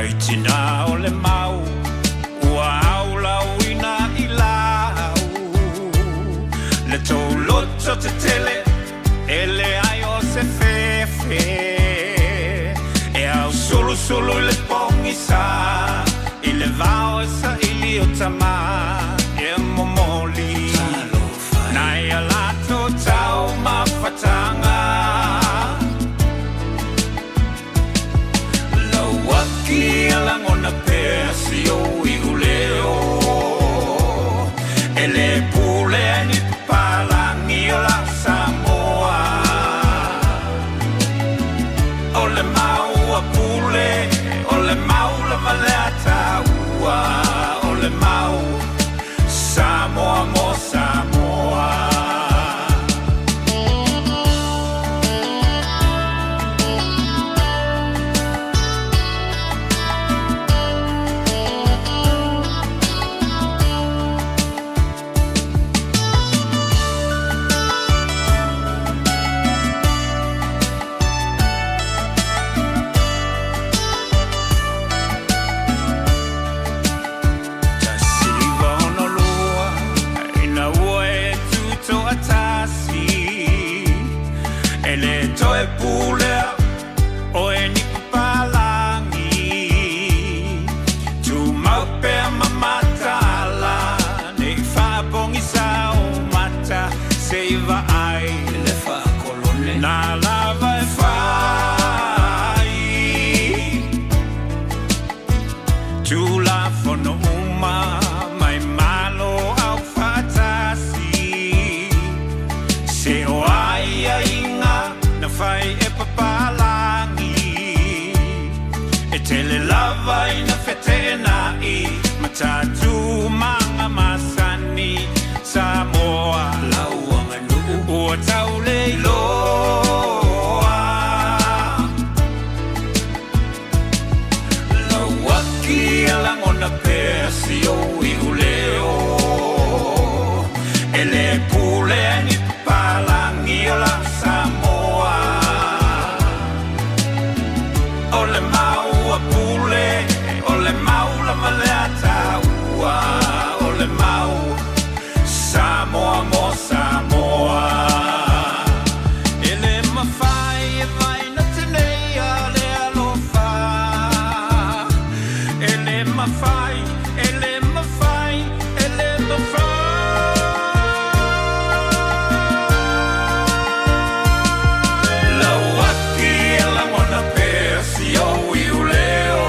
Nai tina o le mau ua aulauina i lau Le tou loto tetele e leai o se fefe E ausulusulu i le pogisa I le vao e saili o tama e momoli Nai a latou taumafatanga Lauaki e lagona pea si ou iuleo E le pule ai ni papalagi o lau Samoa O le mau a Pule, o le mau lava lea taua O le mau Samoa mo Samoa. 1962 ina ua e tutoatasi E le toe pulea oe ni papalagi Tumau pea ma mataala Nei faapogisa o mata Se i vaai le faakolone Nā lava e fai Tulafono uma mai Malo Aufaatasi Se o aiaiga na fai e papalagi E tele lava ina feteenai ma tatou maga masani Samoa Lau aganuu ua tau le iloa Lauaki e lagona pea si ou iuleo E le pule ai ni papalagi o lau Samoa O le mau a Pule, o le mau lava lea taua O le mau Samoa mo Samoa E le mafai e vaina tenei a le alofa E le mafai, e le mafai, e le mafai Lauaki e lagona pea si ou iuleo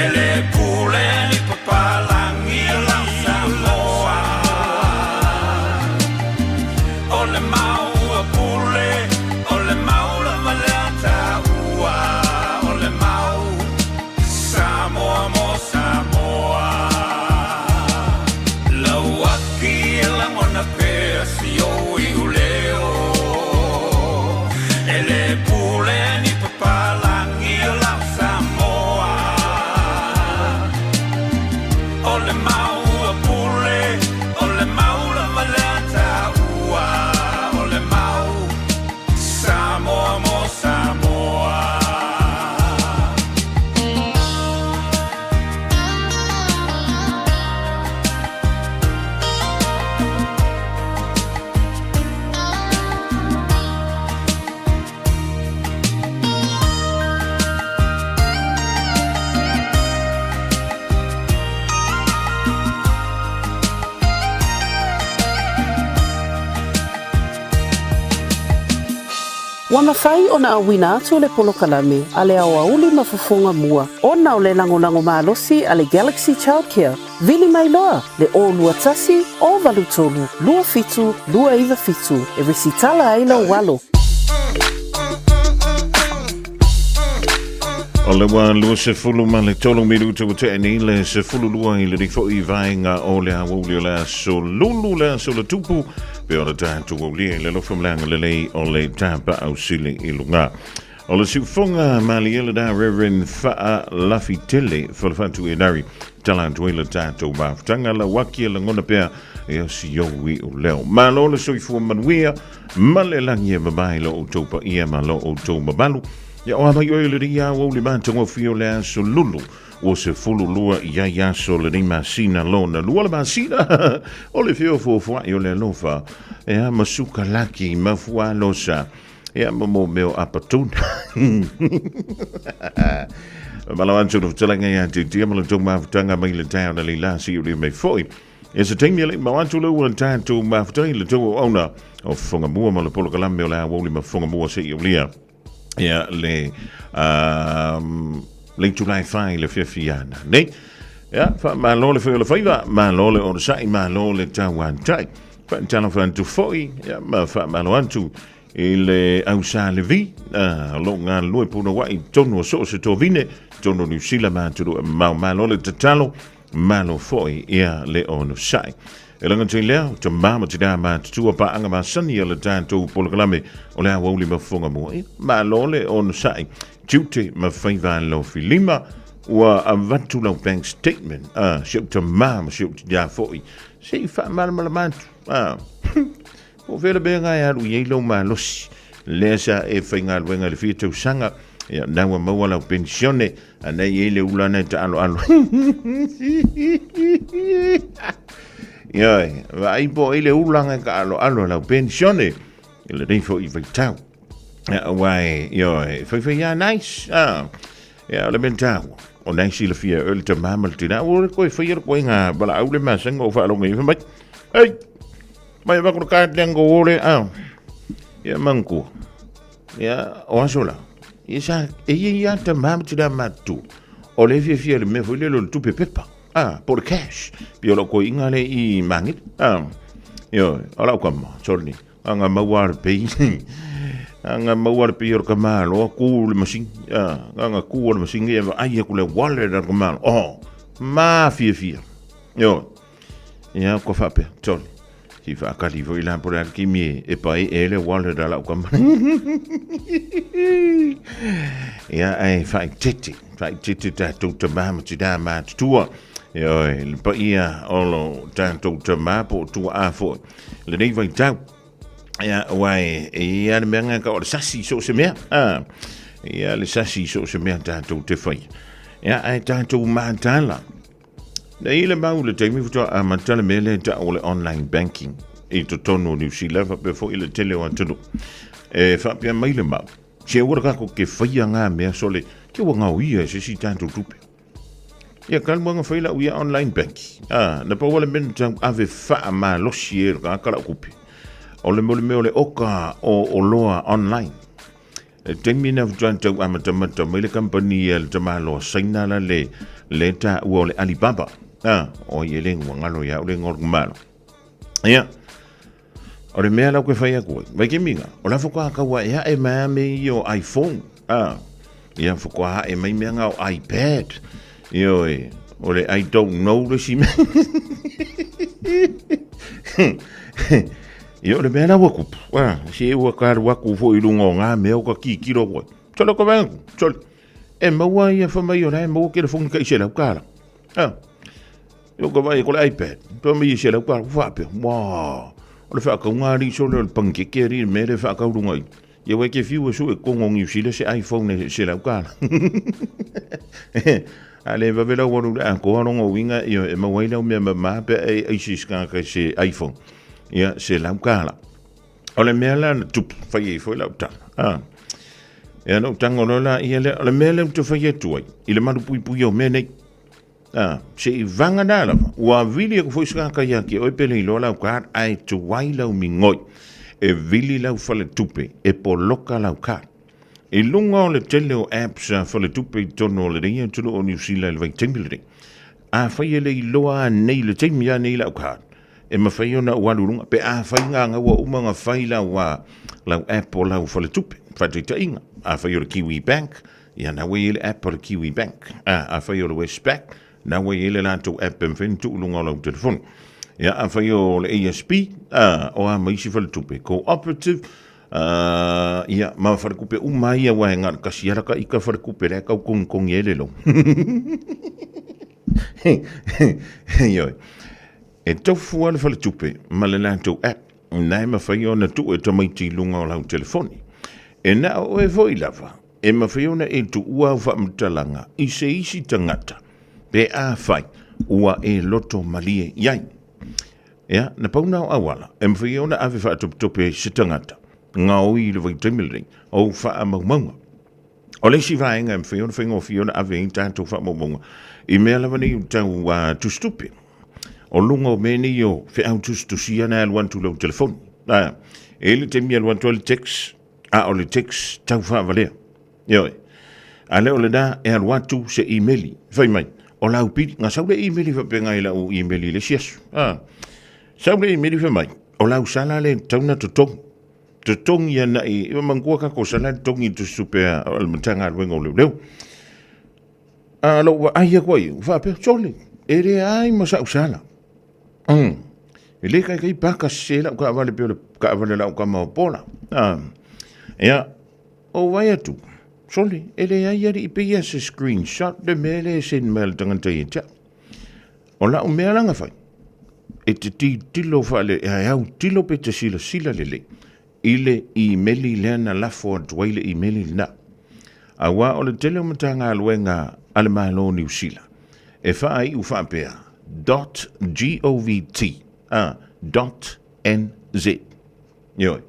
E le pule ni papalagi lau Samoa O le mau a Pule, o le mau lava lea taua O le mau Samoa mo Samoa Lauaki e lagona pea si ou iuleo E le pule ni papalagi o lau Samoa O le mau a Pule, o le mau lava lea taua O le mau Samoa mo Samoa. Ua mafai ona auina atu le polokalame a le aoauli ma fofoga mua ona o le lagolago malosi a le Galaxy Childcare. Vili mai loa le 021 083 27 297 e resitala ai lou alo. O le ua 23 minuta ua tea nei le 12 i lenei foi vaega o le aoauli o le aso Lulu le aso le tupu pe o le tatou aulia i le alofa ma le agalelei o le tapaau sili i luga. O le siufoga malie lena Reverend Faalafitele Falefatu Enari tala atu ai le tatou mafutaga lauaki e lagona pea e o si ou i o leo. Malo le soifua manuia ma le lagi e mamae lo outou paia ma lo outou mamalu. Ia o a mai oe lenei aoauli matagofie o le aso Lulu, ua 12 i ai aso lenei masina lona lua le masina o le feofoofoai o le alofa, ea ma sukalaki ma fualosa, ea ma mo mea o apatuna. Malo atu le fetalaiga ia te tia ma le tou mafutaga mai le taeao na leila si o le mai foi. E se taimi e le i mau atu le ua tatou mafuta i le tou auauna o Fofoga Mua ma le polokalame o le aoauli ma Fofoga Mua seia aulia ia le le itula e fai le fiafiana nei. Ia, faamalo le fai o le faiva, malo le onosai, malo le tauatai. Faatalofa atu foi, ia, ma faamalo atu i le au Sa Levi, o lo o galulue punouai i totonu o so o se tovine, totonu o Niu Sila ma atunuu e mamao. Malo le tatalo, malo foi ia le onosai. E le gata i lea, o tamā ma tinā matutua paaga masani a le tatou polokalame o le aoauli ma fofoga mua. Ia, malo le onosai, tiute ma faiva alofilima, ua avatu lau bank statement, si ou tamā ma si ou tinā foi, se i faamalamalama atu. Po o fea le mea na e alu i ai lou malosi, lea sa e faigaluega i le fia tausaga, ia, na ua maua lau penisione, a na i ai le ula na e taaloalo. Ioe, vaai po o ai le ula na e taaloalo lau penisione, i lenei foi vaitau. Ia, aua e, ioe, faifai lava nice, ah. Ia, o le mea taua, o nai silafia e oe le tamā ma le tinā, ua le toe faia le koega valaau le masani o faalogo i ai, fai mai, Hei! Mai avatu le card lea na tou o lea, ia manatua, ia, o aso la, ia sa, e ia ia tamā ma tinā matutua, o le fiafia i le mea foi lele o le tupe pepa, a, po o le cash, pei o lau toeaina lea i Magele, a, ioe, o lau tama, sorry, aga maua le pei, aga maua le pei o le tamaloa, tu le masini, a, aga tu le masini, e vaai atu le wallet a le tamaloa, oh, mafiafia, ioe. Ia, kua faapea, sorry. Si whaakari foi la po le ala kimi e, e pai e le wallet a lau kama. Ia, ai whaitete, whaitete tātou tamā ma tinā mātutua. Ia, oi, le paia o lo tātou tamā po o tua a foi. Le nei vai tau. Ia, wai, e ia le mea ngā ka o le sasi so se mea. Ah, ia le sasi so se mea tātou te whai. Ia, ai tātou mātala. Nei le mau le taimi faatoa amata le mea lea e tau o le online banking i totonu o Niu Sila faapea foi le tele o atunuu. E faapea mai le mau, se aua le kako ke whaia ngā mea sole, ke ua ngao ia e se si tātou tupe. Ia talu anga whai lau ia online banking. Ah, na pau le mea na tau ave whaa malosi e ka lau kupe. O le mo le mea o le oka o, o loa online. E taimi na faatoa tau amatamata mai le kamupani a le tamaloa Saina la le le taua o le Alibaba. A, o ai e le ua ngalo ia o le ngol malo. Ia, o le mea lau ke whai aku ai. Vai ke minga, o la whakoa kaua e ae mai me i o iPhone. A, ia whakoa ae mai mea ngā o iPad. Ia oe, o le I don't know le si mea. Ia, o le mea la ua kupu, a, se ua ka alu aku foi i luga o ngā mea o ka kikilo koe. Sole ko vaenga, sole. E maua ia wha mai o la e maua ke le fongi ka i se lau kāla. A, i o ka vai ko le iPad, toa mai i se lau kāla, whaapea, wā, o le whaakau ngā ri sole o le pangkeke ri, me le whaakau runga i. Ia wai ke whiu e su e kongo ngiu sila se iPhone e se lau kāla. A le vave lau waru le akoa rongo uinga, ia e maua ai lau mea ma mā pea e ISIS ka kai se iPhone. Ia, se lau kāla. O le mea la na tupu, whai ei foi lau tala. Ah. Ia no tango loa la ia lea, o le mea lea ou te whai atu ai, i le malu puipui o mea nei. Ah, se i vanga nā lava, ua vili aku foi se kai ia ki oe pele i loa lau card, ai tuai lau mingoi, e vili lau faletupe, e poloka lau card. I luga o le tele o apps a faletupe i totonu o lenei atunuu o Niu Sila i le vaitaimi lenei, afai e le iloa anei le taimi anei lau card, e mafai ona ou alu i luga, pe afai ngā gaua uma nga fai lau, lau app o lau faletupe, faataitaiga, afai o le Kiwi Bank, ia na ua i ai le app o le Kiwi Bank, afai o le Westpac, na ua i ai le latou app e mafai ona tuu i luga o lau telefoni. Ia, afai o le ASB, o a ma isi faletupe, Cooperative, ia, ma falekupe uma ia aua e na o le tasi lava la ita falekupe la e tau togitogi ai le loan. Ioe. E tofu lava le faletupe ma le latou app na e mafai ona tuu e tamaiti i luga o lau telefoni. E na o oe foi lava. E mafai ona e tuua au faamatalaga i se isi tagata pe afai ua e loto malie i ai. Ia, na pau na o auala e mafai ai ona ave faatopetope ai se tagata gaoi i le vaitaimi lenei o faamaumauga. O le isi vaega e mafai ona faigofie ona ave ai tatou faamaumauga i mea lava nei o tau tusitupe. O luga o mea nei o feau tusitusia na e alu atu i lau telefoni. E i ai le taimi e alu atu ai le text, a o le text tau faavalea. Ioe. A le o lena e alu atu se imeli, fai mai, o lau pili, na sau le imeli faapena i lau imeli i le isi aso. Sau le imeli fai mai, o lau sala le tatau na totogi. Totogi ana i, e manatua tatou sala e totogi i le tusitupe a le Matagaluega o Leoleo. A lou vaai atu ai, ua faapea, sole, e leai ma sau sala. E le taitai paka sese lau taavale pei o le taavale a lau tama o Pola. Ia, ou vaai atu, sole, e leai alii pei lava se screenshot le mea lea e send mai a le tagata ia te au. O lau mea la na fai, e te tilotilo faale, e autilo pe te silasila lelei i le imeli lea na lafo atu ai le imeli lena. Aua o le tele o Matagaluega a le Malo o Niu Sila e faaiu faapea, dot govt, a, dot nz. Ioe,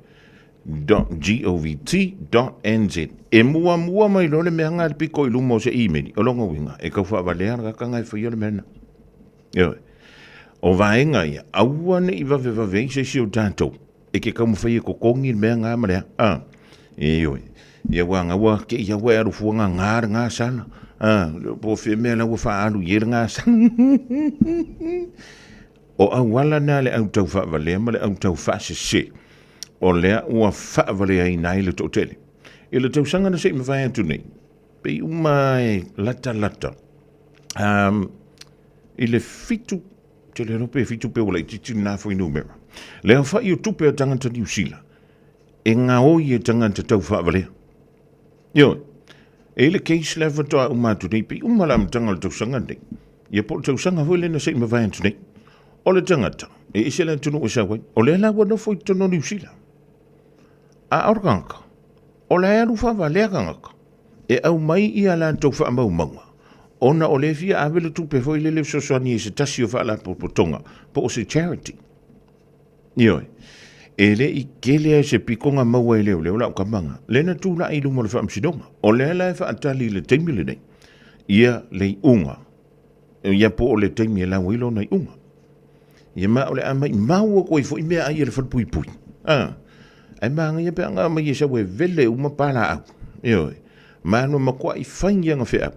dot govt dot nz. E muamua mai loa le mea lena i le pito i luma o se imeli, o lona uiga, e tau faavalea le tagata lena e faia le mea lena. Ioe. O vaega ia, aua ne i vavevave ai se isi o tatou e ke taumafai e totogi le mea na ma le a. Ioe. Ia ua na ua te ia ua e alu fua na ngā le ngā sala. A, po o fea mea la ua faaalu i ai le ngā sala. O auala na le au tau faavalea ma le au tau faasese o lea ua faavaleaina ai le toatele. I le tausaga na se i mavae atu nei, pei uma e latalata i le 7, te le iloa pe 7 pe ua laitiiti lena fuainumera, le aofai o tupe a tagata Niu Sila e gaoi e tagata tau faavalea. Ioe, e i ai le case lea faatoa uma atu nei, pei uma le amataga o le tausaga lenei, ia po o le tausaga foi lea na se i mavae atu nei, o le tagata e ese le atunuu e sau ai, o lea la ua nofo i totonu o Niu Sila. A o le tagata, o la e alu faavalea tagata e aumai ia latou faamaumauga, ona o lea e fia ave le tupe foi lele e fesoasoani i se tasi o faalapotopotoga po o se charity. Ioe. E le i tele lava se pito na maua e leoleo lau tama na, lea na tulai i luma o le faamasinoga. O lea la e faatali i le taimi lenei ia le iuga, ia po o le taimi e lau ai lona iuga. Ia ma o le a maimau atu ai foi meaai a le falepuipui. A, ae manaia pe ana aumai e sau e vele uma palaau. Ioe. Ma na matuai fai ni ana feau.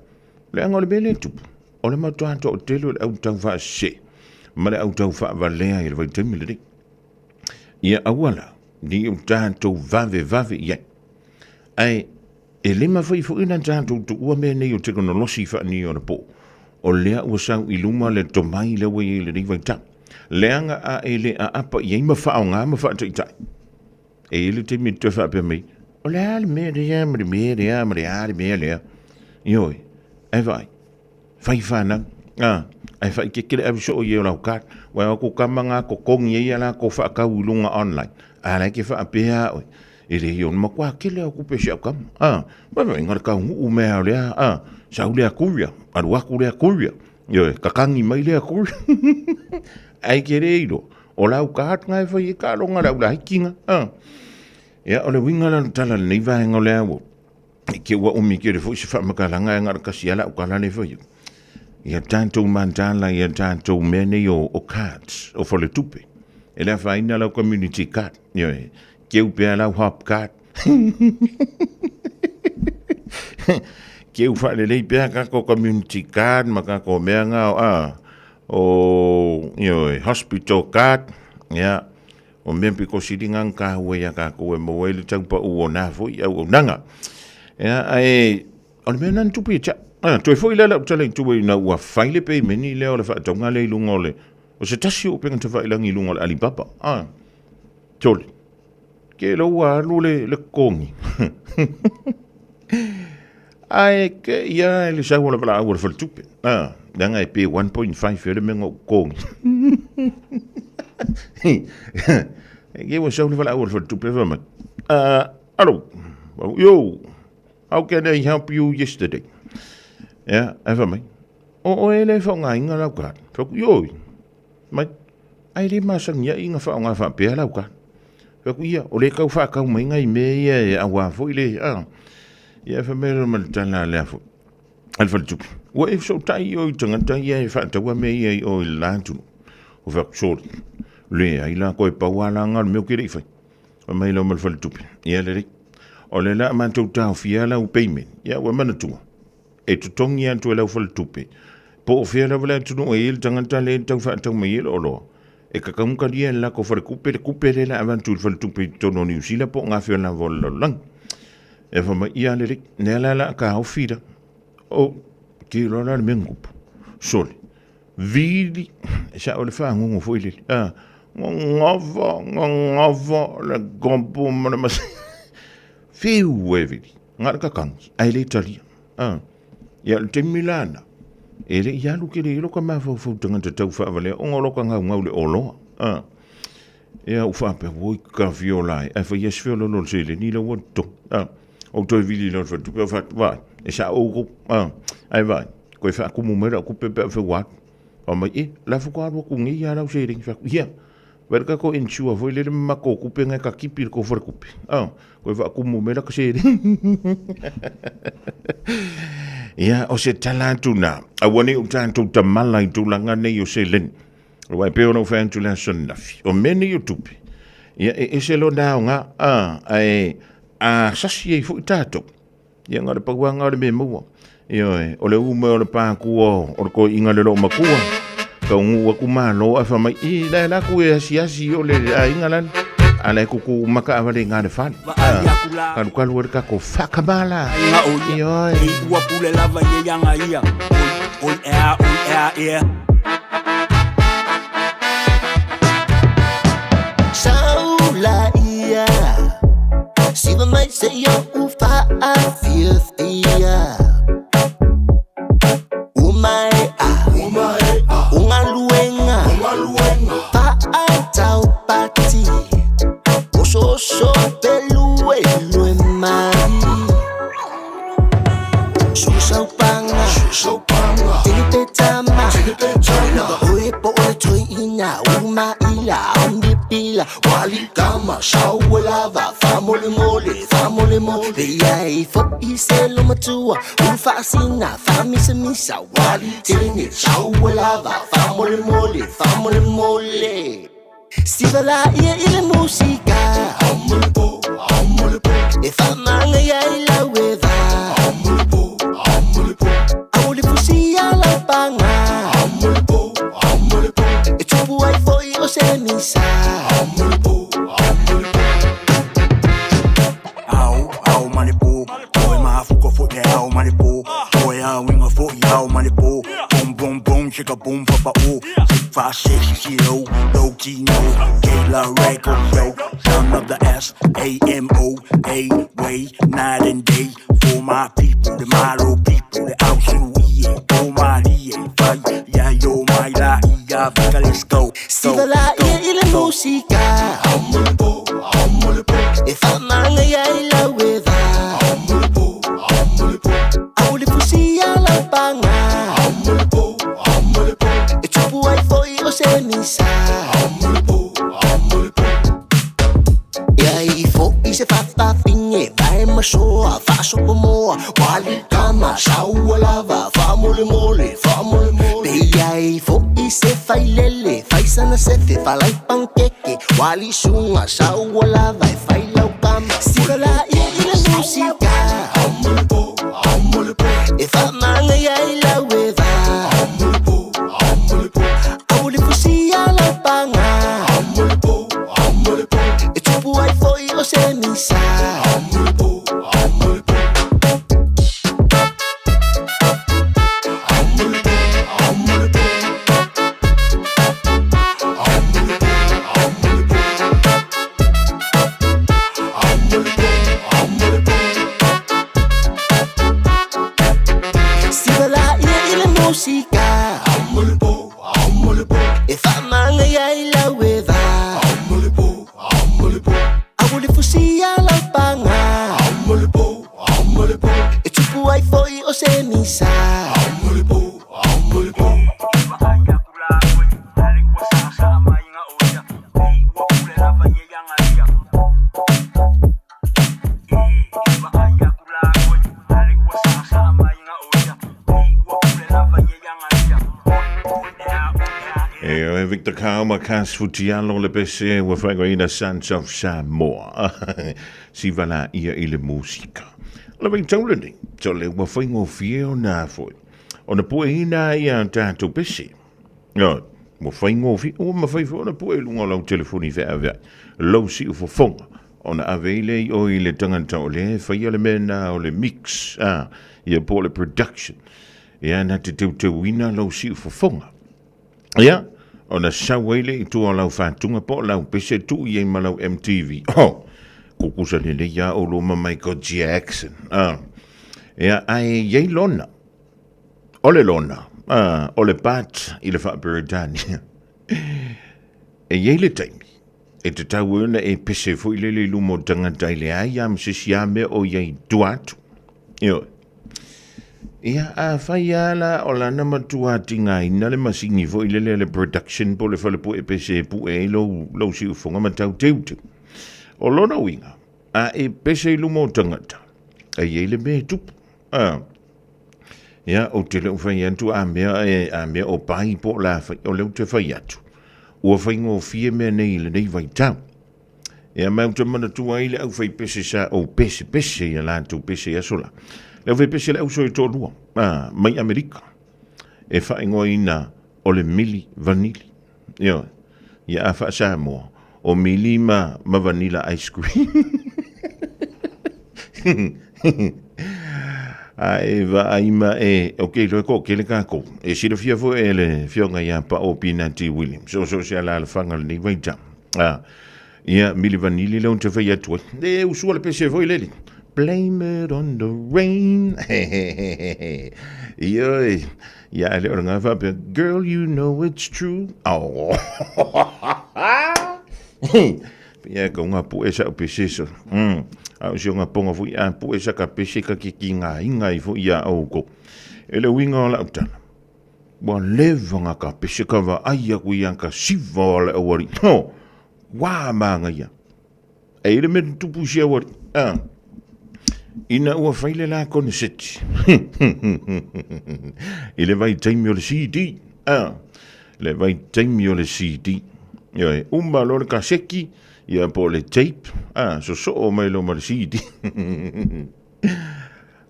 Leaga o le mea lea e tupu, o le matua toatele o le au taufaasese ma le au taufaavalea i le vaitaimi lenei. Ia aua la ne i o tatou vavevave i ai. Ae e le mafai foi ona tatou tuua mea nei o tekonolosi faaneionapo, o lea ua sau i luma le tomai lea ua i ai i lenei vaitau. Leaga a e le aapa i ai ma faaaoga ma faataitai, E i ai le taimi e toe faapea mai, o le a le mea lea ma le mea lea ma le a le mea lea. Ioe, ae vaai, fai fanau, a, ae faaeteete le ave soo i ai o lau card. Ua o atu tama na totogi ai a latou faatau i luga online, a la e te faapea a oe, e leai o le matua tele lava o tupe a si au tama, a, vaai na o le taunuu mai lava o lea, a, sau lea courier, alu atu lea courier, ioe, tatagi mai lea courier, ae te le iloa, O lau card na e fai ai taaloga a le au laiti na. A. Ia, o le uiga la o le tala i lenei vaega o lea ua i te ua umi tele foi se faamatalaga ae na o le tasi lava lau tala lea e fai atu. Ia tatou mataala i a tatou mea nei o, o cards, o faletupe. E le afaina lau community card, ioe, keu pea lau hop card. Keu faalelei pea tatou community card ma tatou mea na, a, o ioe, hospital card, ia, o mea pito sili na na taua ia tatou e maua ai le taupau o na foi auaunaga. Ia, ae, o le mea lena na tupu ia te au. Ah, toe foi lea lau tala i tua ina ua fai le pemeni lea o le faatauga lea i luga o le, o se tasi o upega tafailagi i luga o le Alibaba. Ah, tole. Ke lo ua alu le, le totogi. Ae ke ia le sau o le valaau o le faletupe. Ah, leaga e pe 1.5 ea le mea na ou totogi. E ke ua sau le valaau o le faletupe fai mai. Ah, alo. Yo. How can I help you yesterday? Ia, ae fai mai, O oe le faaaogaina lau card. Fai atu, Ioe. Mai, ai le masani ai na faaaoga faapea lau card. Fai atu, Ia, o le tau faatau mai nai mea ia e aua foi le, a. Ia, fai mai loa ma le tala a lea foi, a le faletupe, ua e fesootai oe i tagata ia e faataua mea ia i o i le la atunuu. Ou fai atu, Sole, leai la toe pau lava la na o le mea ou te le i faia. Fai mai loa ma le faletupe, ia lelei, o lea la a matou taofia lau payment, ia ua manatua, e totogi atu e lau faletupe, po o fea lava le atunuu e i ai le tagata lea e tau faatau mai ai le oloa, e tatau ona talia e le latou faletupe le tupe lea o le a avatu i le faletupe i totonu o Niu Sila po o gafea lava o le lalolagi. E fai mai, ia lelei, lea la o le a taofi la. Ou te iloa la le mea na tupu. Sole, vili, e sao le fagogo foi lele, a, gagava, gagava le gopo ma le masi. Fiu e vili, na o le tatagi, ae le talia. A, ia o le taimi la na, e le i alu tele i ai lota mafaufau tagata tau faavalea ona o lota gaugau i le oloa. A, ia ou faapea, oi tafiola e, ae fai lava si feoloolo o le seleni la ua totogi. A, ou toe vili loa i le faletupe, ou fai atu, vaai, e sao outou, a, ae vaai, toe faatumu mai lau tupe pe afai ua alu. Fai mai, e, la faatoa alu atu nei lava lau seleni. Fai atu, ia, vaai le tatou insure foi lele ma matou tupe na e ta tipi i le tou faletupe. A, toe faatumu mai lata seleni. Ia, o se tala atu na, aua ne i o tatou tamala i tulaga nei o seleni. Aua e pei ona ou fai atu i le aso ananafi, o mea nei o tupe, ia e ese lona aoga, a, ae a sasi ai foi tatou, ia na o le pau lava lena o le mea e maua. Ioe, o le u mai o le pākua o le toeaina le loomatua, taunuu atu malo ae fai mai, i la e alu atu e asiasi i o le aiga lale, a la e tutu makaavale i ina le fale. Vaai aku la. Kalukalu ai le tatou faakamala. Aiga o ia. Ioe. Ei ua pule lava ia ia nga ia. Oi, oi ea, oi ea, ea. Saula ia Siva mai se ia u faafiafia Umaea Ungaluenga Faataupati Osooso peluelue mai Susaupanga Tinipetama Lava oe po o le toeina Umaila Omipila Walikama Sauelava Faamolemole Faamolemole Ia e fo'i se lomatua Ulu faasina Faamisamisa Walitene Sauelava Faamolemole Faamolemole Siva la ia i le musika E faamagaia i lau eva Aua le fusia lau paga E tupu ai foi o se misa. Ao, ao ma le po Oe mafuka foi le ao ma le po Oe auiga foi ao ma le po Boom boom boom chicka boom papa o 6 5 6 0 low key no Kayla record yo Son of the S A M O A way night and day for my people the Malo people the Ausu ie o Malie fai ya yo mai la ia vika let's go. Siva la ia i le musika E faamagaia i lau eva Aua le fusia lau paga E tupu ai foi o se misa. Ia i fo'i se fafafine Vae masoa faasopomoa Walikama saua lava Faamolemole faamolemole Pe ia i fo'i se failele Faisana sefe falai pankeke Walisuga saua lava E fai lau kama Siva la ia i le musika E faamagaia i lau eva Aua le fusia lau paga E tupu ai foi o se misa. Siva la ia i le musika E faamagaia i lau eva Aua le fusia lau paga. ai foi o se misa. E oe Victor Kau ma Cas Futialo le pese ua whaingoina Sons of Samoa. Siva la ia i le musika. O le vaitau lenei, so le ua whaingofie o nā foi. Ona pueina ia tātou pese. Ioe, ua faigofie, ua mafai foi ona pue i luga o lau telefoni feaveai, lou siufofoga, ona ave ai lea i o i le tagata o lea e faia le mea lena o le mix, a, ia po o le production. Ia, na te teuteuina lou siufofoga. Ia, ona sau ai lea i tua o lau faatuga po o lau pese tuu i ai ma lau MTV. Oh, kukusa lelei lava oulua ma Michael Jackson. A, ia, ae i ai lona. O le lona, a, o le bat i le Faa-Peretania. E i ai le taimi, e tatau ai ona e pese foi lele i luma o tagata i leai lava ma se isi lava mea o i ai i tua atu. Ioe. Ia, afai lava la o lana matua tigaina le masini foi lele a le production po o le falepue pese e pue ai lou, lou siufofoga ma tau teuteu. O lona uiga, a e pese i luma o tagata, e i ai le mea e tupu. A, Ia, ou te le o fai atu a mea e, a mea o pai po o la fai, o lea ou te fai atu. Ua faigofie mea nei i lenei vaitau. Ia, ma ou te manatua ai le aufaipese sa ou pesepese i a latou pese i aso la. Le aufaipese le auso e toalua, a, mai Amerika, e faaigoaina o le Mili Vanili. Ioe. Ia, a faa-Samoa, o mili ma, ma vanilla ice cream. A e vaai ma e, o ke iloa e toatele tatou. E silafia foi e le afioga ia Pao Pinati Williams, o so o se alaalafaga o lenei vaitau. A, ia, mili vanili lea ou te fai atu ai. E usua le pese foi lele. Blame it on the rain. Ioe. Ia, a le o le ngā faapea, girl, you know it's true. Oh. Ia, ka ngā pue sa o pese so. A o si o ngā ponga fui, a pue sa ka pese ka ki ki ngā inga i fo ia au ko. E le uinga o lau tala. Ua leva ngā ka pese ka va ai aku ia ka siva o le awari. No, wā mānga ia. E i le mea tupu si awari. Ah. Ina ua whai le la koneseti. I le vaitaimi o le CD. Ah. Le vaitaimi o le CD. Ioe, uma loa le kaseki, ia po o le tape, ah, sosoo mai loa ma le CD.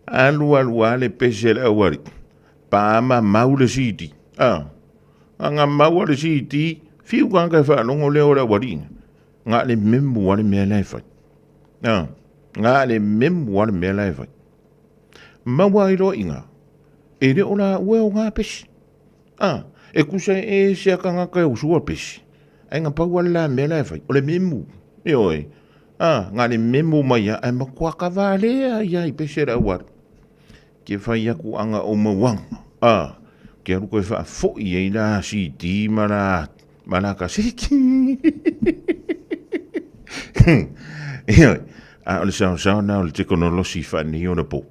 Alu alu a le pese le auari. Pā ma mau le CD. Ah. Anga mau a le CD, fiu ka ka whaalongo leo le auari. Ngā le memu a le mea la e whai. Ah. Ngā le memu a le mea la e whai. Maua ai loa i ngā. E le o la ue o ngā pesi. A, e kusa e ese a kangaka e usua pesi. Ai nga pau ala la mea la e whai. O le memu. Ioe. A, nga le memu mai a, ai makua ka valea ia i pesi e le auaru. Ke whai aku anga o mauanga. A, ke aru koe wha foi e la CD ma la, ma la kaseki. Ioe. A, o le sao sao na o le tekonolosi wha nei ona po.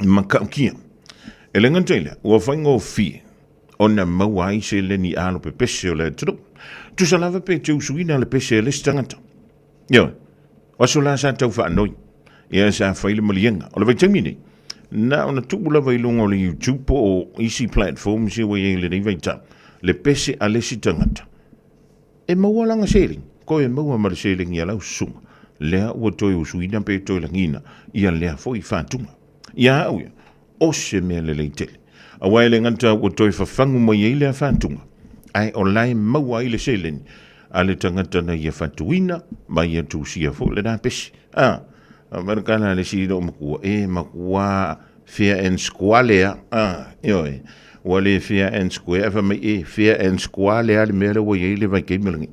Makaukia. E le gata i lea, ua faigofie ona maua ai seleni alo pepese o le atunuu. Tusa lava pe te usuina le pese a le isi tagata. Ioe, o aso la sa tau faanoi, ia sa fai le maliega. O le vaitaimi nei, na ona tuu lava i luga o le YouTube po o isi platforms ia ua i ai i lenei vaitau, le pese a le isi tagata. E maua lana seleni, koe e maua ma le seleni a lau susuga, lea ua toe usuina pe toe lagina ia lea foi faatuga. Ia au ia, o se mea lelei tele. Aua e le gata ua toe fafagu mai ai lea faatuga, ae o la e maua ai le seleni a le tagata na ia fatuina ma ia tusia foi lena pese. A, Amerikana le isi loo makua, e makua fair and square lea, a, ioe, ua le fair and square, ae fai mai e fair and square lea le mea lea ua i ai le vaitaimi o lenei.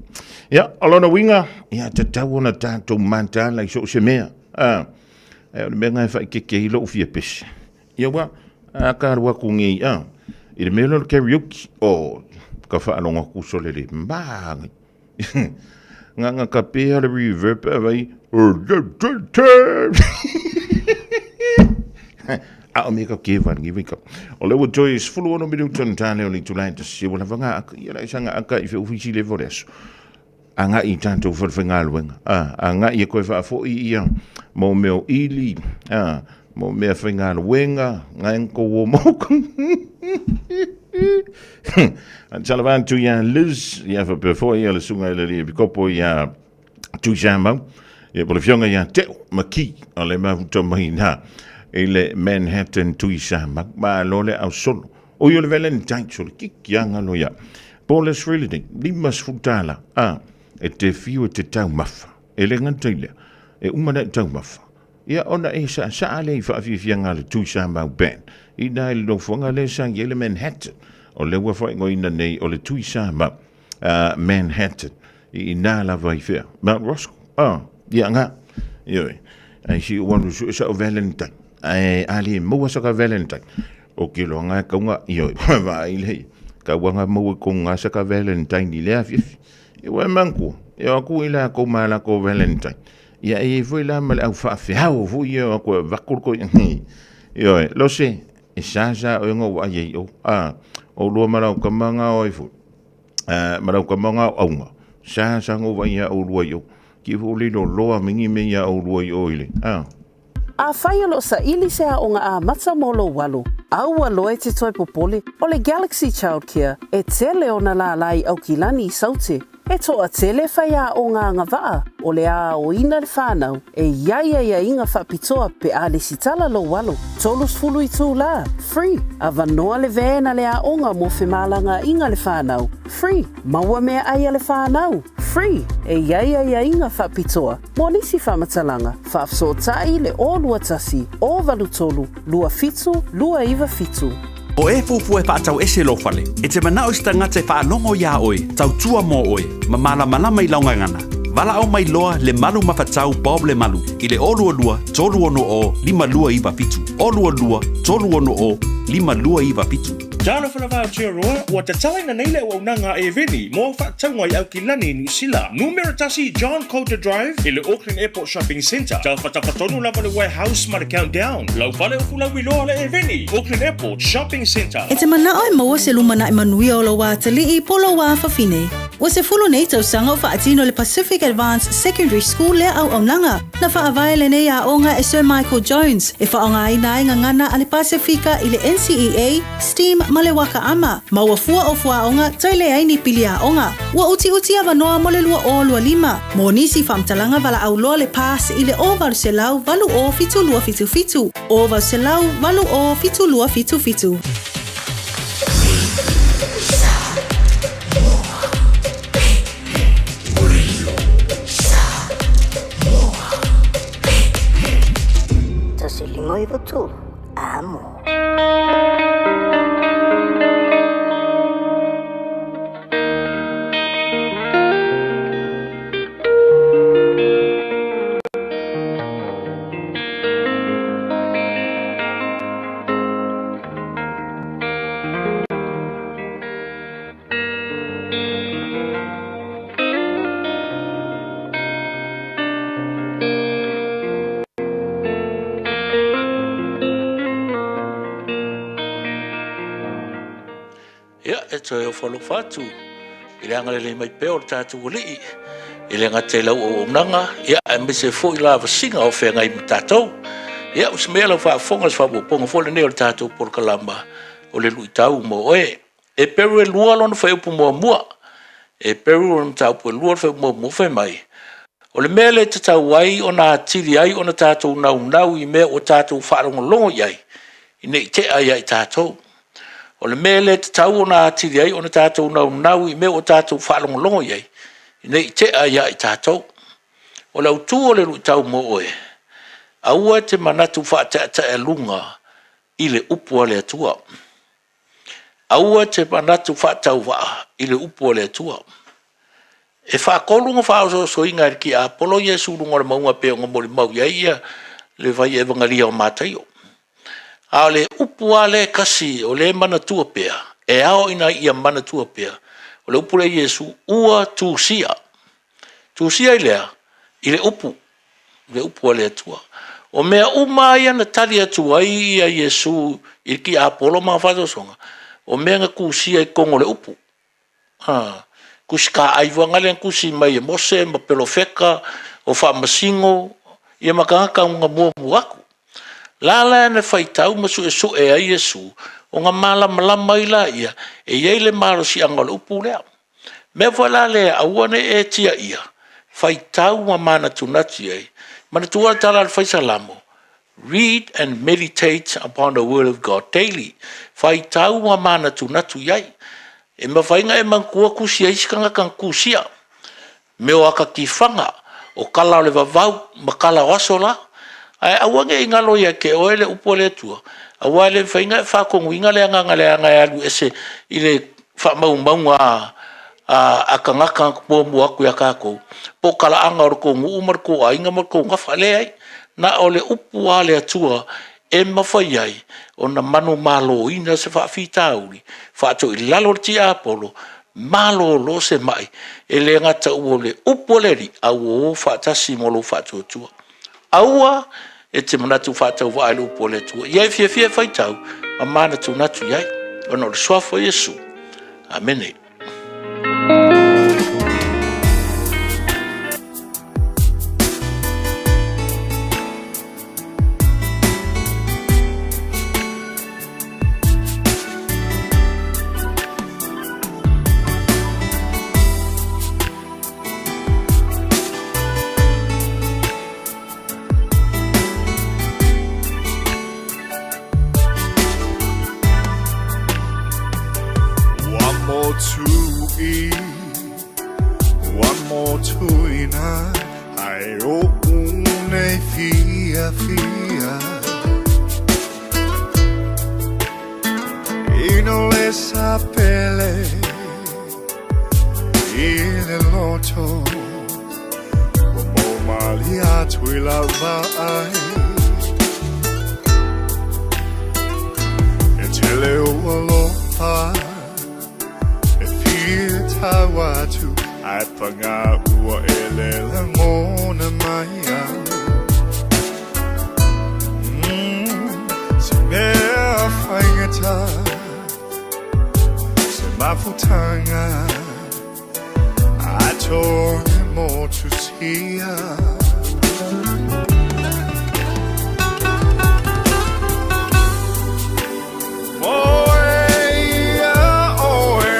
Ia, o lona uiga, ia tatau ona tatou mataala i so o se mea, a, ae o le mea lena e faaeteete ai lou fia pese. Ia ua, a ka alu atu nei, a, i le mea lea o le karaoke, oh, ka faalogo atu sole le magai. Nganga ka pēhea le reverb a vai. A o mea ka ke whangi wika. O le ua toi 16 minuta na tāne o le itula e tasi ua lava ngā aka ia lai sanga aka i fe ofisi le vore aso. A ngā i tātou whalewhaingaluenga. A ngā i e koe whaafoi ia mō mea o ili, a, mō mea whaingaluenga, ngā enko o mōku. Tala atu ia Liz, ia whapea foi ia le sunga i le lia pikopo ia Tuisamau, ia po le fionga ia Teo McKee, o le mafuta mai na i le Manhattan Tuisamau, ma lo le au solo. O i o le Valentine, so le kiki anga lo ia. Po le Srilini, lima sfutala, a, e te fiu e te taumafa, e le ngata i lea, e uma na e taumafa. Ia ona e saasaa lea i faafiafiaga a le Tuisamau Band i na i le nofoaga lea sa i ai le Manhattan, o lea ua faaigoaina nei o le Tuisamau Manhattan, i inā lava i fea? Mount Roskill? Ah, ia ngā. Ioe. Ai si ua nu sue sa o Valentine. Ai ali maua sa ka Valentine. O ke loa ngā kaunga, ioe, vaai lei. Ka ua ngā maua ko ngā sa ka Valentine i le afiafi. E ua e mangkua. E o aku i la ko mala ko Valentine. Ia e i foi la ma le au whaafeau foi ia o aku e vakul ko Ioe, lose, e sa sa o ingo wa iei o. Ah, o lua marau kamanga o ai foi. Ma lau kama o auga, sa sa ngo vai ia o lua i o. Ki fo le lo loa mingi me ia o lua i o ile. Ah. Afai o lo o saili se aoga amata mo lou alo, a ua loa e te toe popole, o le Galaxy Childcare e tele ona lālā i Aukilani i Saute. E toatele faiaoga agavaa o le aoina le whanau e i ai aiaiga faapitoa pe a lesitala lou alo. 30 itulā, free, avanoa le van a le aoga mo femalagaaiga le whanau, free, maua meaai a le whanau, free, e i ai aiaiga faapitoa mo nisi faamatalaga, faafesootai le 021 083 27 297. O e fuafua e faatau ese lou fale, e te manao i se tagata e faalogo iā oe, tautua mo oe, ma malamalama i lau gagana. Valaau mai loa le malu mafatau Bob Lemalu i le 022 360 5297, 022 360 5297. Talofa lava Aotearoa, ua tatalaina nei le auaunaga a Eveni mo au faatauga i Aukilani i Niu Sila. Numera tasi John Coulter Drive i le Auckland Airport Shopping Centre. Tafatafa tonu lava le warehouse ma le Countdown. Lau fale o Fulauiloa le Eveni, Auckland Airport Shopping Centre. E te manao e maua se lumanai manuia o lou atalii po lou afafine. Ua 10 nei tausaga o faatino le Pacific Advanced Secondary School lea auaunaga. Na faavae lenei aoga e Sir Michael Jones e faaaogaina ai gagana a le Pasefika i le NCEA, STEAM ma le Waka Ama, ma ua fua o fuaaoga toe leai ni pili aoga. Ua utiuti avanoa mo le 2025. Mo nisi faamatalaga valaau loa le pass i le 0800 80 7277, 0800 80 7277. 1 5 9 3, amo. Ia, e toe ofo alofa atu i le agalelei mai pea o le tatou Alii, e le gata i lau auaunaga, ia, aemaise foi la vasiga o feagai ma tatou. Ia, o se mea lau faafofoga, se faaopoopoga foi lenei o le tatou polokalama o le luitau mo oe. E peru e lua lona fuaiupu muamua. E peru lona mataupu e lua le fuaiupu muamua fai mai, O le mea lea e tatau ai ona atili ai ona tatou naunau i mea ua tatou faalogologo i ai, ne i tea ia i tatou. O le mea lea e tatau ona atili ai ona tatou naunau i mea ua tatou faalogologo i ai, ne i tea ia i tatou. O le autu o le luitau mo oe, aua e te manatu faataetaealuga i le upu a le Atua. Aua e te manatu faatauvaa i le upu a le Atua. E faatolu ona faaosoosoina e le tiapolo Iesu i luga o le mauga pei ona molimau i ai ia le fai evagalia o Mataio. A o le upu lava lea e tasi o lea e manatua pea, e ao ina ia manatua pea, o le upu lea Iesu, ua tusia. Tusia i lea, i le upu, le upu a le Atua. O mea uma ia na tali atu ai ia Iesu i le tiapolo ma faasoasoga, o mea na tusia i totonu o le upu. A, tusi taai foi lea na tusi mai e Mose ma Perofeta, o faamasino, ia ma tagata na muamua atu. La la na faitau ma suesue ai Iesu, ona malamalama ai laia, e i ai le malosiaga o le upu lea. Mea foi la lea, aua ne i e tiaia, faitau ma manatunatu i ai. Manatua le tala a le Fai Salamo, read and meditate upon the word of God daily. Faitau ma manatunatu i ai. E mafai ona e manatua tusi a isi tagata na tusia, mea o ata tifaga, o tala o le vavau ma tala o aso la. Ae aua ne i galo ia te oe le upu a le Atua, aua e le mafai ona e faatonuina le agaga leaga e alu ese i le faamaumauga a tagata muamua atu ia tatou, po o talaaga o le tou nuu ma le tou aiga ma le tou gafa. E leai, na o le upu lava a le Atua e mafai ai ona manumaloina se faafitauli, faatoilalo le tiapolo, malolo se mai, e le gata ua o le upu a le Alii, a ua o faatasi ma lou faatuatua. Aua e te manatu faatauvaa i le upu a le Atua. Ia e fiafia e faitau ma manatunatu i ai, ona o le suafa o Iesu. Amene. Ua motu i, ua motu ina, ai o unei fia fia. Ino le sapele i le loto, ua mōmali atu i lau vaai. E tele ou alofa e fia tau atu, ae pagā ua e le lagona mai au. Se mea faigata, se mafutaga, ae toe motusia. Moe ia oe,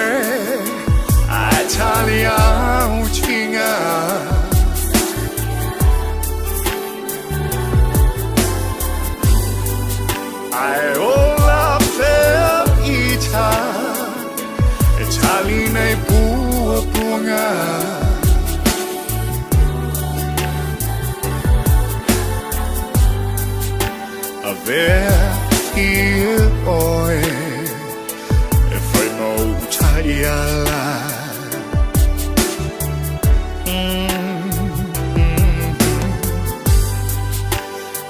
ae tali au tinga. Ae ola pea ita, e tali nei puapuaga. Avea ia oe e fai mau taiala.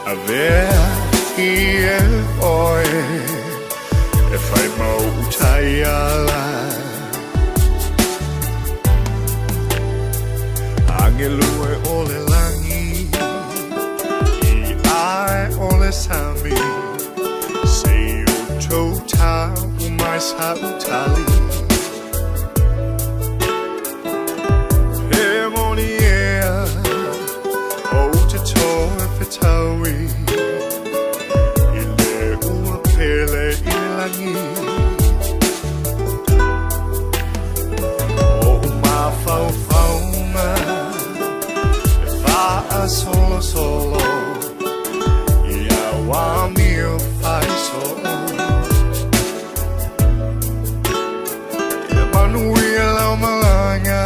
Avea ia oe e fai mau taiala. Agelu e o le lagi i ae o le sami, se i outou tau mai sa utali. He moni ea ou te toe fetaui i le ua pele i le lagi. Ou mafaufauga e faasolosolo i au amio faisoo. Ia manuia lau malaga,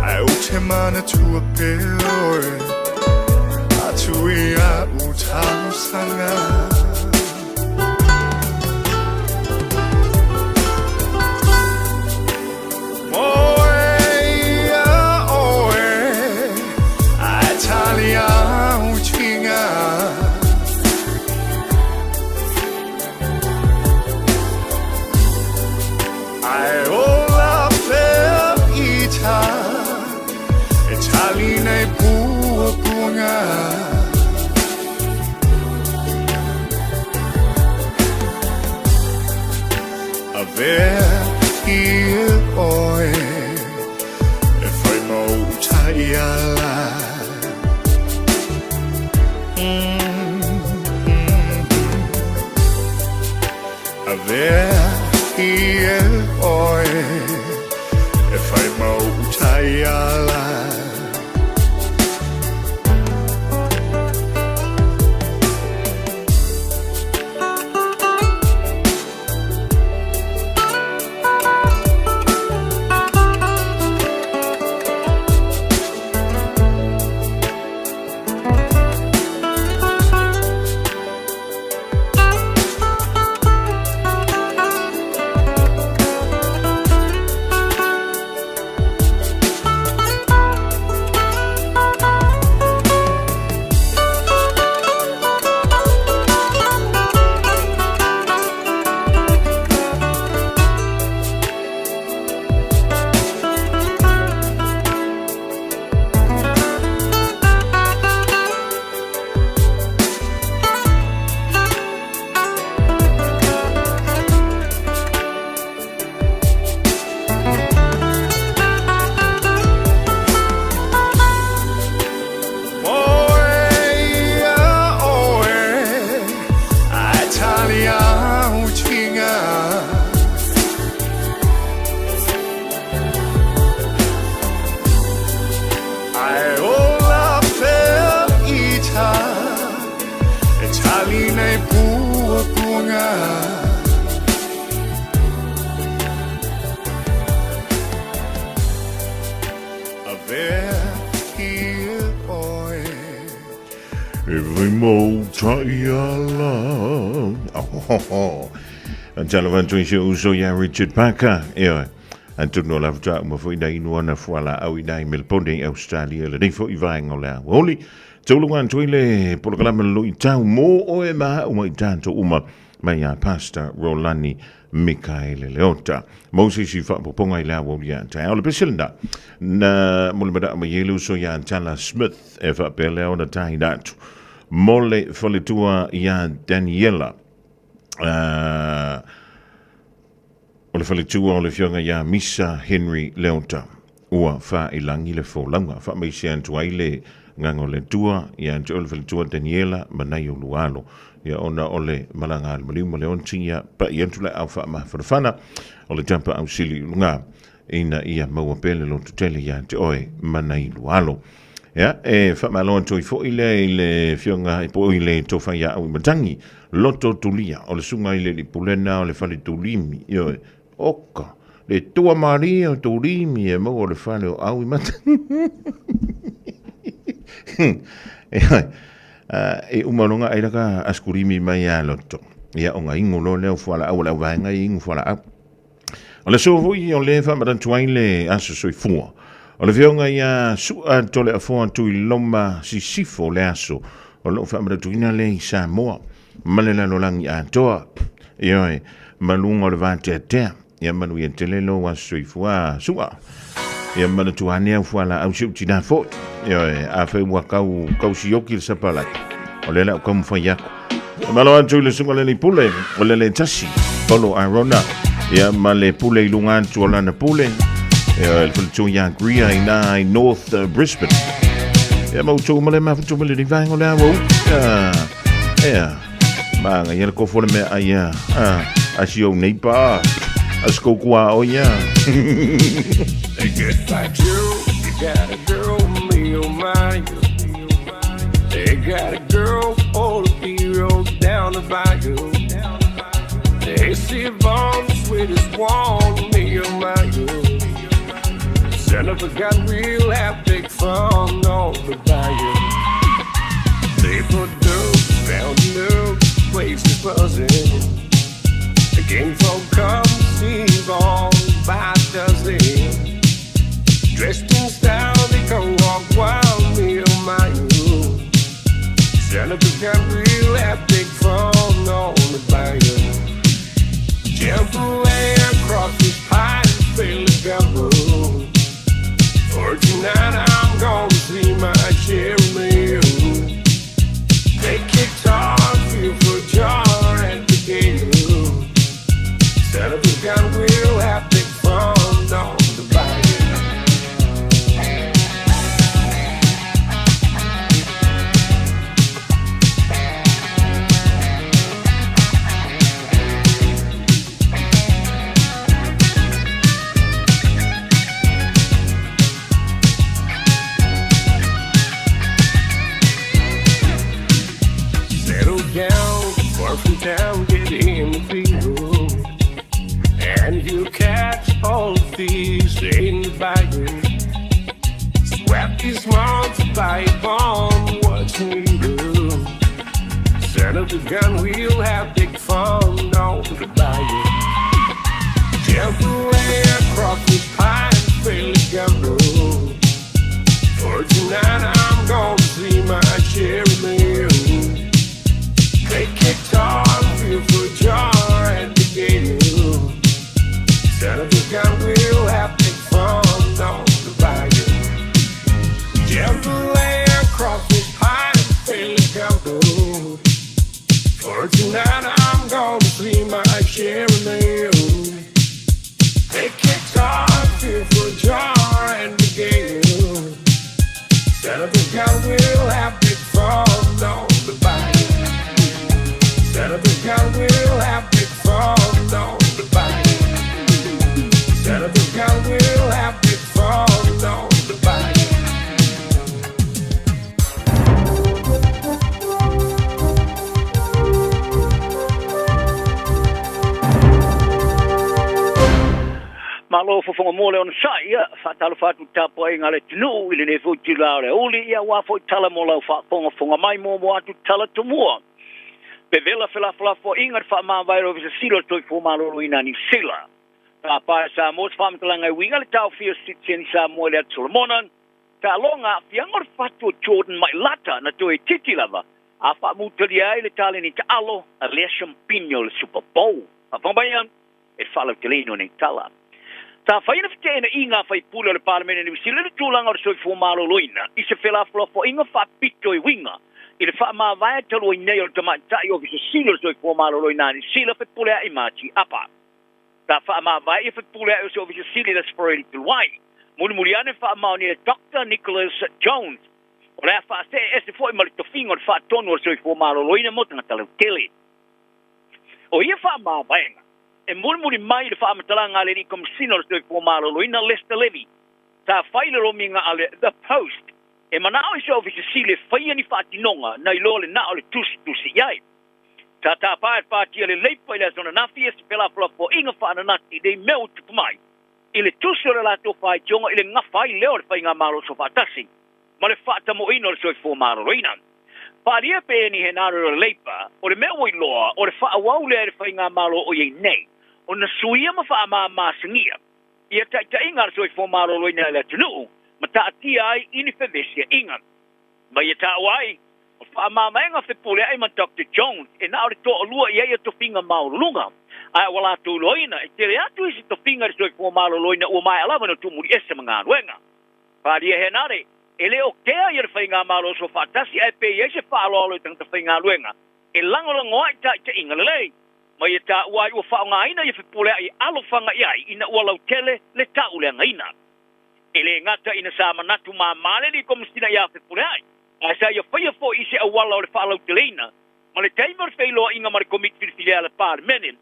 ae ou te manatua pea oe atu i au talosaga. Moe ia oe, ae tali au tinga. Ae ola pea ita, e tali nei puapuaga. Avea ia oe e fai mau taiala. Avea ia oe e fai mau taiala. E vai mau taiala. Oh, Talo atu i si uso ia Richard Parker. Ioe. Atonu o la faatoa uma foi na inu ana fualaau i nai Melbourne, Australia, lenei foi vaega o le aoauli. Tauluga atu ai le polokalame le luitau mo oe ma au ma i tatou uma mai ia Pastor Rolani Mikaele Leota. Mo se isi faaopoopoga i le aoauli ia taeao. O le pese lena, na mulimanaa mai ai le uso ia Tala Smith e faapea lea ona taina atu mo le faletua ia Daniela. O le faletua o le afioga ia Misa Henry Leota, ua faailagi le folauga. Faamaise atu ai le Agaga o le Atua ia te oe le faletua Daniela ma nai ou lua alo. Ia ona o le malaga a le maliu ma le onti ia pa'i atu le aao faamafanafana o le tapa ausili i luga ina ia maua pea le lototele ia te oe ma nai lua alo. Ia, e faamalo atu ai foi lea i le afioga po o i le tofa ia au i Matangi, Loto Tulia, o le susuga i le alii pulena o le fale tulimi, ioe, oka, le tua malie o tulimi e maua o le fale o au i Matangi. Ioe, e uma loga ai laka askulimi mai ia Loto. Ia, ona inu loa lea o fualaau a le auvaega ia inu fualaau. O le aso foi o le faamanatu ai le aso soifua. O le afioga ia Sua Toleafoa Tuiloma Sisifo le aso o lo o faamanatuina lea i Samoa ma le lalolagi atoa. Ioe, ma luga o le vateatea. Ia manuia tele lou aso soifua Sua. Ia manatua ane au fualaau si ou tinā foi. Ioe, afai ua kau, kau sioki le sapalai. O lea la o taumafai aku. Malo atu i le susuga le pule o le le tasi Polo Arona ia ma le pule i luga atu o lana pule ia le faletua ia Greer i nā i North Brisbane ia ma utou ma le mafutu ma le vaega o le awa ia ia maga ia le kofo le mea ai ia a si ou nei pa a si koukua o ia They get like you, you got a girl, me oh my. They got a girl, all the heroes down the bayou. They see Yvonne, the sweetest one, me oh my. Jennifer got real have big fun on the bayou. They put dope down the place is buzzing. The kinfolk come see Yvonne by dozen. Dressed in style, they come walk wild, me oh my. Jennifer got real have big fun on the bayou. Jump away across this pine, feel the gumbo. For tonight I'm gonna see my Jeremy. Take guitar, feel for Far from town, get in the field, and you catch all the fish in the bayou. Sweat these mountains by bomb, what you do? Son of a gun, we'll have big fun on the bayou. Jump away across the pine, Philly Gumbo. For tonight I'm gonna see my cherry mill. Take guitar and feel for jar at the gale. Son of a gun, we'll have big fun on the bayou. Jump away across the pine, Philly Gumbo. For tonight I'm gonna see my cherry mill. Take guitar and feel for jar and the gale. Son of a gun, we'll have big fun on the bayou. Son of a gun, we'll have big fun on the bayou. Son of a gun, we'll have big fun on the bayou. Malo fofoga mo le onosai, ia, faatalofa atu i le tapuaiga a le atunuu i lenei foi itula o le aoauli, ia aua foi tala mo lau faafogafoga mai. Muamua atu tala tomua. Pevela felafolafoaiga i le faamavae o le Ofisa Sili o le Soifua Maloloina a Niu Sila. Tapa e Samoa se faamatalaga e uiga i le taofia o Sitiseni Samoa i le Atu Solomona. Taaloga aafiaga o le fatu o Jordan Mailata na toe itiiti lava a faamutalia ai le taleni taalo a lea siampini o le Super Bowl. Faafofoga mai e le faalauteleina o nei tala. Sa fai le feteenaiga a faipule o le Palemene Niu Sila i le tulaga o le soifua maloloina i se felafolafoaiga faapito e uiga i le faamavae talu ai nei o le tamaitai Ofisa Sili o le Soifua Maloloina a Niu Sila Fepuleai Margie Apa. Sa faamavae ia Fepuleai o se Ofisa Sili i le Aso Faraile talu ai. Mulimuli ane faamaonia e Doctor Nicholas Jones o le a faasee ese foi ma le tofiga o le Faatonu o le Soifua Maloloina mo tagata lautele. O ia faamavaega e mulimuli mai i le faamatalaga a le Alii Komesina o le Soifua Maloloina Lester Levy, sa fai le lomiga a le The Post e manao i se Ofisa Sili e faia ni faatinoga nai loa le na o le tusitusi i ai. Sa tapa e le Pati a le Leipa i le aso ananafi e se felafolafoaiga faananati i nei mea ua tupu mai i le tusi o le latou faitioga i le gafa ai lea o le Faigamalo Soofaatasi ma le faatamoina o le soifua maloloina. Faaalia pe ni henare o le Leipa, o le mea ua iloa, o le faaauau lea e le Faigamalo o i ai nei, ona suia ma faamamasagia ia taitaiga a le soifua maloloina i le atunuu ma taatia ai i ni fevesiaiga. Ma ia taua ai, o le faamamaega fepuleai ma Doctor Jones e na o le toalua i ai ia tofiga maualuluga, ae ua latou iloaina e tele atu isi tofiga i le soifua maloloina ua maea lava ona tuumuli ese ma galuega. Faaalia Henare, e le o kea ia le Faigamalo Soofaatasi ae pe i ai se faaaloalo i tagata faigaluega e lagolago ai taitaiga lelei. Ma ia taua ai ua faaaogaina ia fepuleai e alofaga i ai ina ua lautele le tauleagaina. E le gata ina sa manatu māmā le Alii Komesina iā Fepuleai, ae sa ia faia foi i se auala o le faalauteleina ma le taimi o le feiloaiga ma le Komiti Filifilia a le Palemene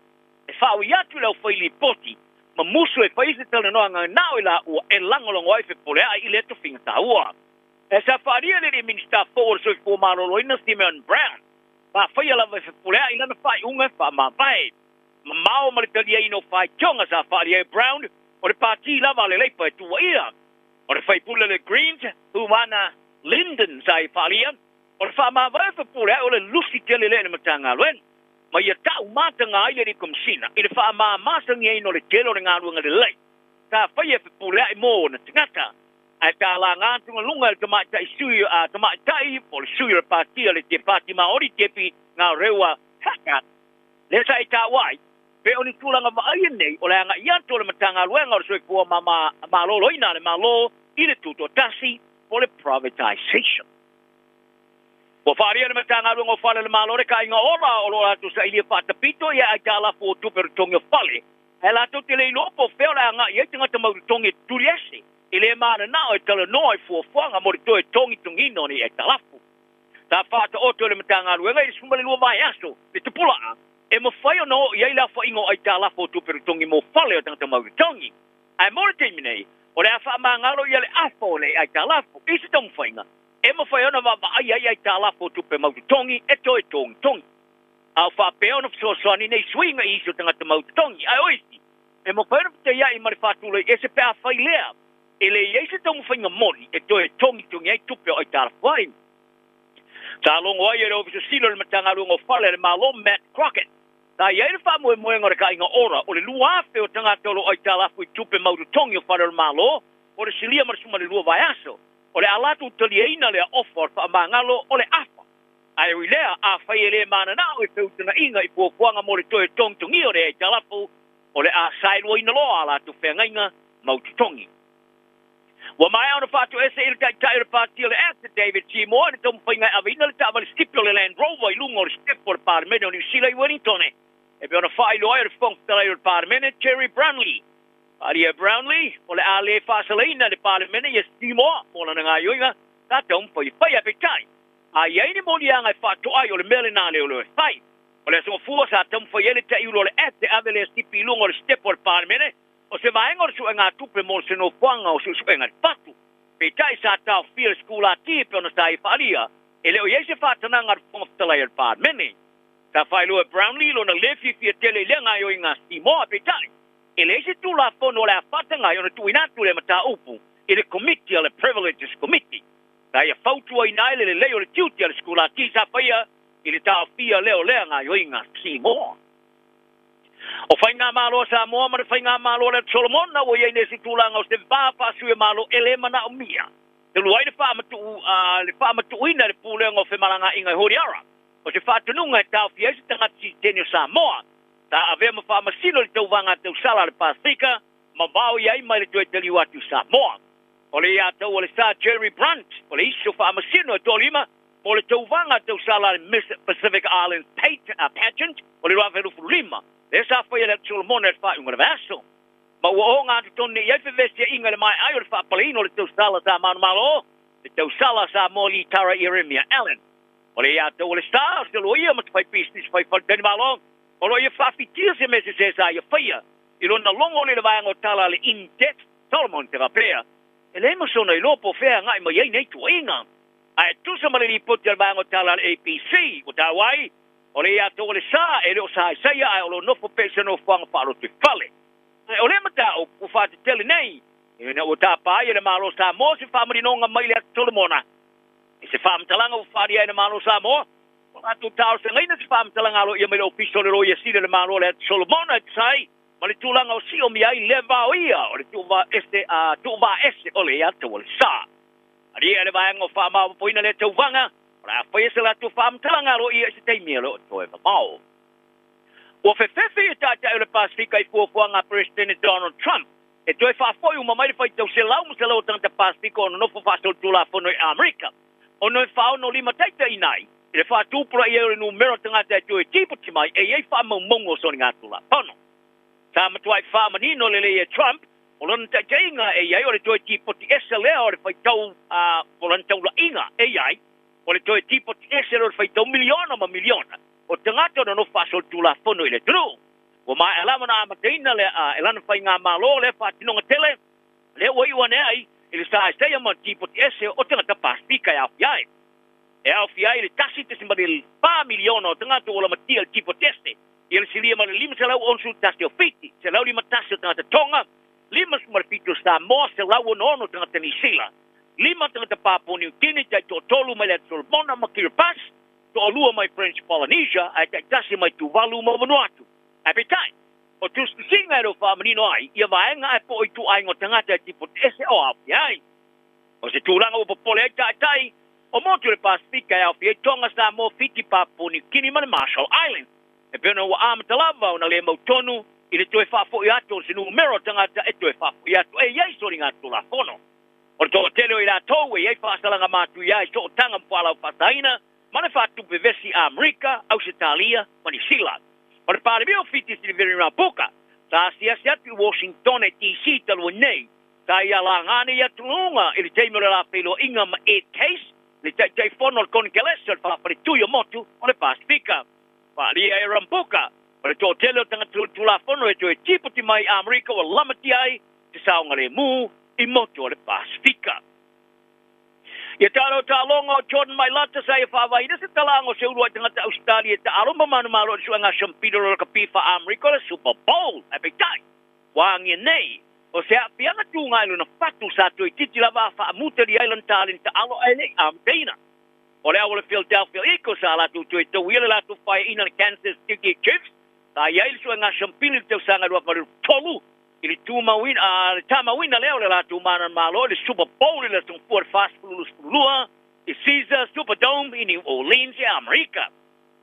e faaui atu i le aufai lipoti ma musu e fai se talanoaga nao i laua e lagolago ai Fepuleai i lea tofiga taua. Ae sa faaalia le Alii Minisita fou o le Soifua Maloloina Simeon Brown sa faia lava e Fepuleai lana faaiuga e faamavae. Mamao ma le taliaina o faitioga sa faaalia ai Brown, o le pati lava a le Leipa e tuuaia. O le faipule o le Greens, Humana Lyndon sa i faaalia, o le faamavae o Fepuleai o le lusi tele lea i le Matagaluega. Ma ia tau mataga ai le Alii Komesina i le faamamasagiaina o le tele o le galuega lelei sa faia e Fepuleai mo ona tagata. Ae sa laga atugaluga e le tamaitai sui a tamaitai po o le sui o le pati a le Te Pāti Māori Debbie Ngarewa Tucker, lea sa e taua ai, pe o ni tulaga vaaia nei o le agai atu o le Matagaluega o le Soifua Maloloina a le Malo i le Tutoatasi po o le privatisation. Ua faaalia e le Matagaluega o Fale a le Malo le kaaiga ola o lo o latou sailia faatapito i aitalafu o tupe o totogi o fale, ae latou te le iloa po o fea o le a agai i ai tagata mautotogi e tutuli ese e le mananao e talanoa i fuafuaga mo le toe togitogiina o nei aitalafu. Sa faataoto e le Matagaluega i le 12 vaiaso le tupulaga e mafai ona oo i ai le aofaiga o aitalafu o tupe totogi mo fale o tagata mautotogi. Ae mo le taimi nei, o le a faamagalo ia le afa o nei aitalafu i se taumafaiga e mafai ona vaavaai ai aitalafu o tupe mautotogi e toe togitogi. A o faapea ona fesoasoani nei suiga i isi o tagata mau totogi. Ae o isi, e mafai ona fetaiai ma le faatulai ese pe afai lea e le i ai se taumafaiga moni e toe togitogi ai tupe o aitalafu ai. Sa logo ai e le Ofisa Sili o le Matagaluega o Fale a le Malo Matt Crockett, sa i ai le faamoemoega o le taaiga ora o le 2,000 o tagata o lo o aitalafu i tupe mau totogi o fale o le Malo o le silia ma le 12 vaiaso. O le a latou taliaina lea ofa o le faamagalo o le afa. Ae ui lea, afai e le mananao i feutagaiga i fuafuaga mo le toe togitogia o le aitalafu, o le a saeluaina loa a latou feagaiga mau totogi. Ua maea ona faatoese i le Taitai o le Pati o le Act, David Seymour, i le taumafaiga e aveina le taavale sipi o le Land Rover i luga o le sitepu o le Palemene o Niu Sila i Wellingtone, e pei ona faailoa ai e le Fofoga Fetalai o le Palemene, Gerry Brownlee. Faaalia e Brownlee, o le a le faasalaina e le Palemene ia Seymour mo lana gaoioiga sa taumafai e faia. Peitai, a i ai ni moliaga e faatoa ai, o le mea lena a leoleo e fai. O le Aso Gafua sa taumafai ai le taiulu o le Act e ave lea sipi i luga o le sitepu o le Palemene, O se vaega o le suegatupe mo se nofoaga o suesuega i le fatu. Peitai sa taofia le sikulati e pei ona sa ia faaalia, e le o i ai se faatanaga a le Fofoga Fetalai o le Palemene. Sa faailoa e Brownlee lona le fiafia tele i lea gaoioiga a Seymour, peitai, e leai se Tulafono o le a faataga ai ona tuuina atu lea mataupu i le Komiti a le Privileges Committee. Sa ia fautuaina ai le lelei o le tiute a le sikulati sa faia i le taofia lea o lea gaoioiga a Seymour. O Faigamalo a Samoa ma le Faigamalo a le Atu Solomona ua i ai nei se tulaga o se va faasuiamalo e le manaomia talu ai le faamatuu le faamatuuina e le Pulega o Femalagaaiga e Honiara o se faatonuga e taofia ai se tagata siliseni o Samoa sa avea ma faamasino i le tauvaga tausala a le Pasefika ma vaoia ai mai le toe taliu atu i Samoa. O le ia tau o le Sir Jerry Brunt o le isi o faamasino e toalima mo le tauvaga tausala a le Miss Pacific Islands Pageant o le 2025, lea sa faia e le Atu Solomona i le faaiuga o le vaiaso. Ma ua ogatotonu nei i ai fevesiaiga i le maea ai o le faapaleina o le tausala sa manumalo, le tausala sa Samoa Litara Ieremia Allen. O le ia tau o le Star, o se loia ma se faipisinisi fai faletalimalo, o lo o ia faafitia se mea sese sa ia faia i lona logo i le vaega o tala a le In-Depth Solomon te faapea, E leai ma sona iloa po o fea e agai mai ai nei tuuaiga. Ae tusa ma le lipoti a le vaega o tala a le ABC, ua taua ai, o le ia tou o le sa e le o saesaia ae o lo o nofo pea i se nofoaga faalotoifale. Ae o lea mataupu ua faatetele nei, ina ua tapa ai e le Malo o Samoa se faamalinoga mai le Atu Solomona. I se faamatalaga ua faaalia ai e le Malo o Samoa, ua latou talosagaina se faamatalaga aloaia mai le Ofisa o le Loia Sili o le Malo o le Atu Solomona e tusa ai ma le tulaga o siomia ai le vaoia o le tuuvaa ese o le ia tou o le sa. Alia e le vaega o faamaopoopoina lea tauvaga, o le a faia se latou faamatalaga aloaia i se taimi e le o toe mamao. Ua fefefe ia taitai o le Pasefika i fuafuaga a Peresetene Donald Trump e toe faafoi uma mai le faitau selau ma selau o tagata Pasefika o nonofo faasolitulafono i Amerika ona e faaonolimataitaiina ai i le faatupulaia ai o le numera o tagata e toe tipoti mai e i ai faamaumauga o soligatulafono. Sa matuai faamanino lelei e Trump o lona taitaiga e i ai o le toe tipoti ese lea o le faitau a o lana taulaiga e i ai o le toe tipoti ese lea o le faitau miliona ma miliona o tagata o nonofo faasolitulafono i le atunuu. Ua maea lava ona amataina le e lana faigamalo lea faatinoga tele lea ua iu ane ai i le saesaia ma le tipoti ese o tagata Pasefika e aofia ai. E aofia ai le 1.4 miliona o tagata ua lamatia i le tipoti ese i le silia ma le 561 o Fiti, 151 o tagata Tonga, 57 o Samoa, 166 tagata Niu Sila, lima tagata Papua Niu Kini, taitoatolu mai le Atu Solomona ma Kiribati, toalua mai French Polynesia, ae taitasi mai Tuvalu ma Vanuatu. Ae peitai, o tusitusiga e le o faamanino ai ia vaega ae po o ituaiga o tagata e tipoti ese o aofia ai. O se tulaga ua popole ai taitai o motu o le Pasefika e aofia ai Tonga, Samoa, Fiti, Papua Niu Kini ma le Marshall Islands. E pei ona ua amata lava ona le mautonu i le toe faafoi atu o se numera o tagata e toe faafoi atu e i ai soligatulafono. O le toatele o i latou e i ai faasalaga matuia i sootaga ma fualaau faasaina ma le faatupe vesi a Amerika, Ausetalia ma Niu Sila. O le Palemia o Fiti Sitiveni Rabuka sa asiasi atu i Washingtone DC talu ai nei, sa ia laga nei atugaluga i le taimi o le la feiloaiga ma Ed Case, le Taitaifono o le Konekelese o le Faafaletui o Motu o le Pasefika. Faaalia e Rabuka, o le toatele o tagata tulafono e toe tipoti mai i Amerika ua lamatia ai se saogalemu i motu o le Pasefika. Ia talo taaloga o Jordan Mailata sa ia faavaeina se talaaga o se uluai tagata Ausetalia e taalo ma manumalo i le suega Shampino o le lakapi faa-Amerika o le Super Bowl. Ae peitai, ua agia nei, o se aafiaga tuga i lona fatu sa toeitiiti lava a faamutalia ai lana taleni taalo ae le i amataina. O le au o le Philadelphia Eagles sa latou toe tauia le latou faeaina i le Kansas City Chiefs sa i ai le suega Shampino i le tausaga 2023 I le tumauina, a, le tamauina lea o le latou mananamalo i le Super Bowl i le Aso Gafua le 40 22 i Caesars Superdome i New Orleans i Amerika.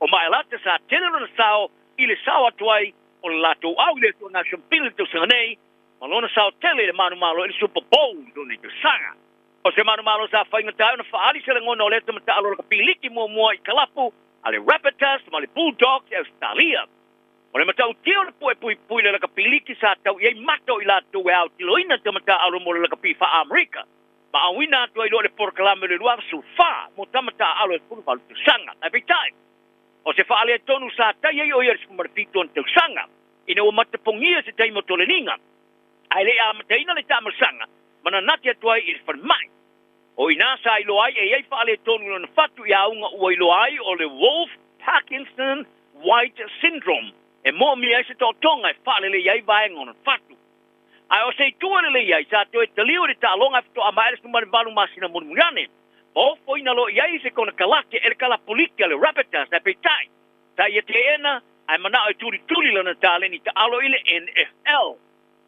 O Mailata sa tele lona sao i le sao atu ai o le latou au i le Aso National i le tausaga nei ma lona sao tele i le manumalo i le Super Bowl i lenei tausaga. O se manumalo sa faigata ai ona faaali se lagona o lea tamataalo lakapi liki muamua i kalapu a le Rabbitohs ma le Bulldogs i Ausetalia. O le matautia o le po'e puipui i le lakapi liki sa tau i ai mata o i latou e aotiloina tama taaalo mo le lakapi faa-Amerika ma auina atu ai loa le polokalame o le 24 mo tama taaalo e 18 tausaga. Ae peitai, o se faaletonu sa tai ai o ia i le 17 ona tausaga ina ua matapogia se taimi o toleniga ae le i amataina le taamalasaga ma nanati atu ai i le falemai. O i ina sa iloa ai e i ai faaletonu i lona fatu i auga ua iloa ai o le Wolff Parkinson White Syndrome e moomia ai se tootoga e faalelei ai vaega o lona fatu. Ae o se itu e lelei ai, sa toe taliu i le taaloga e faatoa maea le 18 masina mulimuli ane. Ma ofoina loa i ai se konekarate e le kalapuliki a le Rabbitohs ae peitai, sa ia teena ae manao e tulituli lana taleni taalo i le NFL.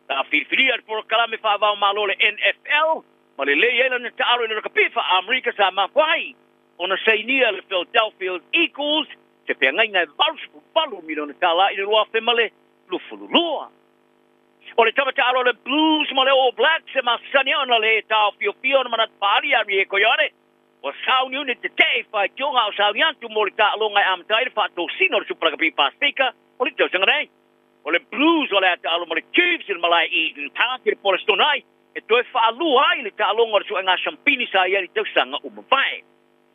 Sa filifilia le polokalame faava-o-Malo le NFL ma lelei ai lana taalo i le lakapi faa-Amerika sa mafua ai ona sainia le Philadelphia Eagles se feagaiga e $88 miliona tala i le 2022. O le tama taalo a le Blues ma le All Blacks e masani ona le taofiofia ona manatu faaali ia Rieko Ioane ua sauniuni tetee i faitioga a o sauni atu mo le taaloga e amata ai le faatosina o le Super Rugby Pasefika o le tausaga nei. O le Blues o le a taalo ma le Chiefs i le malae Eden Park i le Polestone ai e toe faalua ai le taaloga o le suega sampini sa i ai i le tausaga ua mavae.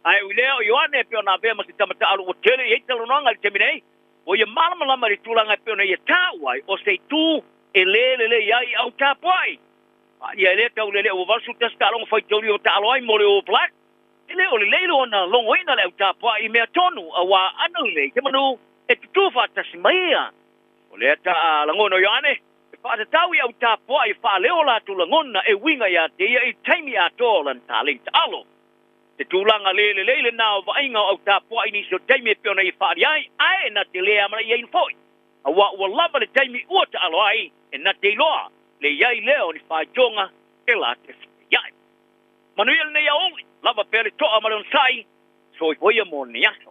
Ae ui lea, o Ioane e pei ona avea ma se tama taaalo ua tele i ai talanoaga i le taimi nei, ua ia malamalama i le tulaga e pei ona ia taua ai o se itu e lē lelei ai i au tapuai. A ia e lē tau lelei ua 81 taaloga faitauli ua taalo ai mo le All Blacks, e le o lelei lona logoina le au tapuai i mea tonu auā ana lelei se manu e tutū faatasi ma ia. O lea taa lagona o Ioane e faatatau i au tapuai e faaleo o latou lagona e uiga ia te ia i taimi atoa o lana taleni taalo. Te tulaga le lelei lenā o vaaiga o au tapuai i nisi o taimi e pei ona ia faaali ai, ae na te le amanaiaina foi, auā ua lava le taimi ua taalo ai e na te iloa le i ai lea o ni faitioga e la te fetai ai. Manuia lenei aoauli, lava pea le toa ma le onosai, soifua ia mo lenei aso.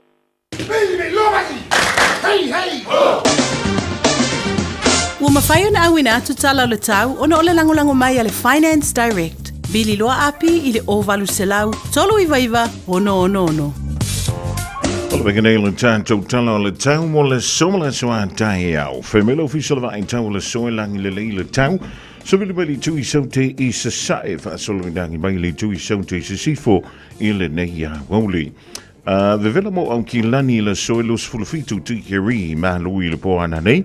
Ua mafai ona auina atu tala o le tau ona o le lagolago mai a le Finance Direct. Vili loa api i le 0800 399 666. O le vega nei le tatou tala o le tau mo le so ma le aso a taeao. Whai mai le ofisa o le vaai tau o le so e langi lelei le tau. Savili mai le itu i saute i sasae, faasolo i langi mai le itu i saute i sisifo i lenei aoauli. A vevela mo Aukilani i le aso e 27 tikeri malu i le po ana nei.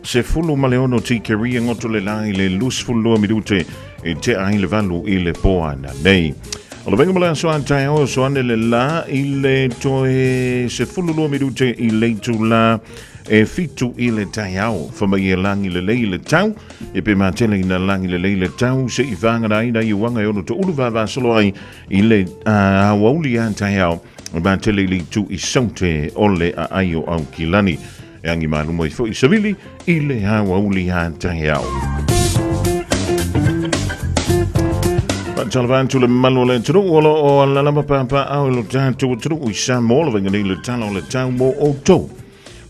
16 tikeri e ngoto le la i le 22 minute e te ai le valu i le po ana nei. O le venga mo le aso a taeao so ane le la i le toe 12 minute i le itula e fitu i le taeao. Whamai e langi le lei le tau, e pe matele ina langi le lei le tau, se i whangana ai na i uanga e ono to ulu vavasolo ai I le aoauli a taeao, ma tele i le itu i saute o le aai o Aukilani. E angi maluma i foi savili i le aoauli a taeao. Faatalofa atu le mamalu o le atunuu o lo o alalama papaao i lo tatou atunuu i Samoa le vaega nei le tala o le tau mo outou.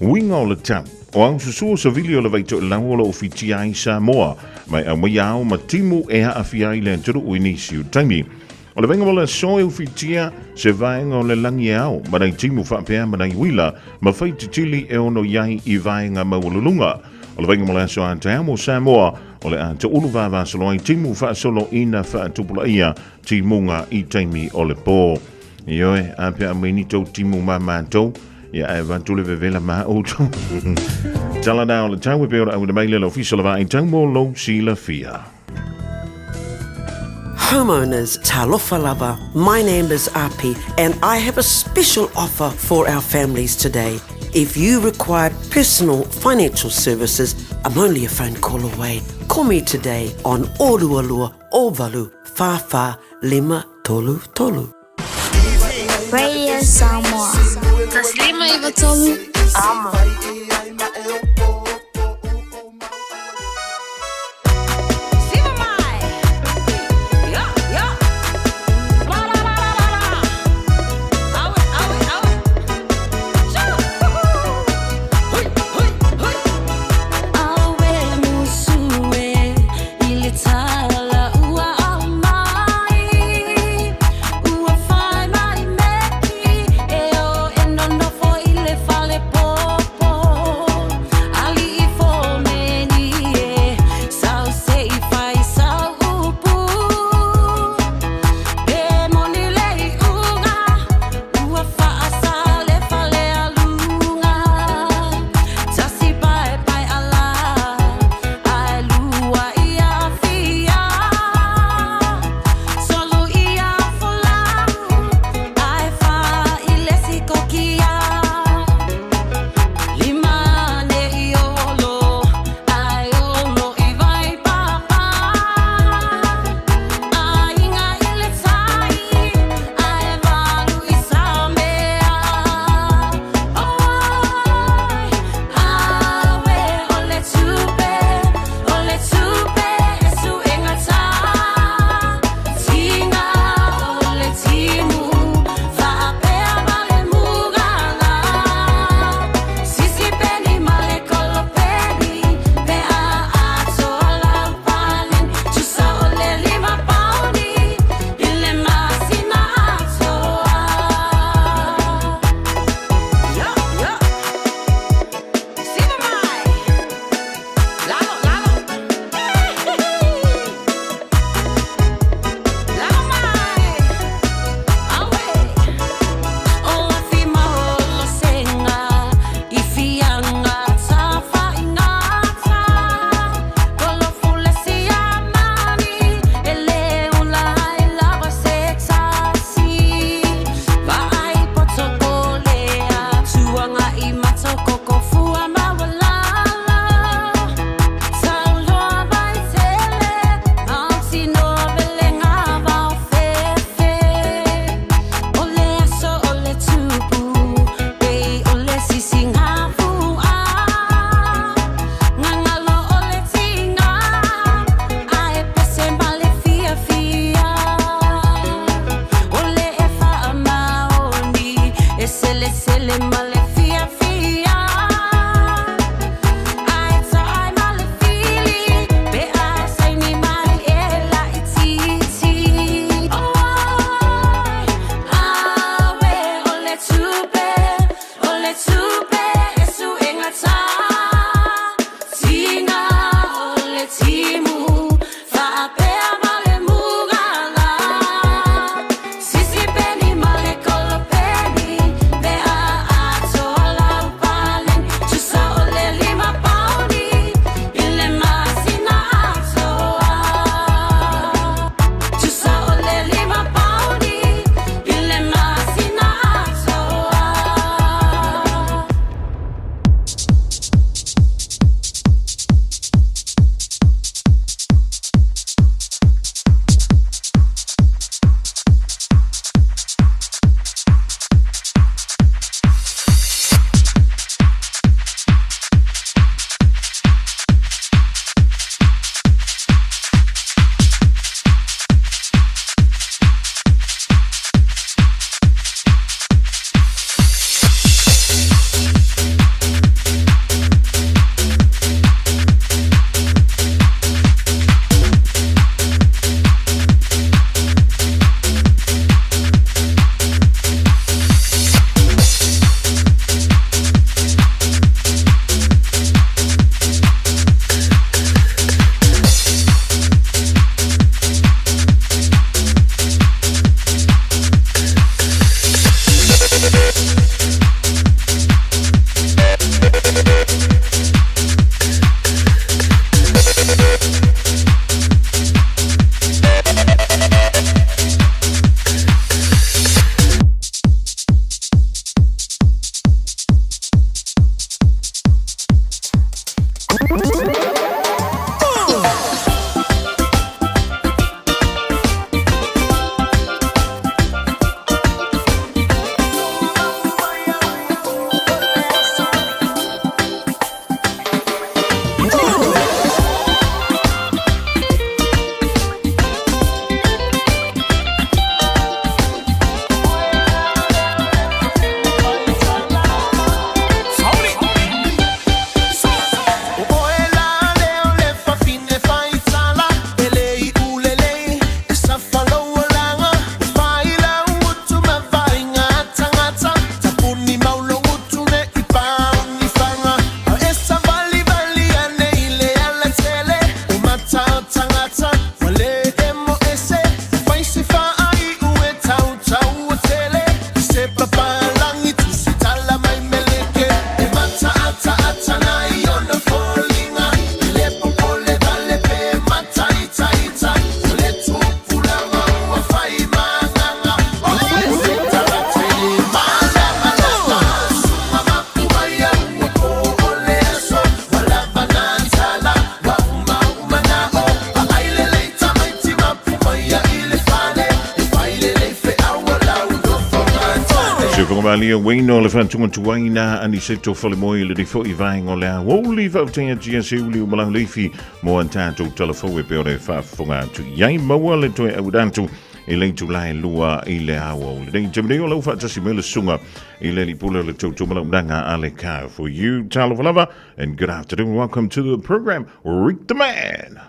Uiga o le tau, o au susu o savili o le vaitoelau o lo o fitia ai Samoa, mai aumaia ao ma timu e aafia ai le atunuu i nisi o taimi. O le vaega mo le aso e ufitia se vaega o le lagi e ao, ma nai timu faapea ma nai uila, ma fai titili e ono i ai i vaega maualuluga. O le vaega mo le aso a taeao mo Samoa, o le a toulu vavasolo ai timu faasolo ina faatupulaia timuga i taimi o le po. Ioe, a pe a mai ni tou timu ma matou, ia ae avatu le vevela ma outou. Tala nā o le tau e pe ora auina mai le le ofisa o le vaai tau mo lou silafia. Homeowners, Talofa lava. My name is Api and I have a special offer for our families today. If you require personal financial services, I'm only a phone call away. Call me today on Orualua Ovalu Whawha Lima Tolu Tolu. Radio Samoa. Taslima Ivatolu. Amo. Faafofoga malie uaina o le faatuatuaina Aniseto Falemoe i lenei foi vaega o le aoauli faafetai atu ia Seuliu ma Lauleifi mo a tatou talafou e pei ona e faafofoga atu i ai maua le toe auina atu i le itula e lua i le aoauli nei. Taimi nei o lau faatasi mai le susuga i le Alii Pule o le Tautumalaunaga a le Car for You. Talofa lava and good afternoon. Welcome to the program, Rick the Man.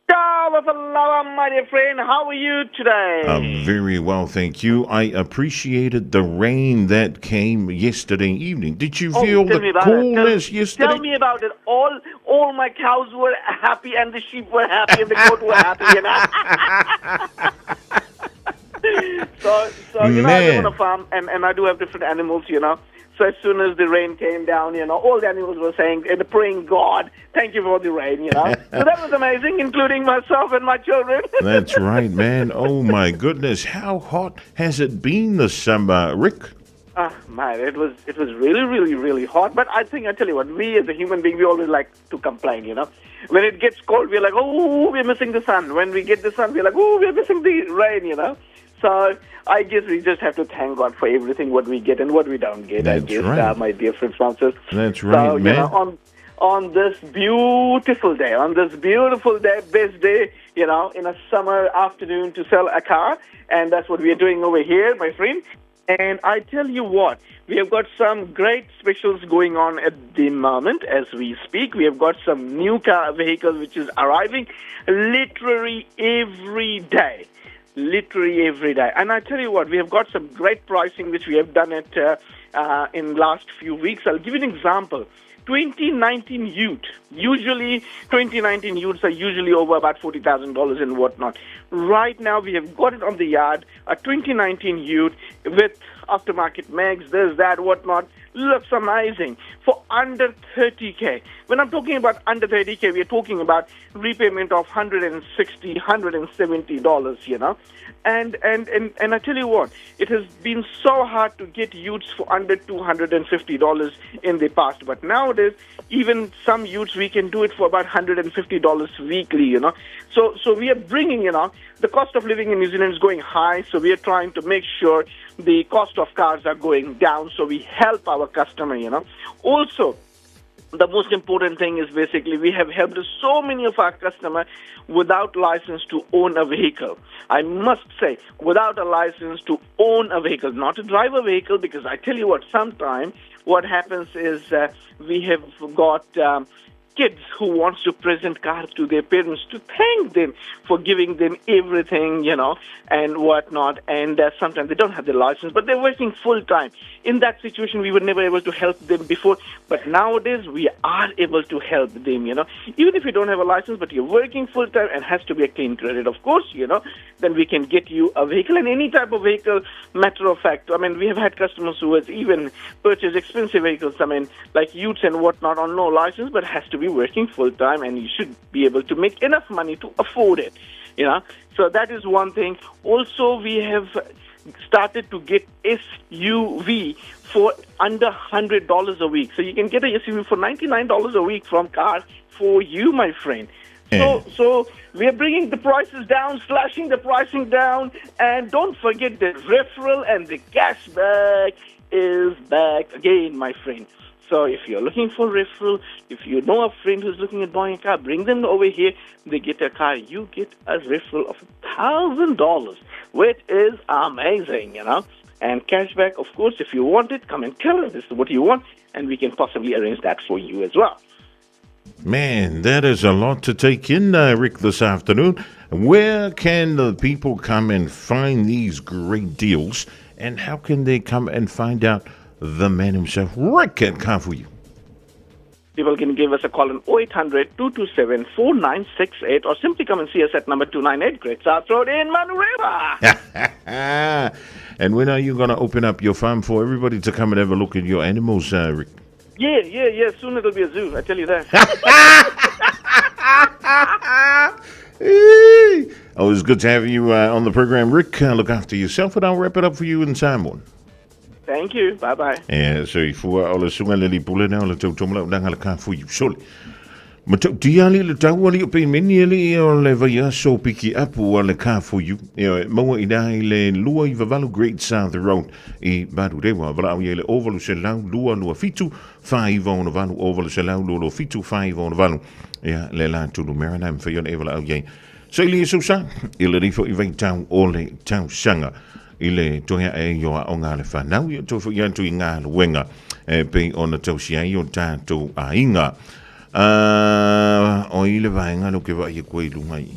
Talofa lava, my dear friend. How are you today? I'm very well, thank you. I appreciated the rain that came yesterday evening. Did you Oh, feel tell me the about it. Tell, coolness yesterday? tell me about it. All all my cows were happy, and the sheep were happy, and the goat were happy. You know. So so you know, I live on Man. a farm, and and I do have different animals. You know. So as soon as the rain came down, you know, all the animals were saying and praying God, thank you for the rain. You know. So that was amazing, including myself and my children. That's right, man. Oh my goodness, how hot has it been this summer, Rick? Ah, man, it was it was really, really, really hot. But I think I tell you what, we as a human being, we always like to complain, you know. When it gets cold, we're like, oh, we're missing the sun. When we get the sun, we're like, oh, we're missing the rain, you know. So I guess we just have to thank God for everything what we get and what we don't get. I That's guess, right. my dear friend Francis. That's So right, you man. know, on on this beautiful day, on this beautiful day, best day, you know, in a summer afternoon to sell a car, and that's what we are doing over here, my friend. And I tell you what, we have got some great specials going on at the moment as we speak. We have got some new car vehicles which is arriving literally every day. Literally every day. And I tell you what, we have got some great pricing which we have done it in last few weeks. I'll give you an example. 2019 Ute. Usually, 2019 Utes are usually over about $40,000 and whatnot. Right now, we have got it on the yard, a 2019 Ute with aftermarket mags, this, that, whatnot. Looks amazing for under 30K. When I'm talking about under 30K, we are talking about repayment of $160, $170, you know. And, and, and, and I tell you what, it has been so hard to get utes for under $250 in the past. But nowadays, even some utes, we can do it for about $150 weekly, you know. So, so we are bringing, you know, the cost of living in New Zealand is going high. So we are trying to make sure the cost of cars are going down. So we help our customer, you know. Also, the most important thing is basically we have helped so many of our customers without license to own a vehicle. I must say, without a license to own a vehicle, not to drive a vehicle, because I tell you what, sometimes what happens is we have got kids who wants to present cars to their parents to thank them for giving them everything, you know, and whatnot. And sometimes they don't have the license, but they're working full time. In that situation, we were never able to help them before, but nowadays we are able to help them, you know. Even if you don't have a license, but you're working full time and has to be a clean credit, of course, you know, then we can get you a vehicle and any type of vehicle. Matter of fact, I mean, we have had customers who has even purchased expensive vehicles, I mean, like utes and whatnot on no license, but has to be working full time and you should be able to make enough money to afford it, you know. So that is one thing. Also, we have started to get SUV for under $100 a week. So you can get a SUV for $99 a week from Car for You, my friend. So, so we are bringing the prices down, slashing the pricing down, and don't forget the referral and the cashback is back again, my friend. So if you're looking for referral, if you know a friend who's looking at buying a car, bring them over here. They get a car. You get a referral of $1,000, which is amazing, you know. And cashback, of course, if you want it, come and tell us this is what you want, and we can possibly arrange that for you as well. Man, that is a lot to take in, Rick, this afternoon. Where can the people come and find these great deals? And how can they come and find out the man himself, Rick at Car For You? People can give us a call on 0800 227 4968 or simply come and see us at number 298 Great South Road in Manurewa. And when are you going to open up your farm for everybody to come and have a look at your animals, Rick? Yeah, yeah, yeah. Soon it'll be a zoo, I tell you that. Oh, it's good to have you on the program, Rick. Look after yourself, and I'll wrap it up for you in Samoan. Thank you. Bye-bye. Yeah, so i fua o le sunga le lipule na o le tautomo lau nanga le ka fui sole. Matautia alii le tau alii o Peimeni alii o le vaiaso pikiapu a le Car For You. Ioe, maua i ina i le 298 Great South Road i Manurewa. Valaau i ai le 0800 227 498 0800 227 498. Ia, le latou numera na e mafai ona e valaau i ai. Saili e sousa i lenei foi vaitau o le tausaga i le toe ae ai o aoga a le whanau, ia toe foi atu i galuega e pei ona tausi ai o tātou aiga. O i le vaega lea ou te vaai atu ai i luga i.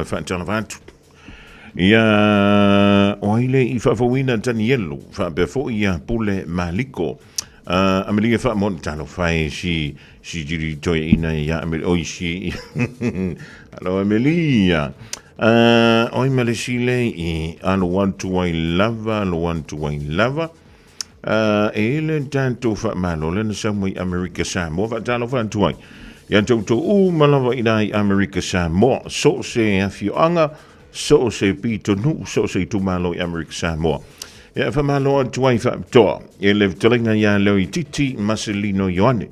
Faatalofa atu. Ia, o ai le i faafouina Tanielu, faapea foi ia Pule Maliko. Amelia Faamoni, talofa e si, si jiri toe ina ia Amelia, oi si, alo Amelia. Oi ma le si le i alo atu ai lava, alo atu ai lava. E le tatou faamalo lea na sau mai Amerika Samoa, faatalofa atu ai ia toutou uma lava i ina i Amerika Samoa, so o se afioaga, so o se pitonuu, so o se itumalo i Amerika Samoa. Ia faamalo atu ai faapitoa i le fetalaiga ia Leoititi Maselino Ioane,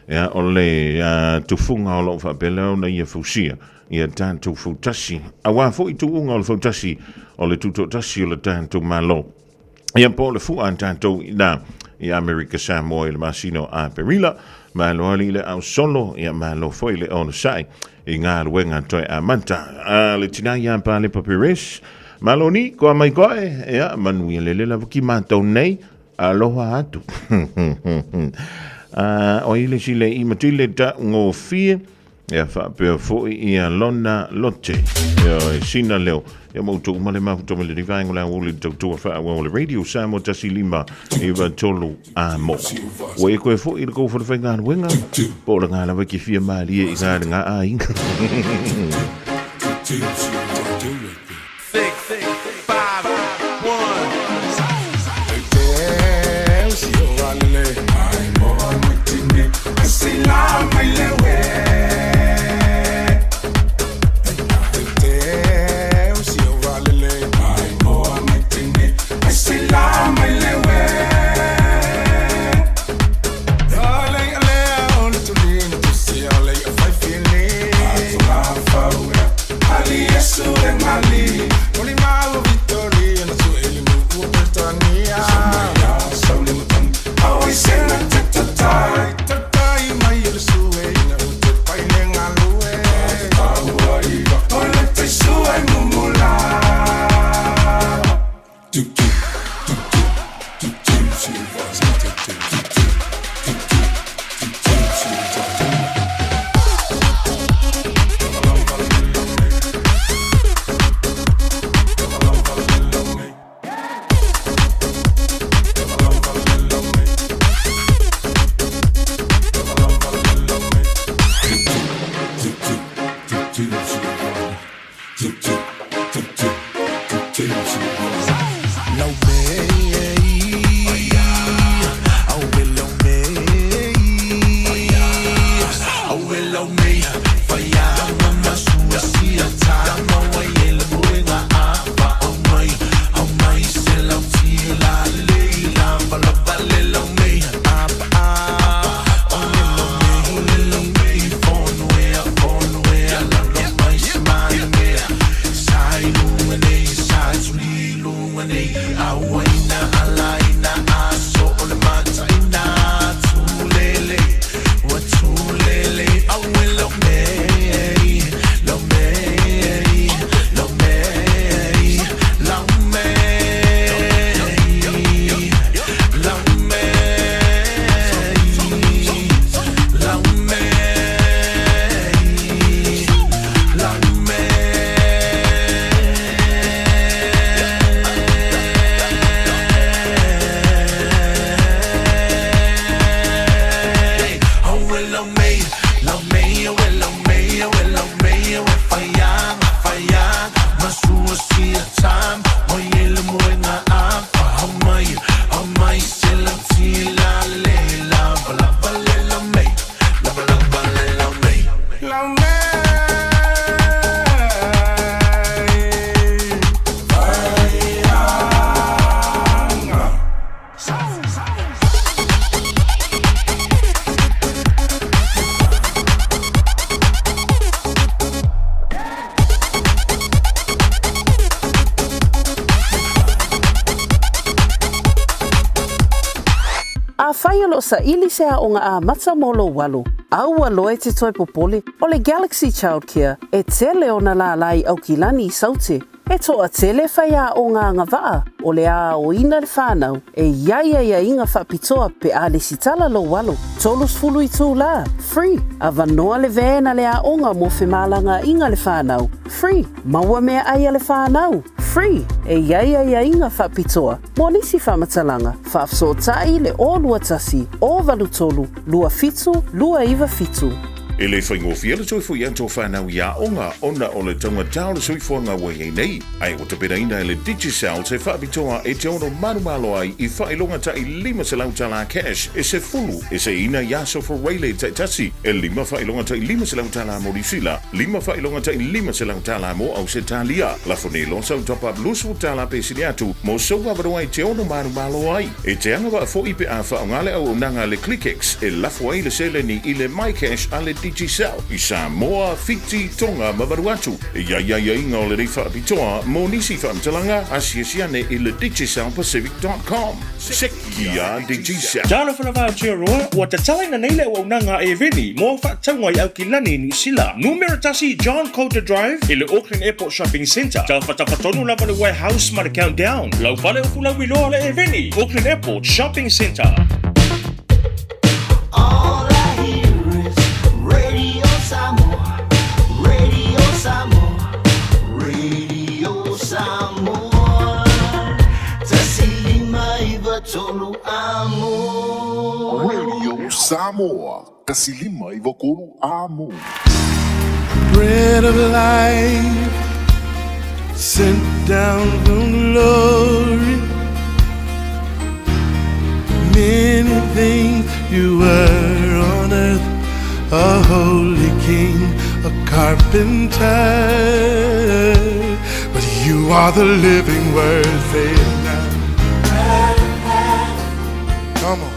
ia o le tufuga o lo o faapea lea ona ia fausia ia tatou fautasi, aua foi tuuga o le fautasi o le tutoatasi o le tatou Malo. Ia po o le fua a tatou i ina i Amerika Samoa i le masina o Aperila. Malo alii le au solo, ia malo foi le onosai i galuega toe amata. A le tina ia Palepa Perez, malo ni, koa mai koe, ia manuia lele lava ki mātou nei, aloha atu. O i le sile i matile ta ngofie, Ia faapea foi ia lona lote. Ia e sina leo. Ia ma outou uma le mafuta mai lenei vaega o le aoauli le tautua faaauau o le Radio Samoa 1 5 9 3 a mo. Ua e koe foi i le kou fale faigaluega, po o le ngā lava ki fia malie i ngā le ngā aiga. Afai o lo o saili se aoga amata mo lou alo, aua loa e te toe popole, o le Galaxy Childcare e tele ona lālā i Aukilani i Saute. E toatele faiaoga agavaa o le a aoina le whanau e i ai aiaiga faapitoa pe a lesitala lou alo. 30 itulā, free, avanoa le van a le aoga mo femalagaaiga le whanau, free, maua meaai a le whanau, free, e i ai aiaiga faapitoa mo nisi faamatalaga, faafesootai le 021 083 27 297. E le faigofie le toe foi atu o whanau i aoga ona o le taugata o le soifuaga ua i ai nei, ae ua tapenaina e le Digicel se faapitoa e te ono manumalo ai i faailoga ta'i $500 tala cash e sefulu e seiina i aso Fureile taitasi, e lima faailoga ta'i $500 tala mo Niu Sila, lima faailoga ta'i $500 tala mo Ausetalia. Lafo nei loa sau top up $20 tala pe sili atu mo sou avanoa e te ono manumalo ai. E te agavaa foi pe a faaaoga le auaunaga a le ClickX e lafo ai le seleni i le MyCash a le Digicel i Samoa, Fiti, Tonga ma Vanuatu. E i ai aiaiga o lenei faapitoa mo nisi faamatalaga, asiasi ane i le digicelpacific.com. Sekia Digicel. Talofa lava Aotearoa, ua tatalaina nei le auaunaga a Eveni mo au faatauga i Aukilani i Niu Sila. Numera tasi John Coulter Drive i le Auckland Airport Shopping Centre. Tafatafa tonu lava le Warehouse ma le Countdown. Lau fale o Fulauiloa le Eveni, Auckland Airport Shopping Centre. All I hear is Radio Samoa, Radio Samoa, Radio Samoa. Tasi lima iva tolu amo. Radio Samoa, tasi lima iva tolu amo. Bread of life sent down from glory. Many things you were on earth, a holy king, a carpenter. But you are the living word, say it now. Come on.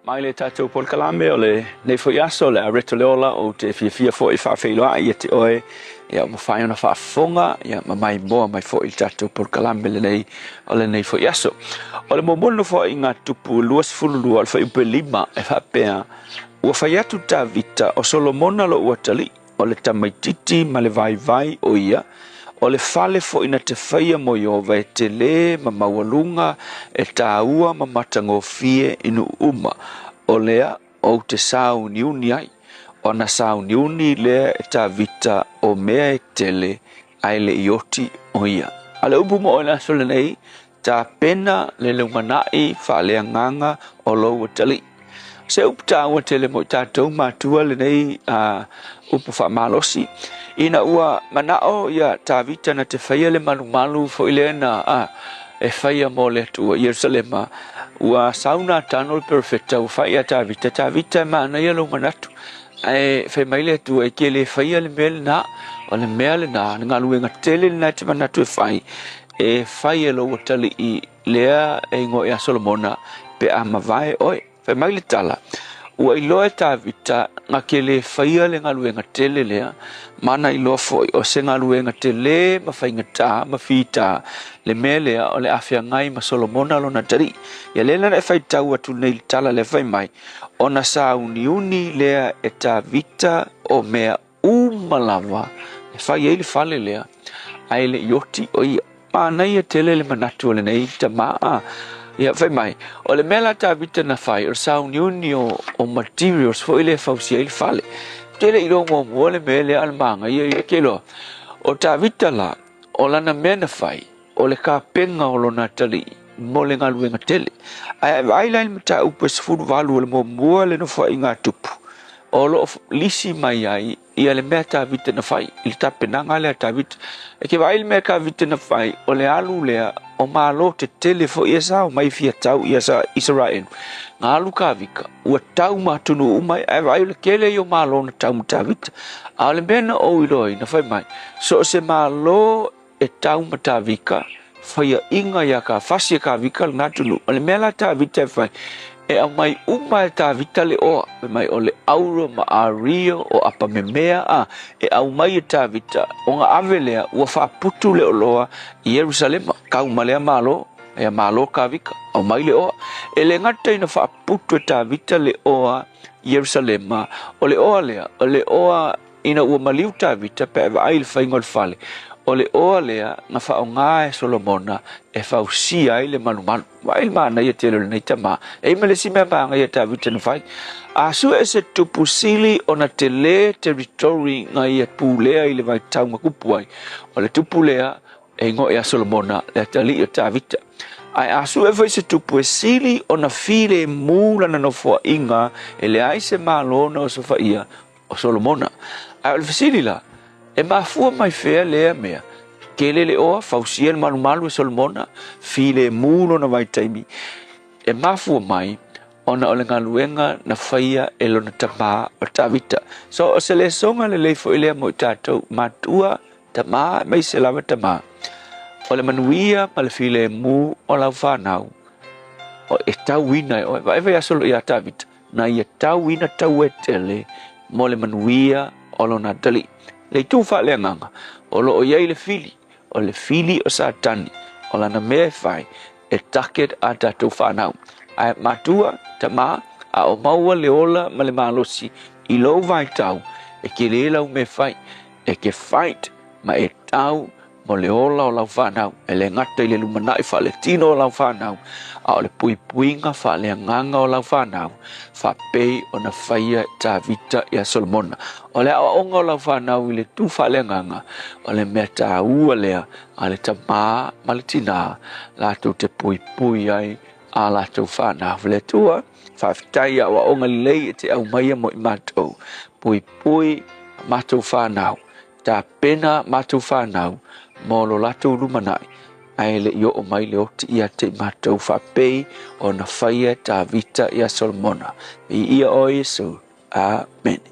Mai le tatou polokalame o lenei foi aso, o le a reto le ola, ou te fiafia foi e faafeiloai ia te oe, ia ua mafai ona faafofoga, ia ma maimoa mai foi i le tatou polokalame lenei o lenei foi aso. O le muamua o le Nofoaiga Tupu 22 o le fuaiupu e 5 e faapea, Ua fai atu Tavita, o Solomona lou atalii, o le tamaitiiti ma le vaivai o ia, o le fale foi na te faia mo Ieova e telē ma maualuga, e tāua ma matagofie i nuu uma, o lea ou te sauniuni ai. Ona sauniuni lea e Tavita o mea e tele, ae le i oti o ia. A o le upu mo oe i le aso lenei, Tapena le lumanai faaleagaga o lou atalii. O se upu taua tele mo i tatou matua lenei upu faamalosi, ina ua manao ia Tavita na te faia le malumalu foi lea na e faia mo le Atua i Ierusalema, ua sau Natano le perofeta ua fai ia Tavita, Tavita e manaia lou manatu, ae fai mai le Atua e te le faia le mea lena, o le mea lena, le galuega tele lena e te manatu e fai, E fai e lou atalii lea e igoa ia Solomona pe a mavae oe. Fai mai le tala, Ua iloa e Tavita na ke le faia le galuega tele lea, ma na iloa foi o se galuega tele ma faigata ma fita le mea lea o le a feagai ma Solomona lona atalii. Ia lea la na e faitau atu nei i le tala lea fai mai, Ona sauniuni lea e Tavita o mea uma lava e fai ai le fale lea, ae le i oti o ia. Manaia tele le manatu o lenei tama. Ia, fai mai, o le mea la Tavita na fai, o le sauniuni o, o materials foi lea e fausia ai le fale. Ou te le i iloa muamua le mea lea, a o le manaia ia ke iloa. O Tavita la, o lana mea na fai, o le kapena o lona atalii mo le galuega tele. Ae a vaai la i le mataupu e 18 o le muamua le Nofoaiga a Tupu, o lo o lisi mai ai ia le mea Tavita na fai i le tapenaga lea a Tavita. E ke vaai i le mea Tavita na fai, o le alu lea o malo tetele foi e sa omai fia tau ia sa Isaraelu. Na alu Kavika, ua tau ma atunuu uma ai, ae vaai o le tele ia o malo na tau ma Tavita. A o le mea na ou iloaina, fai mai, so o se malo e tau ma Tavika, faiaʻiga iā Kafasi e Kavika lena atunuu. O le mea la Tavita e fai, E aumai uma e Tavita le oa, fai mai o le auro ma ario o apamemea, a e aumai e Tavita, ona ave lea ua faaputu le oloa i Ierusalema, kau ma lea malo, ia malo Tavita, aumai le oa. E le gata ina faaputu e Tavita le oa i Ierusalema, o le oa lea, o le oa Ina ua maliu Tavita pe a vaai i le faiga o le fale, o le oa lea na faaaoga e Solomona e fausia ai le malumalu. Vaai le manaia tele o lenei tama. E i ai ma le isi mea manaia Tavita na fai. A sue se tupu sili ona tele territory na ia pulea i le vaitau na tupu ai, o le tupu lea e igoa ia Solomona le atalii o Tavita. Ae a sue foi se tupu e sili ona filemu lana nofoaiga e leai se malo na osofaia, o Solomona. Ae o le fesili la, e mafua mai fea lea mea? Tele le oa, fausia le malumalu e Solomona, filemu lona vaitaimi. E mafua mai ona o le galuega na faia e lona tama o Tavita. So o se lesoga lelei foi lea mo i tatou, matua, tama, aemaise lava tama. O le manuia ma le filemu o lau fanau, o e tauina e oe. Vaai vaiaso lo ia Tavita. Na ia tauina taua e tele mo le manuia o lona atalii. Le itu faaleagaga, o lo o i ai le fili, o le fili o Satani, o lana mea e fai, e target a tatou fanau. Ae matua, tama, a o maua le ola ma le malosi i lou vaitau, e tele lau mea e fai, e te fight ma e tau mo le ola o lau fanau, e le gata i le lumanai faaletino o lau fanau, a o le puipuiga faaleagaga o lau fanau, faapei ona faia e Tavita ia Solomona. O le aoaoga o lau fanau i le tu faaleagaga, o le mea taua lea a le tamā ma le tinā latou te puipui ai a latou fanau. Le Atua, faafetai i aoaoga lelei e te aumaia mo i matou, puipui a matou fanau, Tapena matou fanau mo lo latou lumanai, ae le i oo mai le oti ia te i matou faapei ona faia e Tavita ia Solomona. Viia oe Iesu. Amene.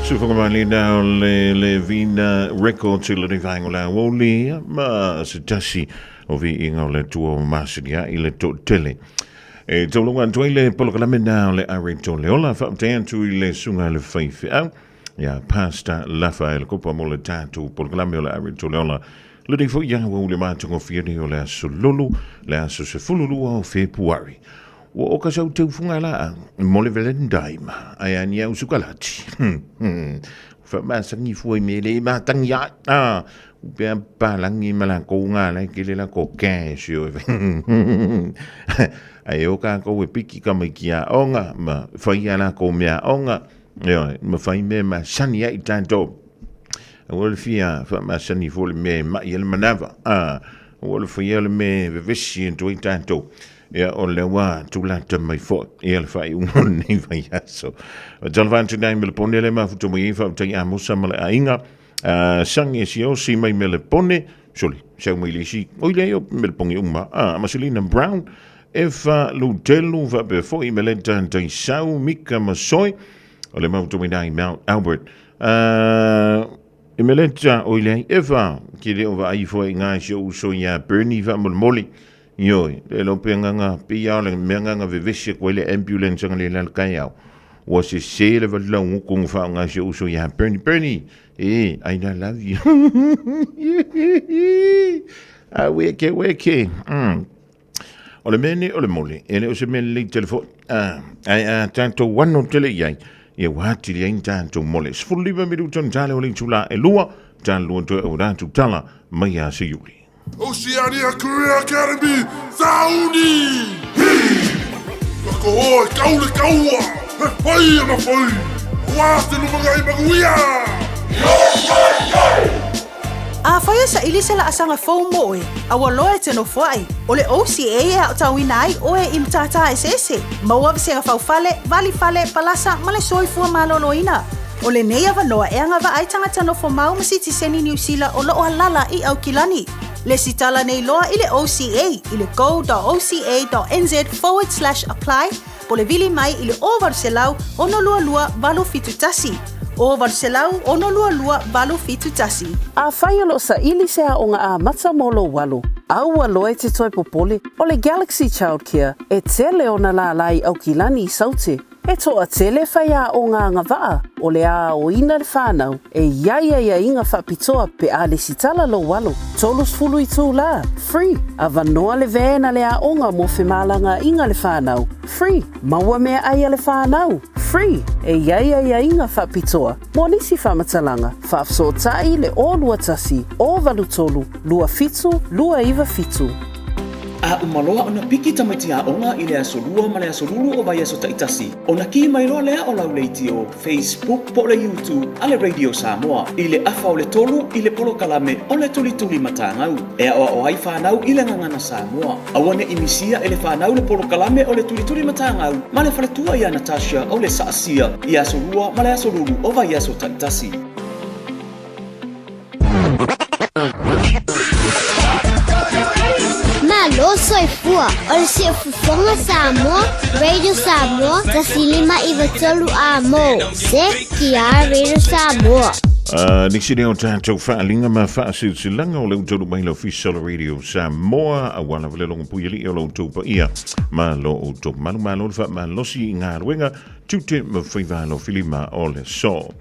Sufogamaliina o le Levina Records i lenei vaega o le aoauli ma se tasi o viiga o le Atua ua masani ai le toatele. E taulunga atu ai le polokalame na o le Areto le Ola, faafetai atu i le susuga i le faifeau ia Pastor Lafael Kopa mo le tatou polokalame o le Areto le Ola. Lenei foi aoauli matagofie nei o le aso Lulu, le aso 12 o Fepuari. Ua oka sau teufuga laa mo le Valentine, ae a ni au sukalati. Faamasani fua i mea le matangi ai. Ah, upea palangi ma lakou ngā lai kele la ko cash yo. Ae o kākou e piki ka mai ki a onga, ma whai a lākou mea onga, ioe, ma whai mea masani ai tātou. Aua le fia faamasani fua le mea e mai e le manawa. Ah, aua le whaia le mea e vevesi e toi tātou. Ia, o lea ua tulata mai foi ia le faaiuga o lenei vaiaso. O talofa atu nei me le pone le mafuta mai ai faafetai Amosa ma le aiga. Sangi e siosi mai me le pone, soli, sau mai le isi, oi lea o me le pongi uma. Maselina Brown, Efa Lutelu, faapea foi me le tātai sau, Mika Masoi, o le mafuta mai nei Mount Albert. E meleta oi lea, Efa, ki le o vaai foi ngā si o uso ia Bernie faamolemole. Ioe, le lo pe nganga, pe ia le mea nganga vevesi koe le ambulance nga le lal kai au. Ua se se le vali lau nguku ngu wha nga se uso ia Bernie, Bernie, e, I love you. A weke, weke. O le mea nei o le mole, e le o se mea lelei tele foi. Ae a tātou ano tele i ai, ia ua atili ai ni tātou mole. 15 minuta ni tale o le itula e lua, tale lua toe au rātou tala mai a se iuli. Oceania Career Academy, Sauni! Hi! Ka koho e kau le kaua, he whai ana whai, wā te lumangai manuia! Afai e saili se laasaga fou mo oe, a ua loa e te nofoai, o le OCA e aotauina ai oe i matata eseese, maua vasega faufale, valifale, palasa ma le soifua maloloina. O lenei avanoa e agavaa ai tagata nofo mau ma sitiseni Niu Sila o loo alala i Aukilani. Lesitala nei loa i le OCA i le go.oca.nz/apply po le vili mai i le 0800 622 871. 0800 622 871. Afai o lo o saili se aoga amata mo lou alo, a ua loa e te toe popole, o le Galaxy Childcare e tele ona lālā i Aukilani i Saute. E toatele whaiaonga agavaa o le aoina le whanau e i ai aiaiga faapitoa pe a lesitala lou alo, 30 itulā, free, avanoa le van a le aoga mo femalagaaiga le whanau, free, maua meaai a le whanau, free, e i ai aiaiga faapitoa mo nisi faamatalaga, faafesootai le 021 083 27 297. A uma loa ona piki tamaiti aoga i le aso Lua ma le aso Lulu o vaiaso taitasi, ona kī mai loa lea o lau leitio, Facebook po o le YouTube a le Radio Samoa i le afa o le tolu i le polokalame o le Tulituli Matagau e aoao ai fanau i le gagana Samoa. Aua ne i misia e le fanau le polokalame o le Tulituli Matagau ma le faletua ia Natasha o le Saasia i aso Lua ma le aso Lulu o vaiaso taitasi. Malo soifua o le Siufofoga Samoa, Radio Samoa, 105 93 amo. CKR Radio Samoa. Nisi lea o tatou faaaliga ma faasilasilaga o le ua taunuu mai le Ofisa o le Radio Samoa aua lava le logopuialii o lo outou paia ma lo outou mamalu. Malo le faamalosi i galuega tiute ma faiva alofilima o le aso.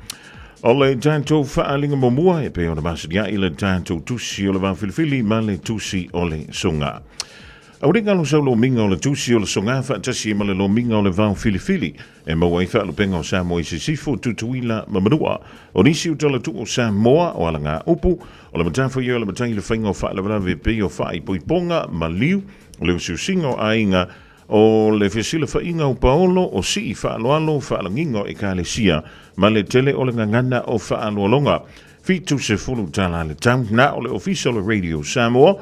O le tatou faaaliga muamua e pei ona masani ai le tatou tusi o le vaofilifili ma le tusi o le soga. Auliga lo sau lomiga o le tusi o le soga faatasi ma le lomiga o le vaofilifili e maua ai faalupega o Samoa i Sisifo, Tutuila ma Manua. O nisi o talatuu o Samoa o alagaupu, o le matafaioi o le matai i le faiga o faalavelave e pei o faaipoipoga, maliu, o le usiusiga o aiga, O le fesilafaiga o Paolo, o sii faaaloalo, faalagiga o Ekalesia, ma le tele o le gagana o faaaloaloga. 70 tala le tau. Na o le ofisa o le Radio Samoa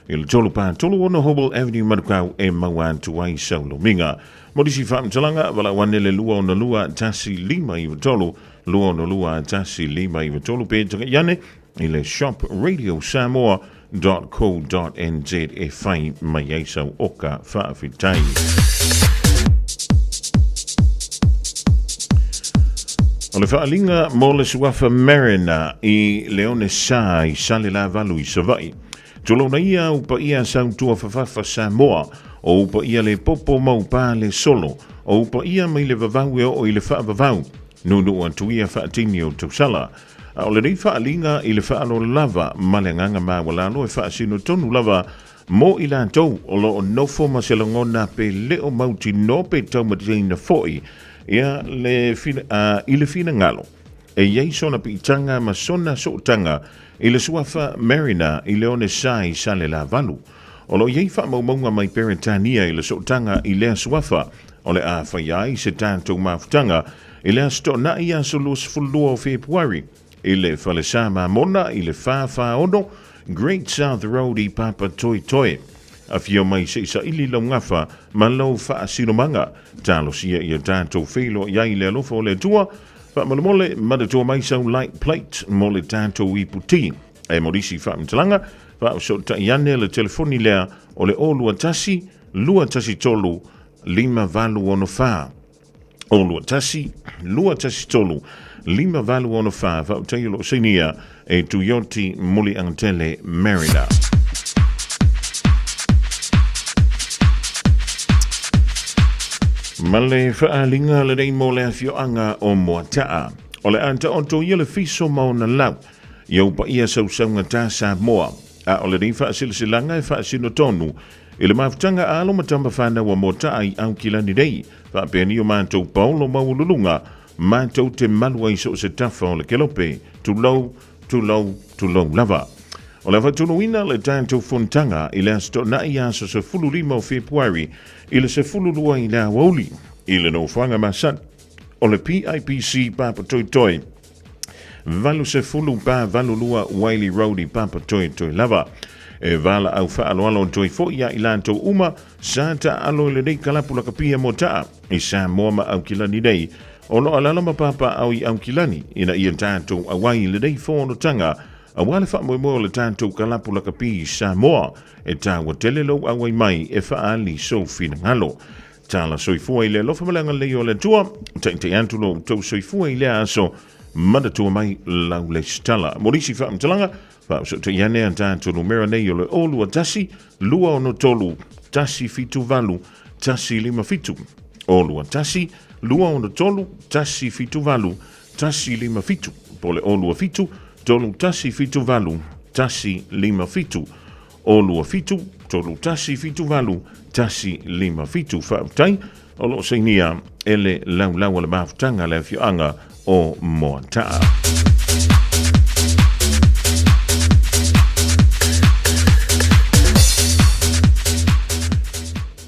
i le 336 Hobble Avenue Manukau e maua atu ai sau lomiga. Mo nisi faamatalaga, valaau ane le 262 1593, 262 1593 pe tagai ane i le shop radiosamoa.co.nz e fai mai ai sau oka faafetai. O le faaaliga mo le suafa Mariner i le one sa i Salelavalu i Savaii. Tulouna ia u paia sautua fafafa Samoa, o u paia le popo ma u pā le solo, o u paia mai le vavau e oo i le faavavau, nuunuu atu ia faatini o tausala. A o lenei faaaliga i le faaaloalo lava ma le agaga maualalo e faasino tonu lava mo i latou o lo o nofo ma se lagona pe le o mautinoa pe taumateina foi ia le, i le finagalo e i ai sona piitaga ma sona sootaga i le suafa Mariner i le one sa i Salelavalu. O lo o i ai faamaumauga mai Peretania i le sootaga i lea suafa o le a faia ai se tatou mafutaga i le Aso Toonai aso 22 o Fepuari i le Falesa Mamona i le 446 Great South Road i Papatoetoe. Afio mai se i saili lau gafa ma lou faasinomaga. Talosia ia tatou feiloai ai i le alofa o le Atua. Faamolemole, manatua mai sau light plate mo le tatou ipu ti. E mo nisi faamatalaga, faafesootai ane le telefoni lea o le 021 213 5864. 021 213 5864. Faafetai o lo o sainia e Tuioti Muliagatele Mariner. Ma le faaaliga lenei mo le afioaga o Moataa. O le a taoto ia le fiso ma ona lau, ia upaia sausauga tā Samoa. A o lenei faasilasilaga e faasino tonu i le mafutaga a alo ma tama fanau a Moataa i Aukilani nei, faapea ni o matou paolo maualuluga, matou te malu ai so o se tafa o le kelope, tulou, tulou, tulou lava. O le a faatunuina le tatou fonotaga i le Aso Toonai aso 15 o Fepuari i le 12 i le aoauli i le nofoaga masani o le PIPC Papatoetoe 80 pa 82 Wylie Road i Papatoetoe lava. E valaau faaaloalo atu ai foi ia i latou uma sa taaalo i lenei kalapu lakapia mo taa i Samoa ma Aukilani nei, o lo o alaala ma papaaao i Aukilani ina ia tatou auai i lenei fonotaga aua le faamoemoe o le tatou kalapu lakapi i Samoa. E taua tele lou auai mai e faaali sou finagalo. Tala soifua i le alofa ma le agalelei o le Atua, taitai atu lo outou soifua i lea aso, manatua mai lau lesitala. Mo nisi faamatalaga, faaosootai ane a tatou numera nei o le 021 263 178 157. 021 263 178 157. Po o le 027 3178 157. 027 3178 157. Faafetai o lo o sainia e le laulau a le mafutaga a le afioaga o Moataa.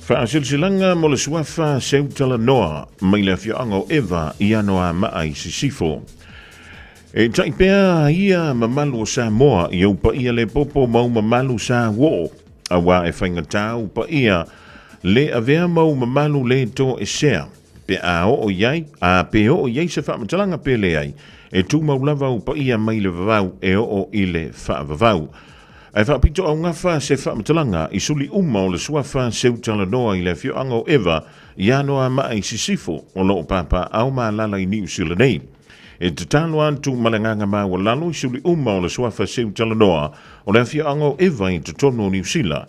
Faasilasilaga mo le suafa Seutalanoa mai le afioaga o Eva i Anoamaa i Sisifo. E tai pea ia mamalu o Samoa i ou paia le popo ma ou mamalu sa uoo, auā e faigata ou paia le avea ma ou mamalu le toesea. Pe a oo i ai, a pe oo i ai se faamatalaga pe leai, e tumau lava ou paia mai le vavau e oo i le faavavau. Ae faapito augafa se faamatalaga i suli uma o le suafa Seutalanoa i le afioaga o Eva i Anoamaa i Sisifo o lo o papaaao ma alaala i Niu Sila nei. E tatalo atu ma le agaga maualalo i suli uma o le suafa Seutalanoa o le afioaga o Eva i totonu o Niu Sila.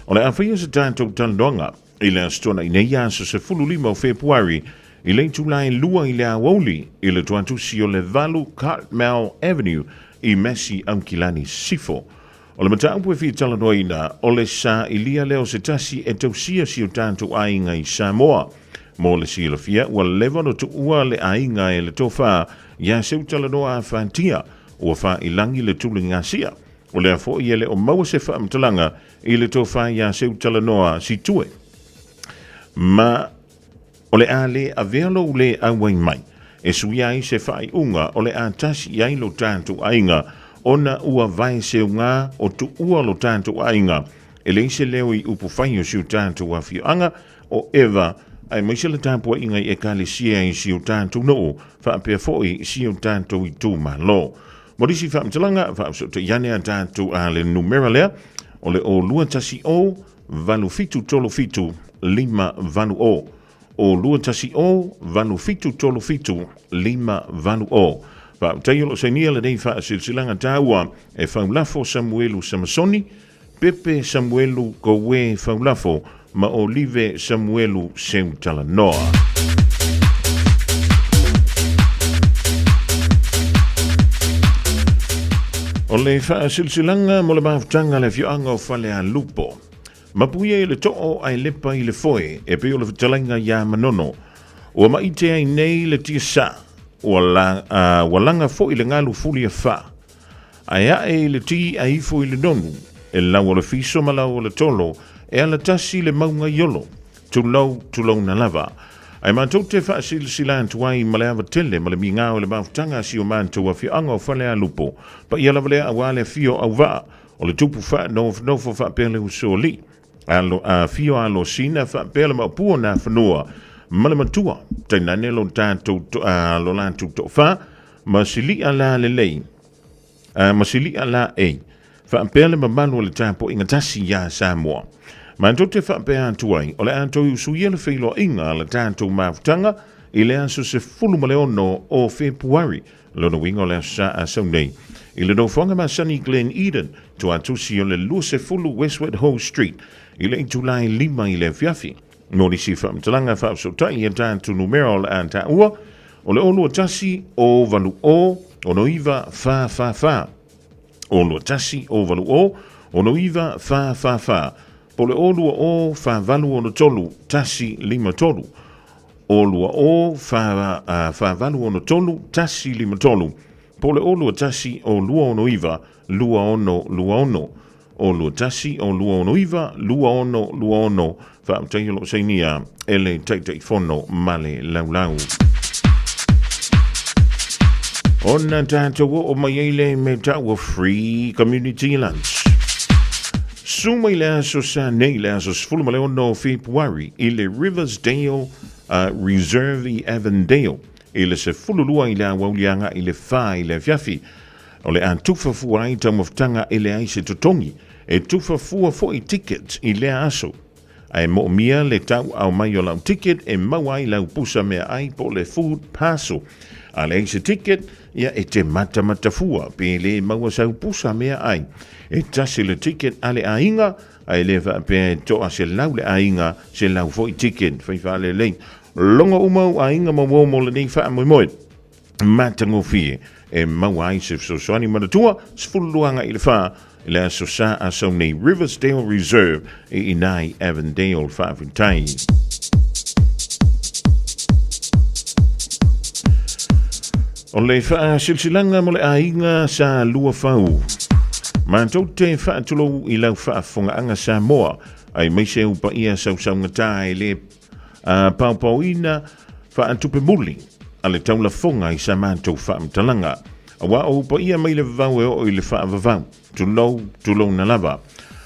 O le a faia se tatou talanoaga I le Aso Toonai nei, aso 15 o Fepuari, i le itula e 2 i le aoauli i le toatusi o le 8 Cartmel Avenue i Massey Aukilani Sisifo. O le mataupu e fia talanoaina, o le sailia lea o se tasi e tausia si o tatou aiga i Samoa. Mo le silafia, ua leva ona tuua le aiga e le tofa iā Seutalanoa Afatia, ua failagi le tuligasia. O lea foi e le o maua se faamatalaga I le tofa iā Seutalanoa Situe, ma o le a le avea lou le auai mai. e suia ai se faaiuga o le a tasi i ai lo tatou aiga ona ua vaeseugā o tuua lo tatou aiga e leai se leo i upufai o si o tatou afioaga o Eva aemaise le tapuaiga i Ekalesia i si o tatou nuu faapea foi si o tatou itumalo. Mo nisi faamatalaga, faafesootai ane a tatou a le numera lea o le 0210 8737 580. O 210 8737 580. Faafetai o lo o sainia lenei faasilasilaga taua e Faulafo Samuelu Samasoni, Pepe Samuelu Koue Faulafo ma Olive Samuelu Seutalanoa. O le faasilasilaga mo le mafutaga a le afioaga o Falealupo. Mapuia i le too ae lepa i le foe e pei o le fetalaiga iā Manono. Ua maite ai nei le tiasa, ua, la, ua laga foi le galu fuliafa. Ae ae i le ti ae ifo i le nonu, e lau o le fiso ma lau o le tolo, e alatasi le mauga i Olo. Tulou, tulouna lava. Ae matou te faasilasila atu ai ma le ava tele ma le migao i le mafutaga a si o matou afioaga o Falealupo. Paia lava lea aua le afio o Auvaa, o le tupu faanofonofo faapea le usoalii. Alo, afio Alosina faapea le maopu o Nafanua ma le matua, tainane lo tatou, lo latou toafa, ma silia la lelei, ma silia la ei, faapea le mamalu o le tapuaiga tasi iā Samoa. Matou te faapea atu ai, o le a toe usuia le feiloaiga a le tatou mafutaga i le aso 16 o Fepuari, lona uiga o le Aso Sa a sau nei, i le nofoaga masani Glen Eden, tuatusi o le 20 Westward Ho Street, i le itula e 5 i le afiafi. Mo nisi faamatalaga faafesootai i a tatou numera o le a taua, o le 021 0 80 69 444, 021 0 80 69 444, po o le 020 48 63 153, 020 48 63 153, po o le 021 0 269 2626. O 21 o 269 2626 Faafetai o lo o sainia e le Taitaifono ma le Laulau. Ona tatou oo mai ai le me taua Free Community Lunch. Su mai le aso sa nei le aso 16 o Fepuari i le Riversdale Reserve i Avondale i le 12 i le aoauli agai i le 4 i le afiafi. O le a tufa fua ai taumafataga e leai se totogi, e tufa fua foi ticket i lea aso. Ae moomia le tauaao mai o lau ticket e maua ai lau pusa meaai po o le food parcel. A leai se ticket, ia e te matamata fua pe le maua sau pusa meaai. E tasi le ticket a le aiga, ae le faapea e toa 100 le aiga, 100 foi ticket. Fai faalelei. Logo uma ou aiga ma uo mo lenei faamoemoe. Matagofie e maua ai se fesoasoani manatua 12 agai i le 4 i le aso Sa a sau nei Riversdale Reserve i ina i Avondale. Faafetai. O le faasilasilaga mo le aiga sa lua fau. Matou te faatulou i lau faafofogaaga Samoa, aemaise ou paia sausaugata e le paopaoina faatupe muli a le taulafoga i sa matou faamatalaga. Aua o ou paia mai le vavau e oo i le faavavau, tulou, tulouna lava.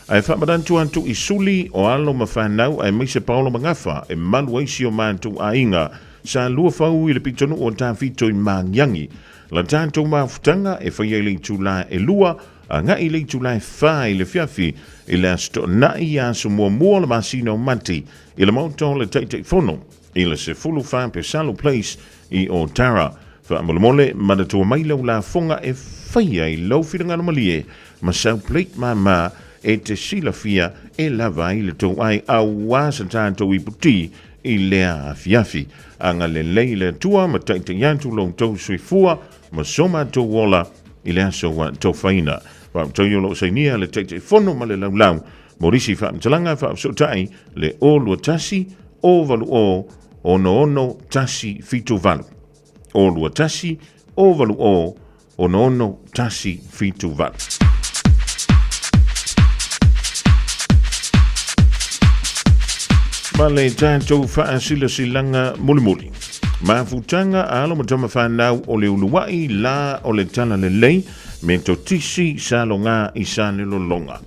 Ae faamanatu atu i suli o alo ma fanau aemaise paolo ma gafa e malu ai si o matou aiga sa luafau i le pitonuu o Tafito i Magiagi. La tatou mafutaga e fai ai le itula e 2 agai i le itula e 4 i le afiafi i le Aso Toonai aso muamua o le masina o Mati i le Maota o le Taitaifono i le 14 Pesalo Place i Otara. Faamolemole, manatua mai lau lafoga e faia i lou finagalo malie ma sau plate māmā e te silafia e lava ai le tou ai aua sa tatou iputi i lea afiafi. Agalelei le Atua ma taitai atu lo outou soifua ma so matou ola i le aso ua tofaina. Faafetai o lo o sainia le Taitaifono ma le Laulau Mo nisi faamatalaga faafesootai le 021 080 66 178. 021 080 66 178. Ma le tatou faasilasilaga mulimuli. Mafutaga a alo ma tama fanau o le uluaʻi lā o le Talalelei Metotisi Saloga i Salelologa.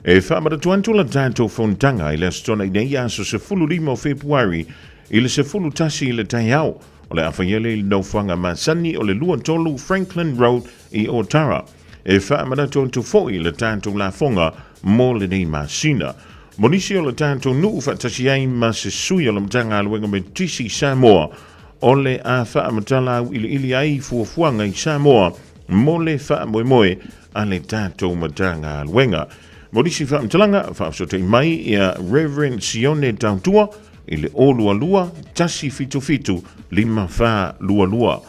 E faamanatu atu la tatou fonotaga i le Aso Toonai nei aso 15 o Fepuari i le 11 i le taeao. O le a faia lea i le nofoaga masani o le 23 Franklin Road i Otara. E faamanatu atu foi le tatou lafoga mo lenei masina. Mo nisi o le tatou nuu faatasi ai ma se sui o le Matagaluega Metotisi i Samoa, o le a faamatala auiliili ai fuafuaga i Samoa mo le faamoemoe a le tatou Matagaluega. Mo nisi faamatalaga, faafesootai mai ia Reverend Sione Tautua i le 022 177 5422.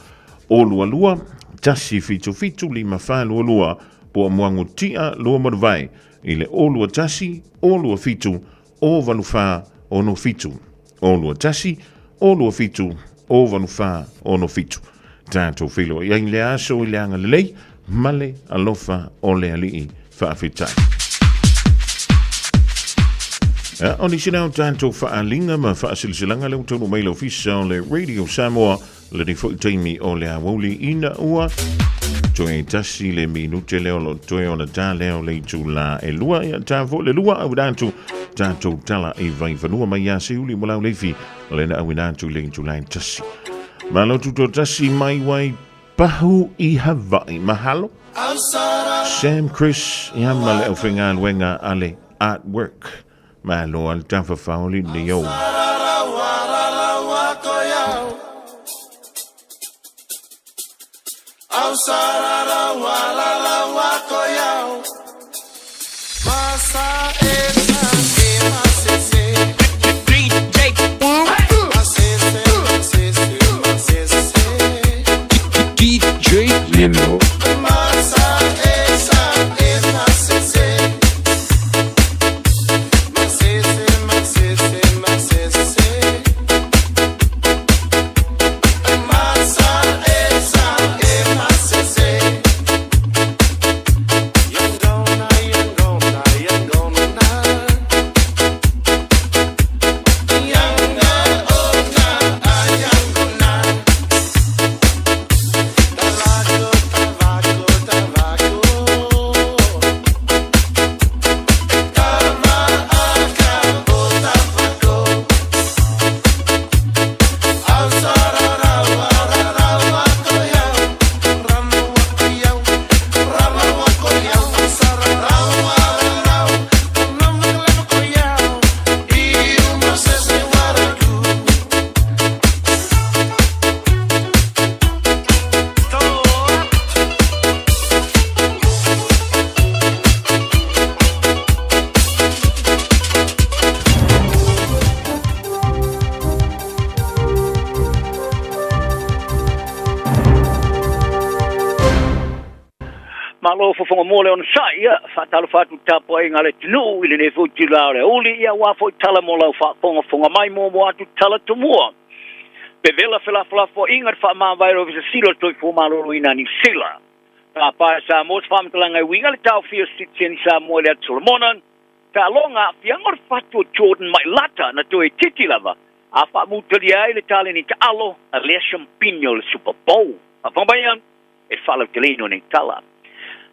022 177 5422 po o Muagutia Luamanuvai i le 021 027 084 67. 021 027 084 67. Tatou feiloai ai le aso i le agalelei ma le alofa o le Alii. Faafetai. O nisi lea o tatou faaaliga ma faasilasilaga lea ua taunuu mai le ofisa o le Radio Samoa lenei foi taimi o le aoauli ina ua toe tasi le minute lea o lo o toe ona ta lea o le itula e lua ia ta foi le lua auina atu tatou tala i vaifanua mai ia Siuli mo lau leifi le na auina atu i le itula e tasi. Malo tutoatasi mai wai pahu i Hawaii. Mahalo. Sam Chris ia ma le aufaigaluega a le Artwork. Malo a le tafafao le nei ou. DJ Nino. Malo fofoga mo le onosai, ia, faatalofa atu i le tapuaiga a le atunuu i lenei foi itula o le aoauli, ia aua foi tala mo lau faafogafoga mai muamua atu tala tomua. Pevela felafolafoaiga i le faamavae o le Ofisa Sili o le Soifua Maloloina a Niu Sila. Tapa e Samoa se faamatalaga e uiga i le taofia o sitiseni Samoa i le Atu Solomona, taaloga aafiaga o le fatu o Jordan Mailata na toe itiiti lava a faamutalia ai le taleni taalo a Lea Champinho o le Super Bowl. Faafofoga mai e faalauteleina o nei tala.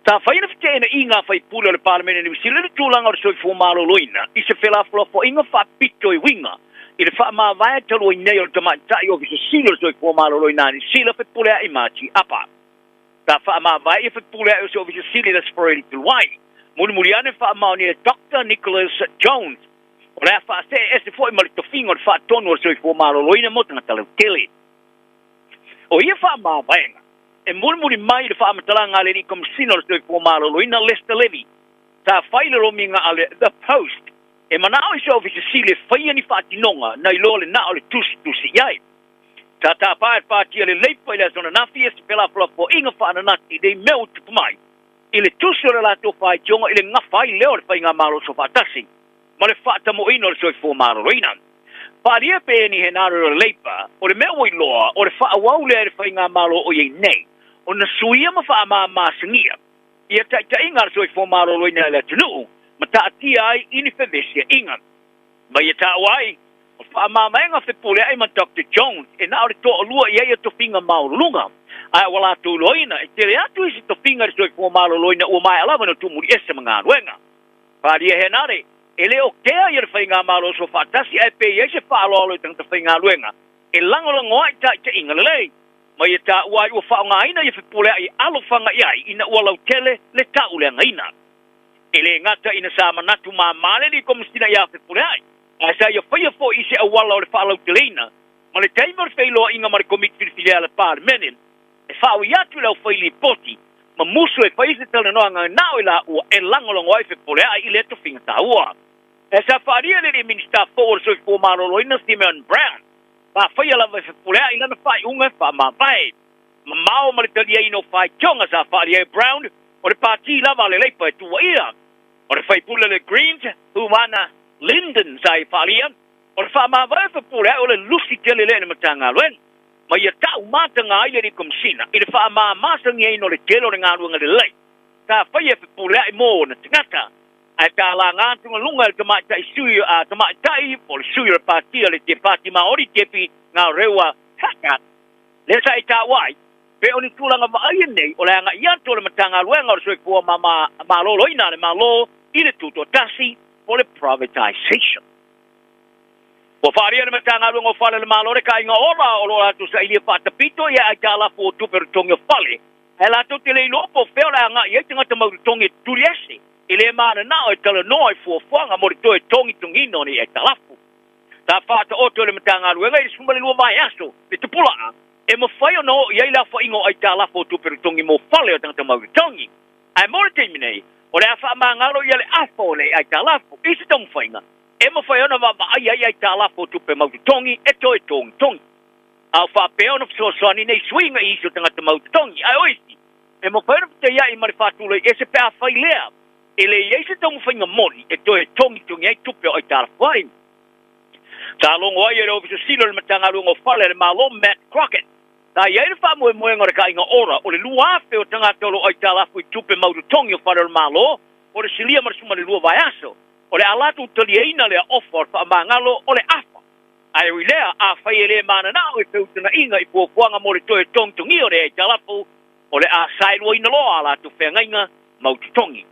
Sa fai le feteenaiga a faipule o le Palemene o Niu Sila i le tulaga o le soifua maloloina i se felafolafoaiga faapito e uiga i le faamavae talu ai nei o le tamaitai Ofisa Sili o le Soifua Maloloina a Niu Sila Fepuleai Marty Apa. Sa faamavae ia Fepuleai o se Ofisa Sili i le Aso Faraile talu ai. Mulimuli ane faamaonia e Doctor Nicholas Jones o le a faasee ese foi ma le tofiga o le Faatonu o le Soifua Maloloina mo tagata lautele. O ia faamavaega, e mulimuli mai i le faamatalaga a le Alii Komesina o le Soifua Maloloina Lester Levy, sa fai le lomiga a le The Post e manao i se Ofisa Sili e faia ni faatinoga na iloa le na o le tusitusi i ai. Sa tapa e le Pāti a le Leipa i le aso ananafi e se felafolafoaiga faananati i nei mea ua tupu mai i le tusi o le latou faitioga i le gafa ai lea o le Faigamalo Soofaatasi ma le faatamoina o le soifua maloloina. Paalia pe ni henarero o le Leipa, o le mea ua iloa, o le faaauau lea e le Faigamalo o i ai nei, ona suia ma faamāmāsagia ia taitaiga a le soifua maloloina i le atunuu ma taatia ai i ni fevesiaiga. Ma ia taua ai, O le faamamaega Fepuleai ma Doctor Jones e na o le toalua i ai ia tofiga maualuluga, ae ua latou iloaina e tele atu isi tofiga i le soifua maloloina ua maea lava ona tuumuli ese ma galuega. Falia Henare, E le o kea ia le Faigamalo Soofaatasi ae pe i ai se faaaloalo i tagata faigaluega e lagolago ai taitaiga lelei. Ma ia taua ai ua faaaogaina ia Fepuleai e alofaga i ai ina ua lautele le tauleagaina. E le gata ina sa manatu mama le Alii Komesina ia Fepuleai, ae sa ia faia foi i se auala o le faalauteleina ma le taimi o le feiloaiga ma le Komiti Filifilia a le Palemene e faaui atu i le aufai lipoti ma musu e fai se talanoaga na o i laua e lagolago ai Fepuleai i lea tofiga taua. Ae sa faaalia e le Alii Minisita fou o le Soifua Maloloina Simeon Brown, sa faia lava e Fepuleai lana faaiuga e faamavae. Mamao ma le taliaina o faitioga sa faaalia e Brown, o le pati lava a le Leipa e tuuaia. O le faipule o le Greens, Humana Lyndon sa i faaalia, o le faamavae o Fepuleai o le lusi tele lea i le Matagaluega, ma ia tau mataga ai le Alii Komesina i le faamamasagiaina o le tele o le galuega lelei sa faia e Fepuleai mo ona tagata. Ae sa laga atugaluga e le tamaitai sui a tamaitai po o le sui o le pati a le Te Pāti Māori Debbie Ngarewa Packard, lea sa i taua ai, pe o ni tulaga vaaia nei o le agai atu o le Matagaluega o le Soifua Maloloina a le Malo i le Tutoatasi po o le privatisation. Ua faaalia e le Matagaluega o Fale a le Malo le kaaiga ola o lo o latou sailia faatapito i aitalafu o tupe o totogi o fale, ae latou te le iloa po o fea o le a agai ai tagata mau totogi e tutuli ese e le mananao e talanoa i fuafuaga mo le toe togitogiina o nei aitalafu. Sa faataoto e le Matagaluega i le 12 vaiaso le tupulaga e mafai ona oo i ai le aofaiga o aitalafu o tupe totogi mo fale o tagata mau totogi. Ae mo le taimi nei, o le a faamagalo ia le afa o nei aitalafu i se taumafaiga e mafai ona vaavaai ai aitalafu o tupe mau totogi e toe togitogi. A o faapea ona fesoasoani nei suiga i isi o tagata mau totogi, ae o isi, e mafai ona fetaiai ma le faatulai ese pe afai lea e leai ai se taumafaiga moni e toe togitogi ai tupe o aitalafu ai. Sa logo ai e le Ofisa Sili o le Matagaluega o Fale a le Malo, Matt Crockett, sa i ai le faamoemoega o le kaaiga ora o le 2,000 o tagata o lo o aitalafu i tupe mau totogi o fale o le Malo o le silia ma le 12 vaiaso. O le a latou taliaina lea ofa o le faamagalo o le afa. Ae ui lea, afai e le mananao i feutagaiga i fuafuaga mo le toe togitogia o le aitalafu, o le a saeluaina loa a latou feagaiga mau totogi.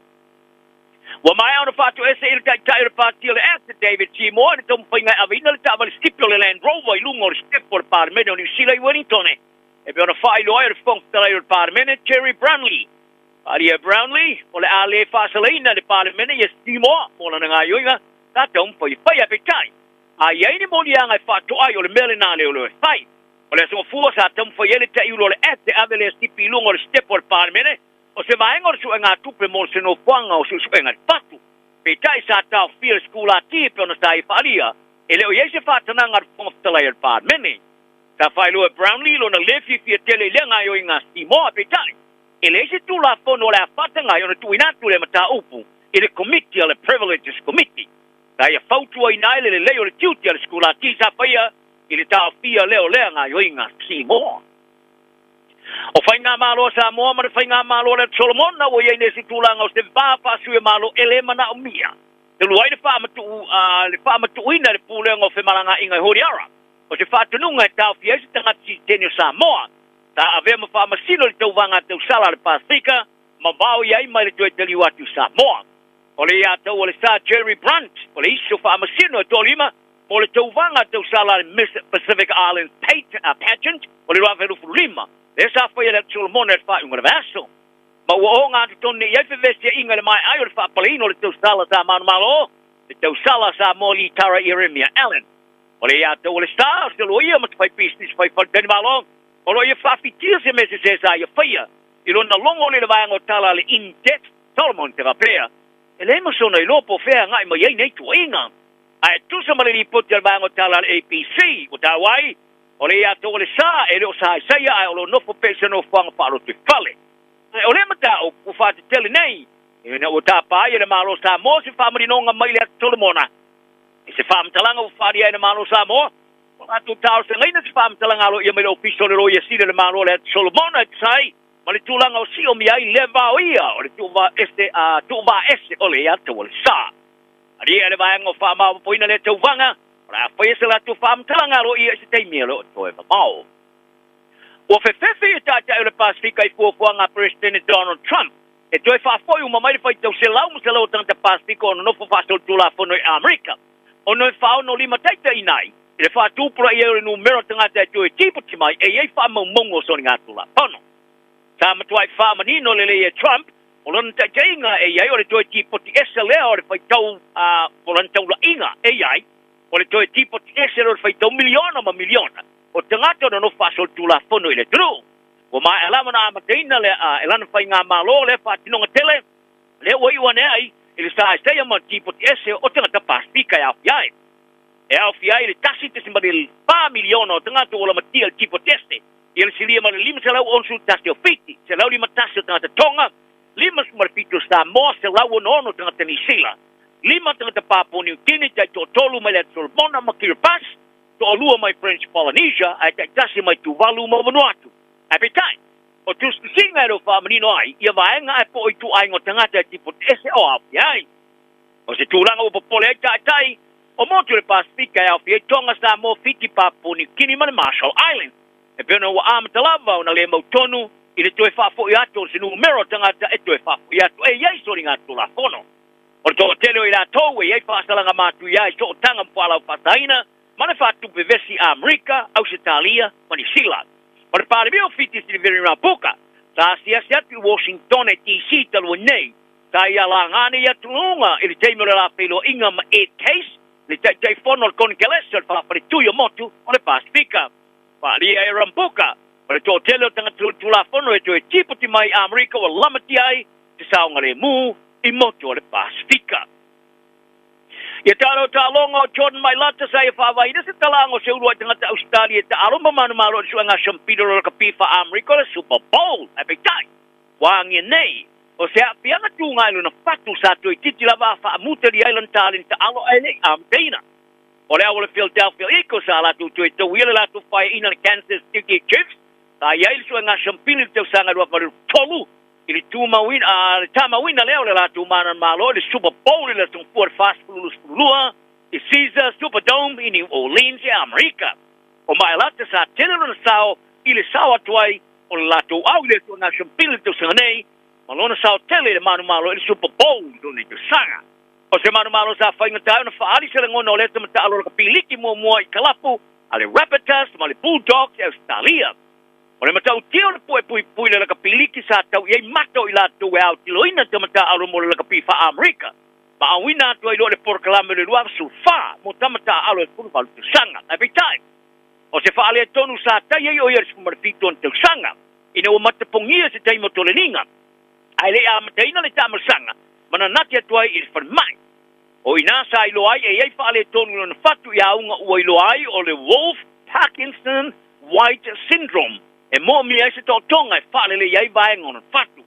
Ua maea ona faatoese i le Taitai o le Pati o le Act, David Seymour, i le taumafaiga e aveina le taavale sipi o le Land Rover i luga o le sitepu o le Palemene o Niu Sila i Wellingtone, e pei ona faailoa ai e le Fofoga Fetalai o le Palemene, Gerry Brownlee. Faaalia e Brownlee, o le a le faasalaina e le Palemene ia Seymour mo lana gaoioiga sa taumafai e fai. Ae peitai, a i ai ni moliaga e faatoa ai, o le mea lena a leoleo e fai. O le Aso Gafua sa taumafai ai le taiulu o le Act e ave lea sipi i luga o le sitepu o le Palemene, O se vaega o le suegatupe mo se nofoaga o suesuega i le fatu. Peitai sa taofia le sikulati e pei ona sa ia faaalia, e le o i ai se faatanaga a le Fofoga Fetalai o le Palemene. Sa faailoa e Brownlee lona le fiafia tele i lea gaoioiga a Seymour, peitai, e leai se Tulafono o le a faataga ai ona tuuina atu lea mataupu i le Komiti a le Privileges Committee. Sa ia fautuaina ai le lelei o le tiute a le sikulati sa faia i le taofia lea o lea gaoioiga a Seymour. O Faigamalo a Samoa ma le Faigamalo a le Atu Solomona ua i ai nei se tulaga o se va faasuiamalo e le manaomia talu ai le le faamatuuina e le Pulega o Femalagaaiga e Honiara o se faatonuga e taofia ai se tagata siliseni o Samoa sa avea ma faamasino i le tauvaga tausala a le Pasefika ma vaoia ai mai le toe taliu atu i Samoa. O le ia tau o le Sir Jerry Brunt o le isi o faamasino e toalima mo le tauvaga tausala a le Miss Pacific Islands Pageant o le 2025, lea sa faia e le Atu Solomona i le faaiuga o le vaiaso. Ma ua ogatotonu nei i ai fevesiaiga i le maea ai o le faapaleina o le tausala sa manumalo, le tausala sa Samoa Litara Ieremia Allen. O le ia tau o le sa, o se loia ma se faipisinisi fai faletalimalo, o lo o ia faafitia se mea sese sa ia faia i lona logo i le vaega o tala a le In-Depth Solomon te faapea, E leai ma sona iloa po o fea e agai mai ai nei tuuaiga. Ae tusa ma le lipoti a le vaega o tala a le ABC, ua taua ai, o le ia tou o le sa e le o saesaia ae o lo o nofo pea i se nofoaga faalotoifale. Ae o lea mataupu ua faatetele nei, ina ua tapa ai e le Malo Samoa se faamalinoga mai le Atu Solomona. I se faamatalaga ua faaalia ai e le Malo Samoa, ua latou talosagaina se faamatalaga aloaia mai le Ofisa o le Loia Sili o le Malo o le Atu Solomona e tusa ai ma le tulaga o siomia ai le vaoia o le tuuvaa ese o le ia tou o le sa. Alia le vaega o faamaopoopoina lea tauvaga. O le a faia se latou faamatalaga aloaia i se taimi e le o toe mamao. Ua fefefe ia taitai o le Pasefika i fuafuaga a Peresetene Donald Trump e toe faafoi uma mai le faitau selau ma selau o tagata Pasefika o nonofo faasolitulafono i Amerika ona e faaonolima taitaiina ai i le faatupulaia ai o le numera o tagata e toe tipoti mai e i ai faamaumauga o soligatulafono. Sa matuai faamanino lelei e Trump o lana taitaiga e i ai o le toe tipoti ese lea o le faitau a o lana taulaiga e i ai o le toe tipoti ese lea o le faitau miliona ma miliona o tagata o nonofo faasolitulafono i le atunuu. Ua maea lava ona amataina le e lana faigamalo lea faatinoga tele, lea ua iu ane ai i le saesaia ma le tipoti ese o tagata Pasefika e aofia ai. E aofia ai le 1.4 miliona o tagata ua lamatia i le tipoti ese, ia le silia ma le 561 o Fiti, 151 o tagata Tonga, 57 o Samoa, 166 o tagata Nisila, lima tagata Papua Niu Kini, taitoatolu mai le Atu Solomona ma Kiribati, toalua mai French Polynesia ae taitasi mai Tuvalu ma Vanuatu. Ae peitai, o tusitusiga e le o faamanino ai ia vaega ae po o ituaiga o tagata e tipoti ese o aofia ai. O se tulaga ua popole ai taitai o motu o le Pasefika e aofia ai Tonga, Samoa, Fiti, Papua Niu Kini ma le Marshall Islands. E pei ona ua amata lava ona le mautonu i le toe faafoi atu o se numera o tagata e toe faafoi atu e i ai soligatulafono. O le toatele o i latou e i ai faasalaga matuia i sootaga ma fualaau faasaina ma le faatupe vesi a Amerika, Ausetalia ma Niu Sila. O le Palemia o Fiti Sitiveni Rabuka sa asiasi atu i Washingtone DC talu ai nei, sa ia laga nei atugaluga i le taimi o le la feiloaiga ma Ed Case, le Taitaifono o le Konekelesi o le Faafaletui o Motu o le Pasefika. Faaalia e Rambuka, o le toatele o tagata Tulafono e toe tipoti mai i Amerika ua lamatia ai te saogalemu i motu o le Pasefika. Ia talo taaloga o Jordan Mailata sa ia faavaina se talaaga o se uluai tagata Ausetalia e taalo ma manumalo i le suega Shampino o le Lakapi Faa-Amerika o le Super Bowl. Ae peitai, ua agia nei, o se aafiaga tuga i lona fatu sa toeitiiti lava a faamutalia ai lana taleni taalo ae le i amataina. O le au o le Philadelphia Eagles sa latou toe tauia le latou faeaina i le Kansas City Chiefs sa i ai le suega Shampino i le tausaga 2023 I le tumauina, a, le tamauina lea o le latou mananamalo i le Super Bowl i le Aso Gafua le 40 22 i Caesars Superdome i New Orleans i Amerika. O Mailata sa tele lona sao i le sao atu ai o le latou au i le Aso National i le tausaga nei ma lona sao tele i le manumalo i le Super Bowl i lenei tausaga. O se manumalo sa faigata ai ona faaali se lagona o lea tamataalo lakapi liki muamua i kalapu a le Rabbitohs ma le Bulldogs i Ausetalia. O le matautia o le po'e puipui i le lakapi liki sa tau i ai mata o i latou e aotiloina tamataaalo mo le lakapi faa-Amerika ma auina atu ai loa le polokalame o le 24 mo tamataaalo e 18 tausaga. Ae peitai, o se faaletonu sa tai ai o ia i le 17 ona tausaga ina ua matapogia se taimi o toleniga ae le i amataina le taamalasaga ma nanati atu ai i le falemai. O i ina sa iloa ai e i ai faaletonu i lona fatu i auga ua iloa ai o le Wolff Parkinson White Syndrome, e moomia ai se tootoga e faalelei ai vaega o lona fatu.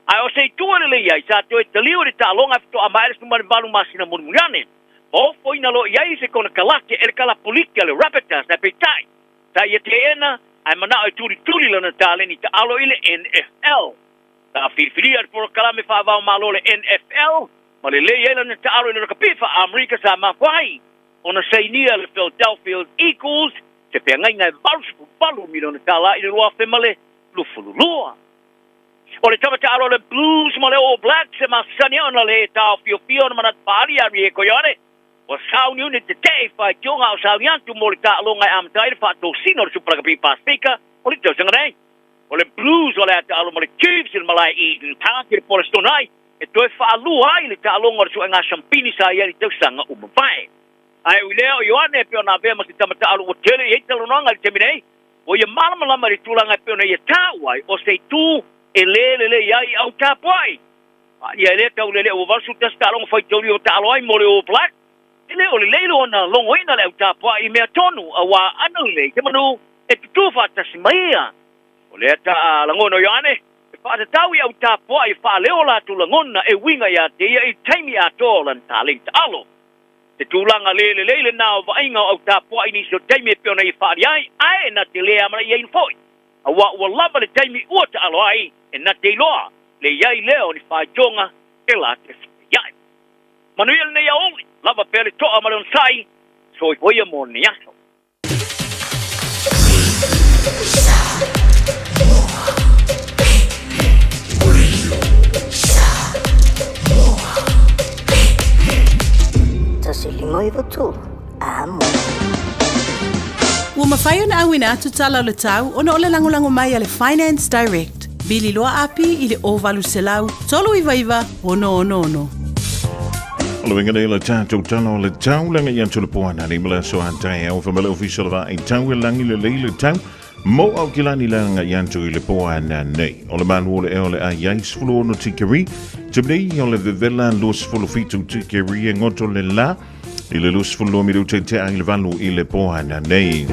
Ae o se itu e lelei ai, sa toe taliu i le taaloga e faatoa maea le 18 masina mulimuli ane. Ma ofoina loa i ai se konekarate e le kalapuliki a le Rabbitohs, ae peitai, sa ia teena ae manao e tulituli lana taleni taalo i le NFL. Sa filifilia le polokalame faavaomalo o le NFL ma lelei ai lana taalo i le rakapi faa-Amerika sa mafua ai ona sainia le Philadelphia Eagles se feagaiga e $88 miliona tala i le 2022. O le tama taalo a le Blues ma le All Blacks e masani ona le taofiofia ona manatu faaali ia Rieko Ioane ua sauniuni tetee i faitioga a o sauni atu mo le taaloga e amata ai le faatosina o le Super Rugby Pasefika o le tausaga nei. O le Blues o le a taalo ma le Chiefs i le malae Eden Park i le Polestonai e toe faalua ai le taaloga o le suega Shampini sa i ai i le tausaga ua mavae. Ae ui lea, o Ioane e pei ona avea ma se tama taalu ua tele i ai talanoaga i le taimi nei, ua ia malamalama i le tulaga e pei ona ia taua ai o se itu e lē lelei ai i au tapuai. A ia e lē tau lelei ua 81 taaloga faitauli ua taalo ai mo le All Blacks, e le o lelei lona logoina le au tapuai i mea tonu auā ana lelei se manu e tutū faatasi ma ia. O lea ta lagona o Ioane e faatatau i au tapuai e faaleo latou lagona e uiga ia te ia i le taimi atoa o lana taleni taalo. Te tulaga le lelei lenā o vaaiga o au tapuai i nisi o taimi e pei ona ia faaali ai, ae na te le amanaiaina foi, auā ua lava le taimi ua taalo ai e na te iloa le i ai lea o ni faitioga e la te fetaiai. Manuia lenei aoauli, lava pea le toa ma le onosai. Soifua ia mo lenei aso. 1 5 9 3, amo. Ua mafai ona auina atu tala o le tau ona o le lagolago mai a le Finance Direct. Vili loa Api i le 0800 399 666. O le uiga nei o le tatou tala o le tau le agai atu i le po ananei ma le aso a taeao fai mai le Ofisa o le Vaai Tau e lagi lelei le tau mo Aukilani le agai atu i le po ananei. O le malu o le ea o le a i ai 16 tikeri, te nei o le vevela 27 tikeri e goto le la i le 22 minute te ai le 8 i le po ananei.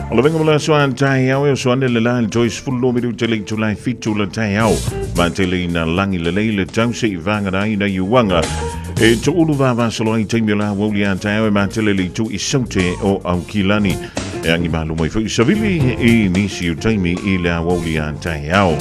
O le venga mo le aso a taeao e oso ane le la i le 32 minute le itula e 7 le taeao. Ma tele ina lagi lelei le tau se i vāngana ai na iuanga. E toulu vavasolo ai taimi o la aoauli a taeao e matele le itu i saute o Aukilani. E agi malu mai foi savili i nisi o taimi i le aoauli a taeao.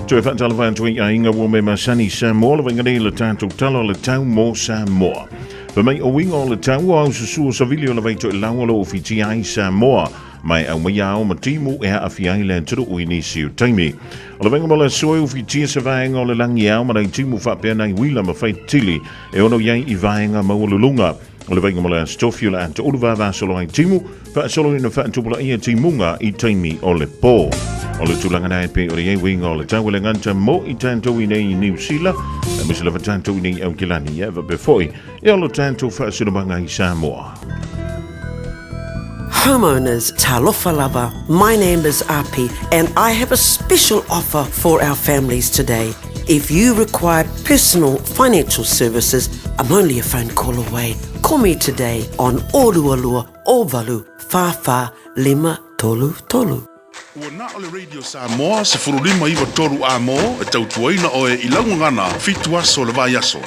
Toe faatalofa atu i aiga ua me masani Samoa, le vaega nei le tatou tala o le tau mo Samoa. Fai mai o uiga o le tau o au susu o savili o le vai toelau o lo o fitia ai Samoa, ma e aumaia ao ma timu e aafia ai le atunuu i nisi o taimi. O le vaega mo le aso e ufitia se vaega o le lagi ao ma nai timu faapea nai uila ma faitili e ono i ai i vaega maualuluga. O le vaega mo le aso tofi o le a toulu vavasolo ai timu, faasolo ina faatupulaia timuga i taimi o le po. O le tulaga na e pei o le iai uiga o le tau e le gata mo i tatou i nei i Niu Sila, aemaise lava tatou i nei i Aukilani, ia faapea foi e olo tatou faasinomaga i Samoa. Homeowners, talofa lava, my name is Api and I have a special offer for our families today. If you require personal financial services, I'm only a phone call away. Call me today on 022 08 44 533. Ua na o le Radio Samoa 1593 A mo e tautuaina oe i lau gagana 7 aso o le vaiaso.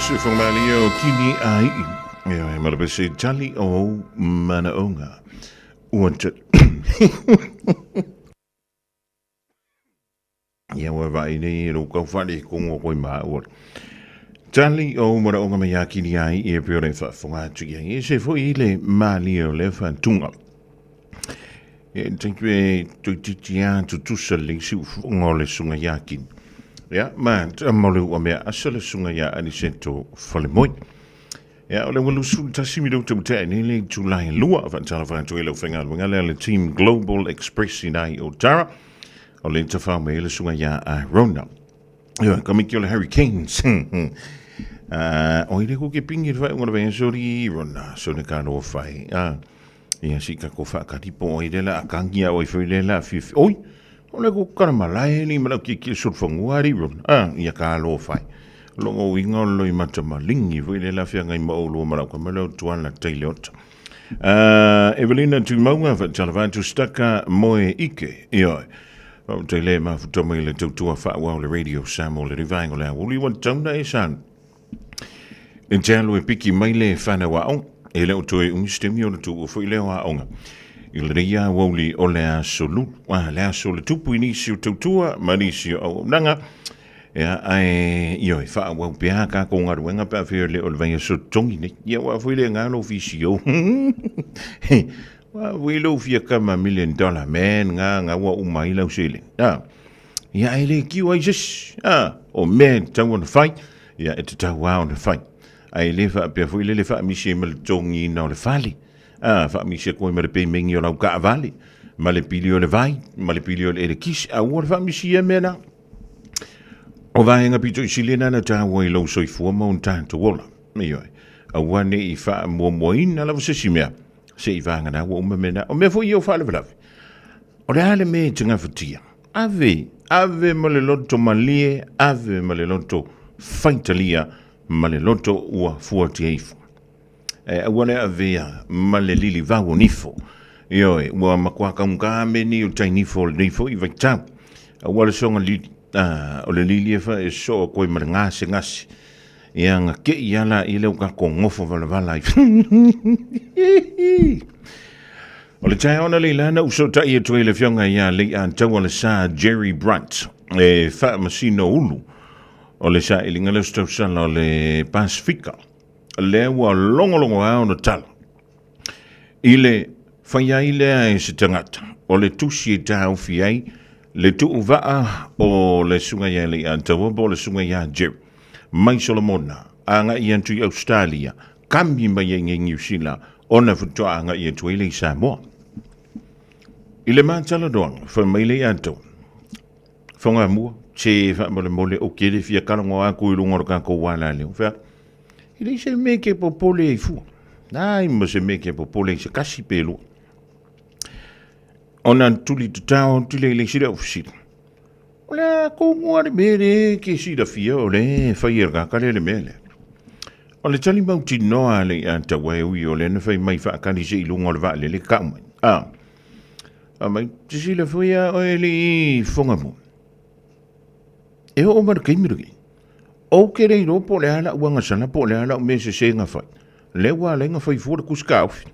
Sifomalia o Kini Ai. Ia e mara se tali o ou manaonga. Ua te... Ia ua vai nei e lou kau whare kongo koe mā ua. Tali o ou manaonga mai a Kini Ai e peo le whaafonga atu ia. E se foi i le malia o le whantunga. E thank you e toititi a tutusa le si ufunga o le sunga ia kini. Ia, ma mo le ua mea asa le sunga ia Aniseto Falemoi. Ia, o le ua 21 minuta ua tea nei le itula e lua, faatalofa atu ai lau faigaluega lea le Team Global Express i nai o Tara. O le tafao mai le sunga ia Arona. Ia, ka miki o le Hurricanes. O ile ko ke pingi le whai le sori Rona, so ne ka no whai. Ia si ka ko whakaripo o ile la akangia o i le la fifi. Oi, o le ko karamalae ni mala ki ki surfangua ri Rona. Ia ka lo whai. Longo uiga o le loimata malingi foi le la feagai ma oulua ma lau kamela o Tuala Taile Ota. Evelina Tumauga, faatalofa atu Staka Moe Ike, ioe. Faafetai le mafuta mai le tautua faaauau le Radio Samoa le rivaenga o le aoauli ua tauna e san. E te alu e piki mai le whanau aoga, e le o toe umi se taimi o le tuua foi lea o aoga. I lenei aoauli o le aso lulu, a, le aso o le tupu i nisi o tautua ma nisi o auaunaga, Ia, ae, ioe, faaauau pea a kākou galuega pe afai e le o le vaiaso totogi nei. Ia, ua foi le gā lou VCO. Ua foi lou fia kama $1 million man, ngā, ngā ua uma ai lau seleni. A, ia, ae le kiu ai se isi. A, o mea e tatau ona fai, ia, e tatau lava ona fai. Ae le faapea foi lele faamisi ai ma le totogiina o le fale. A, faamisi atu ai ma le pemegi o lau kaavale, ma le pili o le vai, ma le pili o le elekisi. Aua le faamisia mea na. O vaega pito i sili na na tāua i lou soifua ma ona tatou ola. Ioe. Aua ne i faamuamuaina lava se isi mea, se i vagana ua uma mea na. O mea foi ia o faalavelave. O le a le mea e te gafatia? Ave, ave ma le loto malie, ave ma le loto faitalia, ma le loto ua fuatia ifo. E aua le avea ma le lilivau o nifo. Ioe, ua matua taugata mea nei o tai nifo o lenei foi vaitau. Aua le soga lili, a, o le lili e fa e soo atu ai ma le gasegase. Ia na kei lava laia lea ua tatou nofo valavala ai. O le taeao analeila na ou fesootai atu ai i le Afioga ia Leiataualesa Jerry Bright e faamasino ulu o le sailiga lea o se tausala o le Pasefika. Lea ua logologo lava ona tala i le fai ai lea e se tagata o le tusi e taofi ai le tuuvaa o le susuga ia Leiataua po o le susuga ia Jerry mai Solomona agai atu i Australia, kami mai ai i Niu Sila ona faatoa agai atu ai lea i Samoa. I le matalanoaga, fai mai Leiataua, Whangamua, te faamolemole o ke le fia kalagoa aku i luga o le kākou alaleo. Fea, e leai se mea ke popole ai fua. Ai ma se mea ke popole ai se kasi pe lua. Ona tuli tatao atu le i le isi lea ofisili. O le a kounua le mea le ke silafia o le fai e le kaka lea le mea lea. O le tali mautinoa a le ia taua e ui o lea na fai mai faakali se i luga o le vaalele kau mai. A, A mai, te silafia a oe le i Whangamua. E oo mai le taimi lenei, ou te le iloa po o le a lau agasala po o le a lau mea sese na fai. Lea ua ala ai na fai fua le tusi taofi.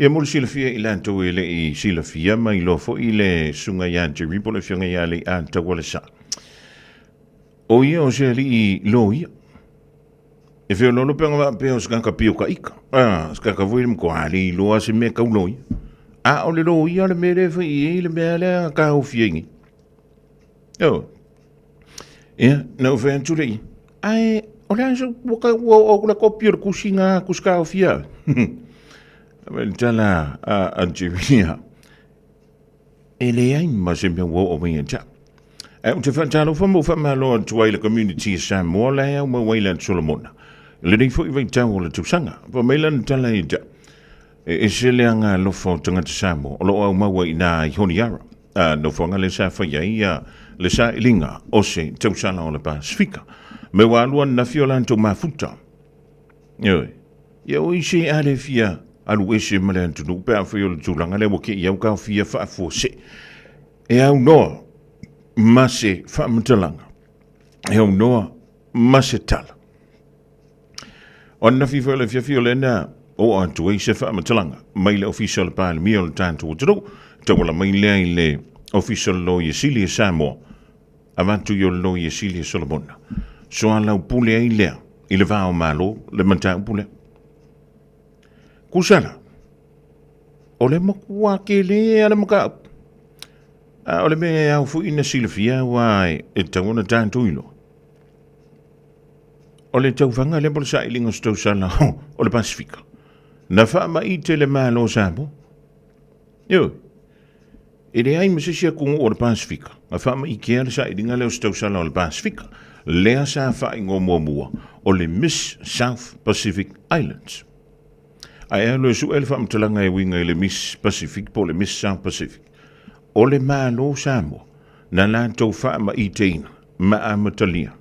Ia mo le silafia i latou e le i silafia ma iloa foi le susuga ia Jerry po o le afioga ia Leiataualesa. O ia o se alii loia. E feoloolo pe ona faapea o se tagata pio ka ika. A, se tagata foi le matua le iloa se mea tau loia. A o le loia le mea lea e fai i ai le mea lea na taofi ai nei. Ioe. Ia, na ou fai atu lea, ae o le a se, ua ka, ua oo atu le kopi o le tusi na tusi taofia au. Fai mai le tala a Jeremia, E leai ma se mea ua oo mai ia te au. Ae ou te faatalofa ma ou faamalo atu ai i le community a Samoa la e aumau ai le Atu Solomona. I lenei foi vaitau o le tausaga, fai mai lana tala ia te au, e ese le aga alofa o tagata Samoa o lo o aumau ai i ina i Honiara, a nofoaga lea sa fai ai le sailiga o se tausala o le Pasefika. Me ua alu ananafi o latou mafuta. Ioe. Ia o isi a le fia alu ese ma le atunuu pe afai o le tulaga lea ua kei au taofia faafuasei. E aunoa ma se faamatalaga, e aunoa ma se tala. O ananafi foi o le afiafi o lea na oo atu ai se faamatalaga mai le Ofisa o le Palemia o le tatou atunuu, tauala mai lea i le Ofisa o le Loia Sili a Samoa, avatu i o le Loia Sili a Solomona. Soalaupule ai lea i le va o Malo le mataupu lea. Kusala, o le matua tele a le mataupu. A o le mea e ao foi ina silafia aua e tatau ona tatou iloa. O le tauvaga lea mo le sailiga o se tausala o le Pasefika, na faamaite le Malo o Samoa. Ioe, e leai ma se isi atunuu o le Pasefika na faamaitea le sailiga lea o se tausala o le Pasefika, lea sa faaigoa muamua o le Miss South Pacific Islands. Ae alu e sue le faamatalaga e uiga i le Miss Pacific po o le Miss South Pacific, o le Malo o Samoa na latou faamaiteina ma amatalia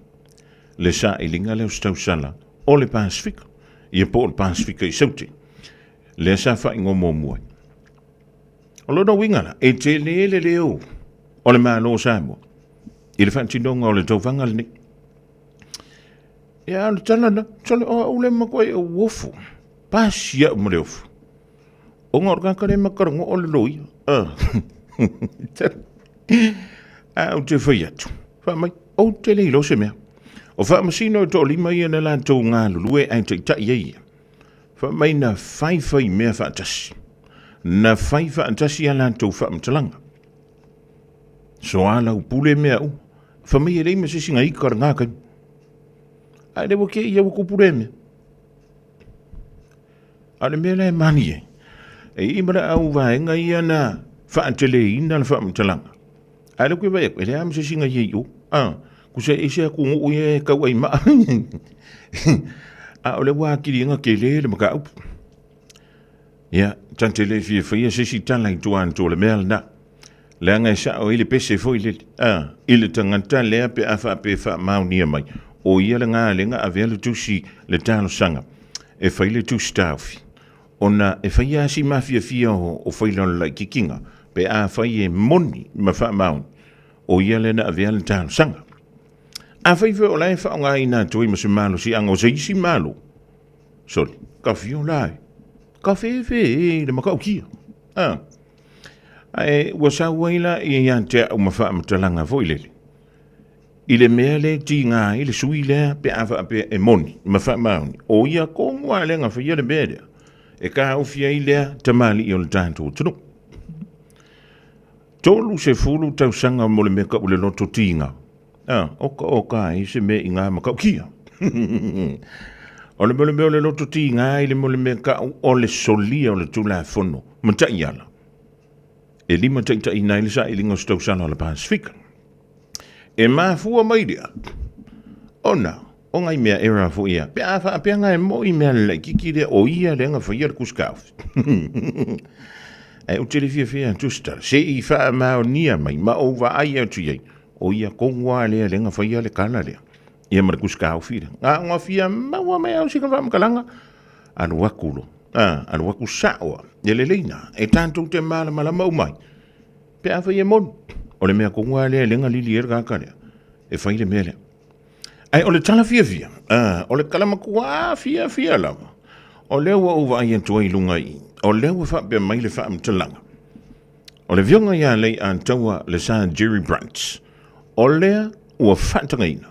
le sailiga lea o se tausala o le Pasefika, ia po o le Pasefika i Saute, lea sa faaigoa muamua ai. O lona uiga la, e tele le leo o le Malo o Samoa i le faatinoga o le tauvaga lenei. Ia, o le tala na, sole o au le matua i uofu, pasi au ma le ofu. Ona o le tagata le makalogo o le loia. A ou te fai atu, fai mai, ou te le iloa se mea. O faamasino e toalima ia na latou galulue ae taitai ai ia. Fai mai na faifai mea faatasi. Na fai faatasi a latou faamatalaga. Soalaupule mea uma. Fai mai e leai ma se isi na ika o lena taimi. Ae le ua te i ia ua tupu lea mea. A o le mea la e mani ai, e i ai ma le au vaega ia na faateleina le faamatalaga. A o lea ou te vaai atu, e leai lava ma se isi na i ai i o. A, tusa e ese atunuu ia e tau ai maa. A o lea ua atili ai ona tele le mataupu. Ia, ta te le fia faia se isi tala i tua atu o le mea lena. Leaga e sao ai le pese foi lele, a, i le tagata lea pe a faapea e faamaonia mai, o ia lena lea na avea le tusi, le talosaga e fai le tusi taofi, ona e fai lava si mafiafia o faila o le laitiitiga pe afai e moni ma faamaoni, o ia lea na avea le talosaga. Afai foi o la e faaaogaina atu ai ma se malosiaga o se isi Malo, sole, ka fio la e, ka fefe e le matautia. A, ae ua sau ai la ia ia te au ma faamatalaga foi lele, i le mea lea e tiga ai le sui lea pe a faapea e moni ma faamaoni, o ia tonu lava lea na faia le mea lea, e taofi ai lea tamalii o le tatou atunuu. 30 tausaga mo le mea kau le loto tiga. A, oka oka ai se mea i ngā matautia. O le mea o le loto tiga i le mea o le mea kau o le solia o le Tulafono ma taiala e limataitaiina ai le sailiga o se tausala o le Pasefika. E mafua mai lea ona o ngai mea era foi ia pe a faapea ngai moi mea le laititi lea o ia lea na faia le tusi taofi. Ae ou te le fiafia atu se tala, se i faamaonia mai ma ou vaai atu i ai, o ia tonu lava lea lea na faia le tala lea, ia ma le tusi taofi lea. Na ona fia maua mai au sina faamatalaga, alu atu loa, a, alu atu sao lava, ia lelei na, e tatou te malamalama uma ai, pe afai e moni, o le mea tonu lava lea lea na lili ai le tagata lea, e fai le mea lea. Ae o le tala fiafia, a, o le tala matua fiafia lava, o lea ua ou vaai atu ai i luga i i, o lea ua faapea mai le faamatalaga, o le Afioga ia Leiataua le Sir Jerry Brunt, o lea ua faatagaina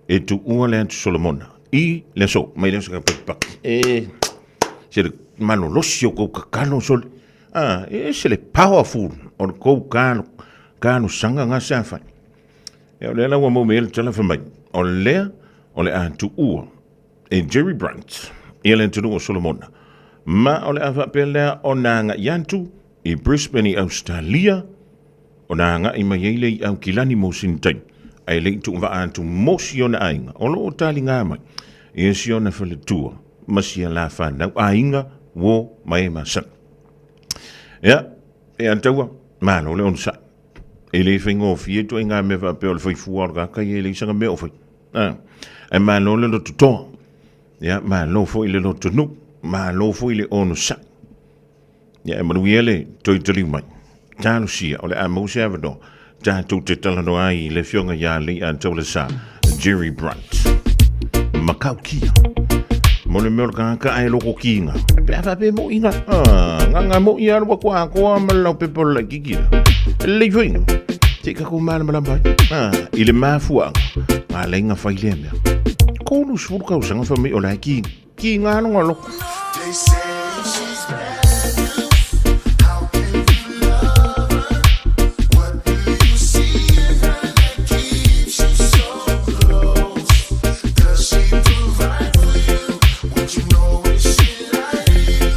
e tuua le Atu Solomona i le aso, mai le aso ka pakipaki. E, se le malolosi o kou tatalo sole. A, e ese le powerful o le kou kalo, talosaga nga sa fai. E o lea la ua maua mai ai le tala fai mai, o lea o le a tuua e Jerry Brunt ia le atunuu o Solomona, ma o le a faapea lea ona agai atu i Brisbane i Ausetalia, ona agai mai ai lea i Aukilani mo sina taimi, ae le i tuuvaa atu mo si ona aiga o lo o taliga mai ia si ona faletua ma si a la fanau aiga, uo ma e masani. Ia, e Ataua, malo le onosai. E le faigofie ituaiga mea faapea o le fai fua o le tagata ia e leai sana mea o fai. A, ae malo le loto toa. Ia, malo foi le loto nuu. Malo foi le onosai. Ia, e manuia le toe taliu mai. Talosia, o le a maua se avanoa tatou te talanoa ai i le Afioga ia Leiataulesa Jerry Brunt. Makaukia. Mo le mea o le tagata ae loko kiga. Pe a faapea e mo'i ga. Ah, gaga mo'i alu atu atoa ma le laupepa o le laititi la. E lelei foi ga. Se i tatou malamalama ai. Ah, i le mafuaaga, na ala ai na fai lea mea. 30 tausaga fai mai o la e ki, kiga lona loto. They say she's brand new. How can you love her? What do you see in her that keeps you so close? Does she provide for you? Would you know if she lied to you?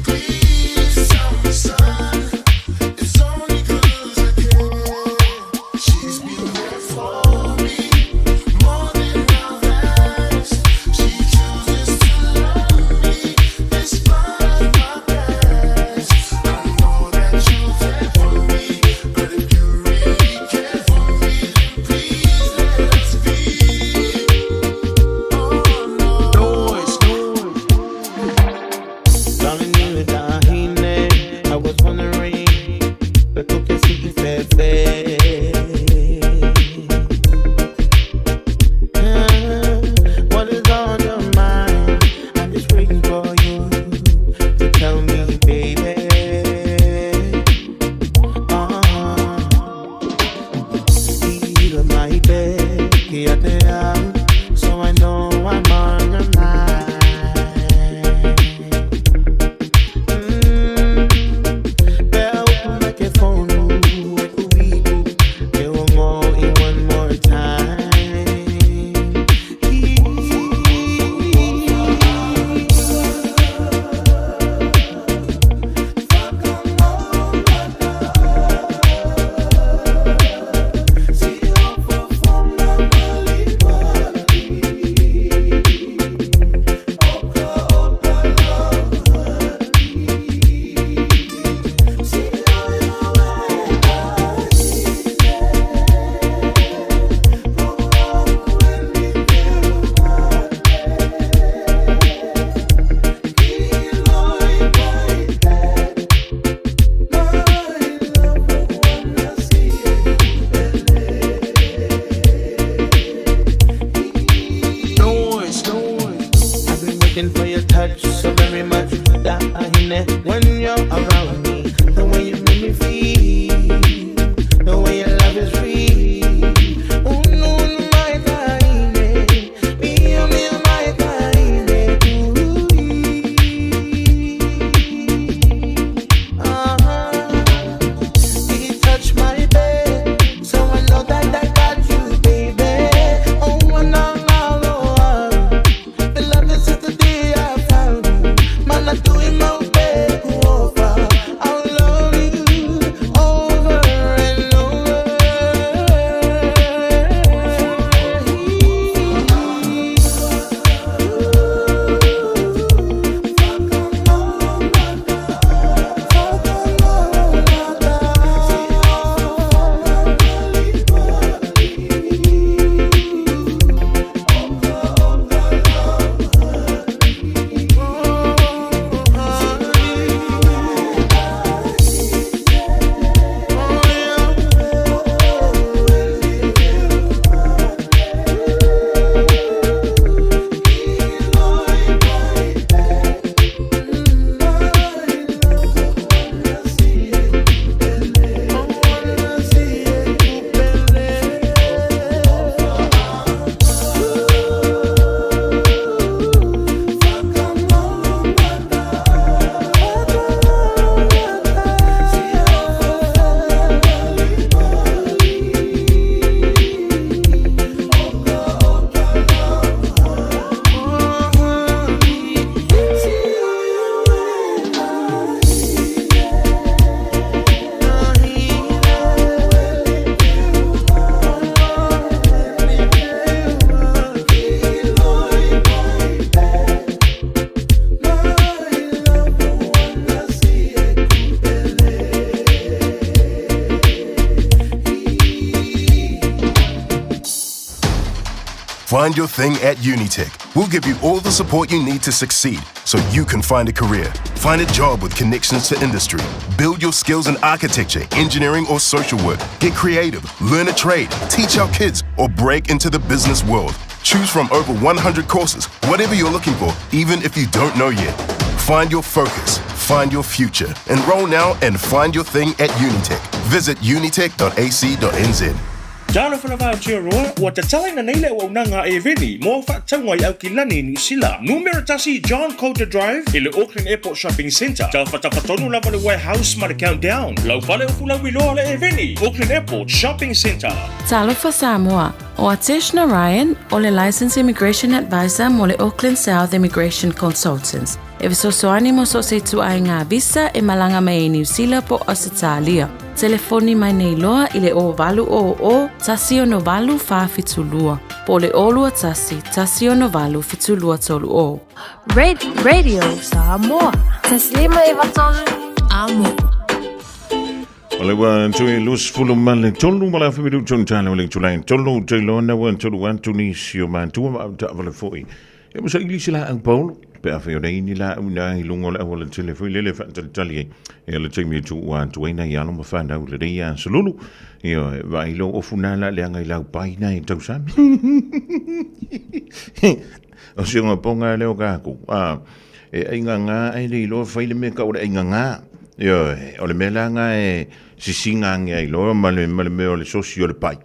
Please tell me, son. It's only 'cause I care. She's been there for me more than I've asked. She chooses to love me despite my past. I know that you're there for me, but if you really care for me, then please let us be. Noise. Darling, you I was wondering, but who can see What is on your mind? I'm just waiting for you to tell me, baby. Heal my bed, so I know I'm on your mind. One more time. Noise. I've been waiting for your touch so very much. When you're around me, the way you make me feel, the way your love is real. Oh, no, no, my darling, me, oh, me, oh, my darling, ooh, He touched my bed, so I know that I got you, baby. Oh, no, no, no, the love is since the day I found you. Man, I do it my way. I'll love you over and over. Find your thing at Unitec. We'll give you all the support you need to succeed so you can find a career. Find a job with connections to industry. Build your skills in architecture, engineering, or social work. Get creative, learn a trade, teach our kids, or break into the business world. Choose from over 100 courses, whatever you're looking for, even if you don't know yet. Find your focus, find your future. Enroll now and find your thing at Unitec. Visit unitec.ac.nz. Talofa lava Aotearoa, ua tatalaina nei le auaunaga a Eveni mo au faatauga i Aukilani i Niu Sila. Numera tasi John Coulter Drive i le Auckland Airport Shopping Centre. Tafatafa tonu lava le Warehouse ma le Countdown. Lau fale o Fulauiloa le Eveni, Auckland Airport Shopping Centre. Talofa Samoa, ʻO Atesh Narayan, ʻo le Licensed Immigration Advisor mo le Auckland South Immigration Consultants, e fesoasoani mo so o se ituaiga visa e malaga mai ai Niu Sila po o Ausetalia. Telefoni mai nei loa i le 0800 168 472 po o le 021 168 7230. Radio Samoa. Taslima Ivatolu. Amo. O le ua tui 23 ma le afe minutu tonu tala o le itulai tolu te lona ua tolu atu nisi o matua ma au taavale foi. E mo sa ili se la au Paul, pe a whai o nei ni la au nā i lunga o le awala tele foi lele whaatalitali ai. E le taimi e tu ua atu ai nai alo ma whanau le rei a Solulu. Ia vai lo ofu nā la le anga i lau pai nā i tausami. O se nga ponga leo kākou. E ai ngā ngā ai le iloa fai le mea ka o le ai ngā ngā. Ioe, o le mea la ngā e sisinga ange ai loa ma le, ma le mea o le sosi o le pai.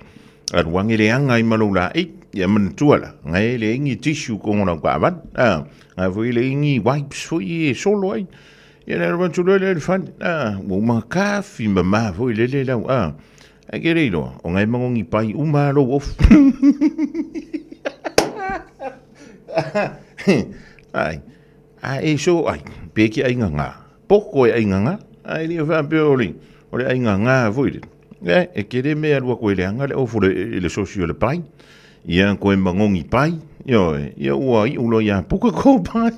Alu ange le anga i malo la ei, ia manatua la, ngai e le ingi tissue ko ngona ka avan. Ah, ngai foi le ingi wipes foi e solo ai. Ia le alu atu loa le fan. Ah, ua uma kafi ma ma foi le le lau. Ah, ai ke le iloa, o ngai mangongi pai uma lou ofu. Ai, a e so ai, pe ki ai ngā. Poko e ai ngā, ai le whaapea o le, o le ai ngā foi le. E, e kere me alua koe le anga le ofu le, le sosi o le pai. Ia koe mangongi pai. Io, ia ua i ulo ia puka ko pai.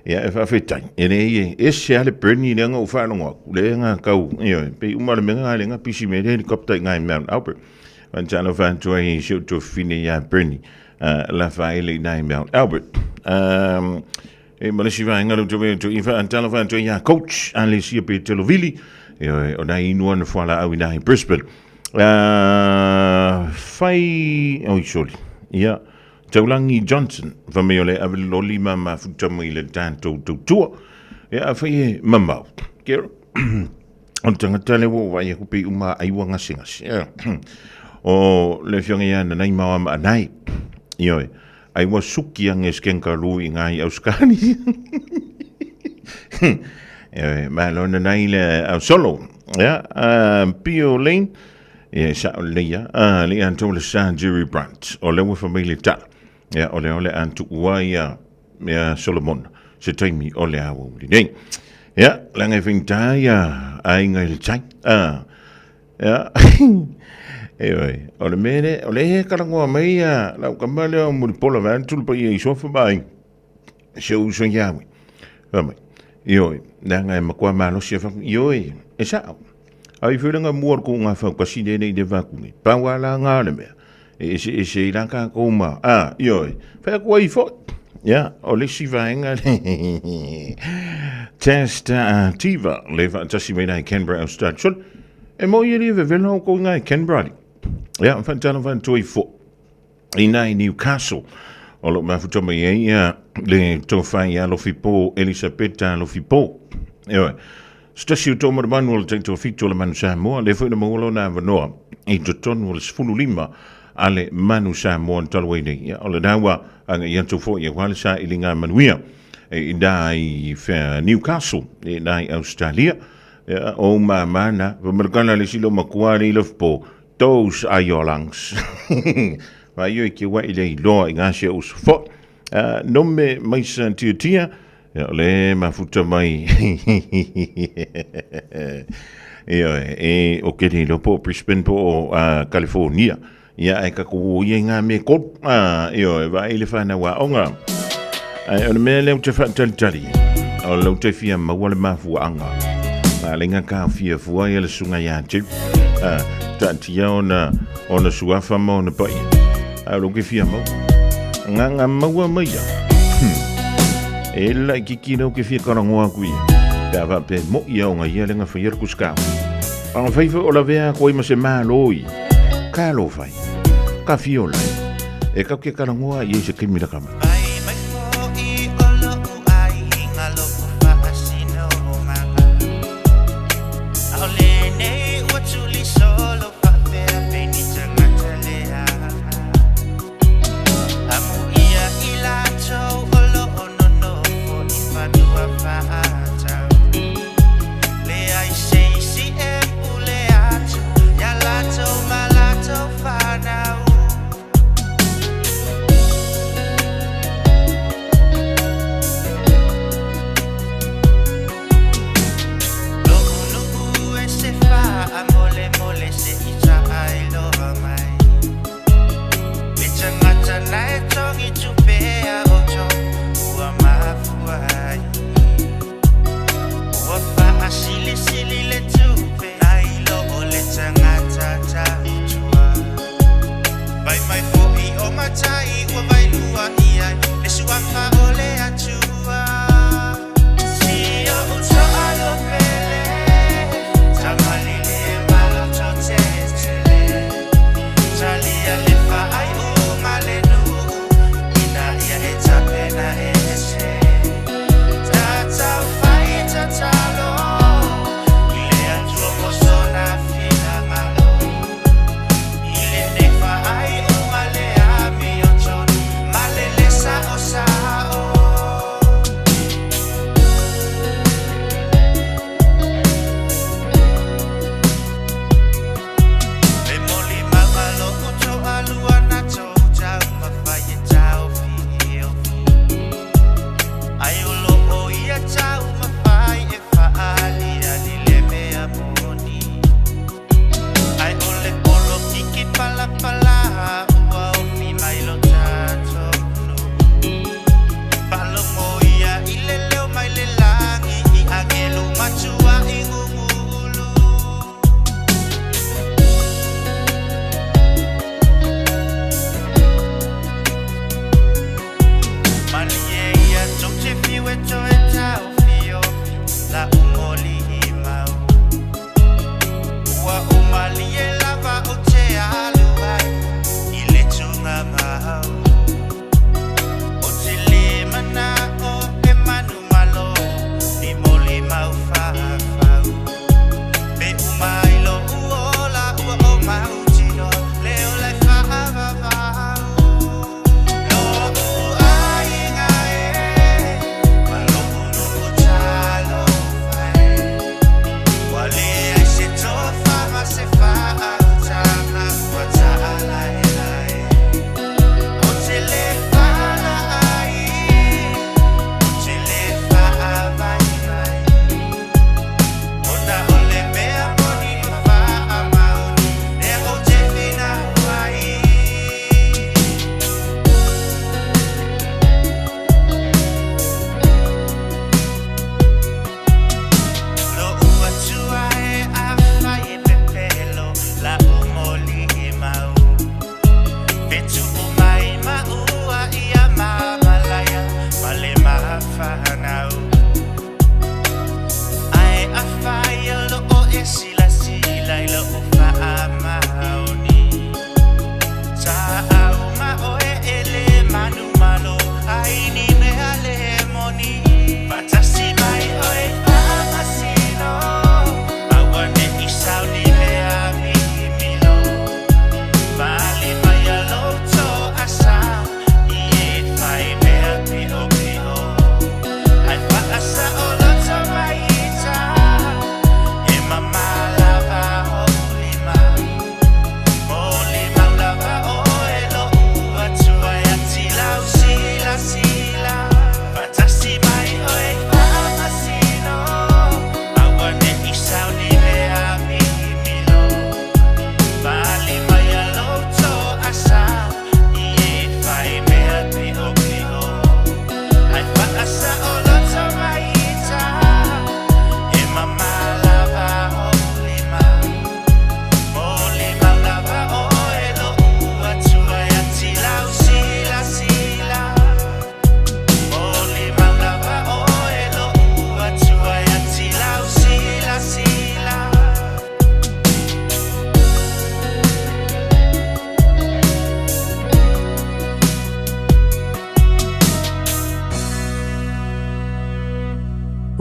Ia e whaawhetai. E le e, e se ale Bernie le anga o whaalongo aku. Le anga kau, io, pe uma le menga le anga pisi me le helicopter i ngai Mount Albert. Whantalo whantua i si o tō whine ia Bernie. La whaele i ngai Mount Albert. Um, e malesi vaenga le tove to i whaantalo whantua ia coach Alesia pe Telovili. E o nai inua na whala au i nai Brisbane. Whai, oi sorry. Ia, Taulangi Johnson, fa mai o le ave loli ma mafuta mai le tātou tautua. Ia, a whai e mamau. Kia o le tangata le ua vai aku pe uma ai ua ngase ngase. Ia, o le fionga ia na nei maua ma anai. Ioe, ai ua suki ange skenka lu i ngai auskani. Ioe, ma lo na nei le au solo. Ia, Pio Lane, Ia, e sa'o lelei a, a le atu le sa Jerry Brandt, o le ua fa mai le tala. Ia, o le o le atu ua ia, ia Solomon, se taimi o le aoauli nei. Ia, leaga e faigata ia aiga i le tai. A, ia, ioe, o le mea lea, o lea e kalagoa mai ia lau kama lea o Mulipola vaeatu le paia i sofa ma aiga. Si ou uso ia ui. Fa mai, ioe, leaga e matua malosi e fa, ioe, e sa'o. Ai foi lenga mua o le kuʻuga faukasi lenei i le va aku nei. Pau a la ngā le mea. E ese ese i la kākou ma, a, ioe, fai aku ai foi. Ia, o le isi vaega le Test Tiva, le faatasi mai la i Canberra Australia. Sole, e mo ia le vevela o kou i ngā i Canberra ali. Ia, whaatalo whaatoa i fo. I nā i Newcastle. O lo mafuta mai ai ia le tofa ia Alofipo, Elisapeta Alofipo. Ioe. Se tasi o tō manu o le taito whitu o le Manu Samoa, le foi na maua lona avanoa i totonu o le 15 a le Manu Samoa na talu ai nei. Ia, o le naua anga i atu foi e wale sa i linga manuia e i nā i Newcastle, e nā i Australia. Ia, o mamana, pamalakana le silo makua le ilo po, those are your lungs. Vai io e ke wa i le iloa i ngā se usu fo. No me mai sa tia tia, ia o le mafuta mai. Ia e o ke le po Brisbane po o California. Ia e ka ko ia i ngā me kolu. Ia e vai le whanau a onga. Ai o le mea leo te whaatalitali. O lau te fia maua le mafuaanga. Ngā lenga ka fia fua ia le sunga ia te. Taatia ona ona suafa ma ona paia. A o ke fia mau. Ngā ngā maua mai ia. E lai kiki lau ke fia karangoa ku ia. Pe a pe mo ia o ngā ia lenga whaia le kuskau. Afai foi o lavea atu ai ma se malo i talofa e, ka fia ola e kau ke talanoa i ai se taimi laka mai.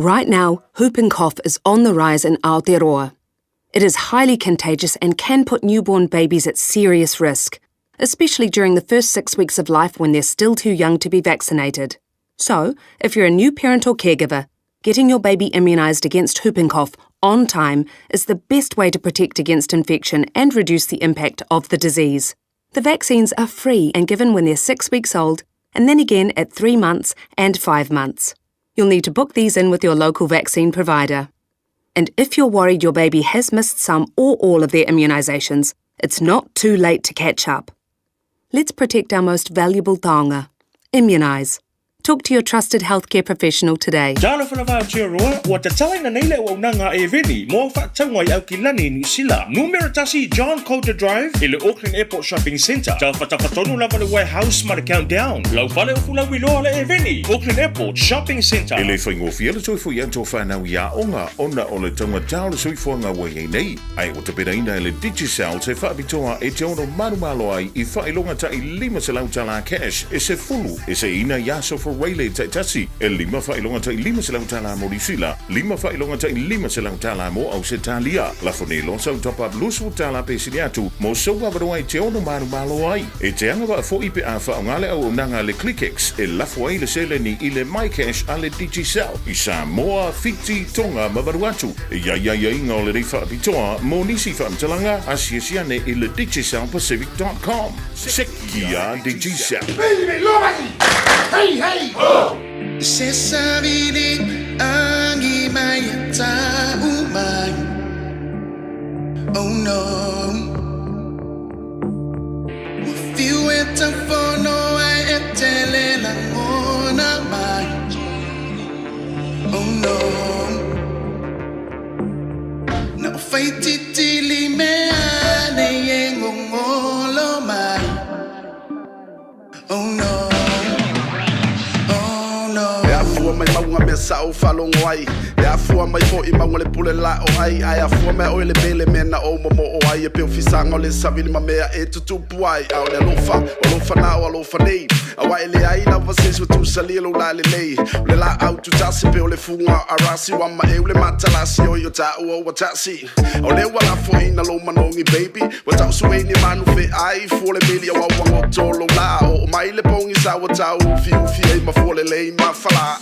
Right now, whooping cough is on the rise in Aotearoa. It is highly contagious and can put newborn babies at serious risk, especially during the first six weeks of life when they're still too young to be vaccinated. So, if you're a new parent or caregiver, getting your baby immunised against whooping cough on time is the best way to protect against infection and reduce the impact of the disease. The vaccines are free and given when they're six weeks old, and then again at three months and five months. You'll need to book these in with your local vaccine provider. And if you're worried your baby has missed some or all of their immunisations, it's not too late to catch up. Let's protect our most valuable taonga. Immunise. Talk to your trusted healthcare professional today. Talofa lava Aotearoa, ua tatalaina nei le auaunaga a Eveni mo au faatauga i Aukilani, Niu Sila. Numera tasi John Coulter Drive i le Auckland Airport Shopping Centre. Tafatafa tonu lava le Warehouse ma le Countdown. Lau fale o Fulauiloa le Eveni, Auckland Airport Shopping Centre. E le faigofie le toe foi atu o whanau i aoga ona o le taugata o le soifuaga ua i ai nei, ae ua tapenaina e le Digicel se faapitoa e te ono manumalo ai i faailoga ta'i $500 tala cash e sefulu e seiina i aso Rayleigh taitasi, e lima faailoga ta'i $500 tala mo Niusila, lima faailoga ta'i $500 tala mo Ausetalia. Lafo nei loa sau top up 20 tala pe sili atu mo sou avanoa e te ono manumalo ai. E te agavaa fo'i pe a faaaoga le auaunaga a le ClickX e lafo ai le seleni i le MyCash a le Digicel i Samoa, Fiti, Tonga ma Vanuatu. E i ai aiaiga o lenei faapitoa mo nisi faamatalaga, asiasi ane i le DigicelPacific.com. Seki a Digicel. Hey, hey! Ho! Se savili angi mai umai. Oh no. Fiu e tafono ai e tele langona mai. Oh no. Na o whaititili me ane e ngongolo mai. Oh no. Oh no. E afua mai mauga mea sa ou faalogo ai, e afua mai foʻi mauga le pule la o ai, ae afua mai oe le mele mea na ou momoo ai, e pei o fisaga o le savili ma mea e tutupu ai, a o le alofa, o alofa na o alofa nei, auā e leai lava se isi ua tusalia lou lalelei, o le laau tutasi pei o le fuga o arasi, ua maeu le matalasi oi o taua ua tasi. O lea ua lafoina lou manogi baby Ua tau suei ni manu feai Fua le meli auau ua goto lou lā Oo mai le pogisa ua tau ufiufi ai ma fua lelei ma falā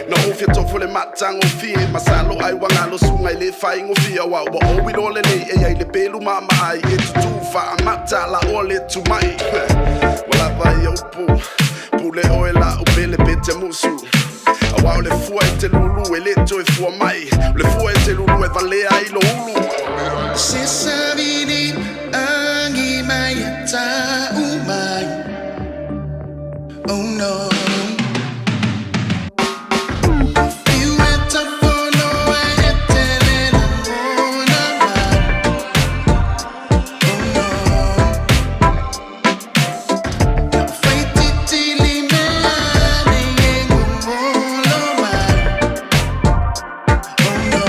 Na ou fia tofo le matagofie Masalo ai ua galo suga i le faigofie Auā ua ou iloa lelei e i ai le pelu maamaai E tutū faamata laʻoa le tumai Ua lava ia upu Pule oe la'u pele pe te musu Auā o le fua e te lulu e le toe fua mai O le fua e te lulu e valea ai lou ulu. Se savili angi mai e tau mai. Oh no. Fiu e tafono ai e tele lagona mai. Oh no. Na whaititili mea nei e ngongolo mai. Oh no.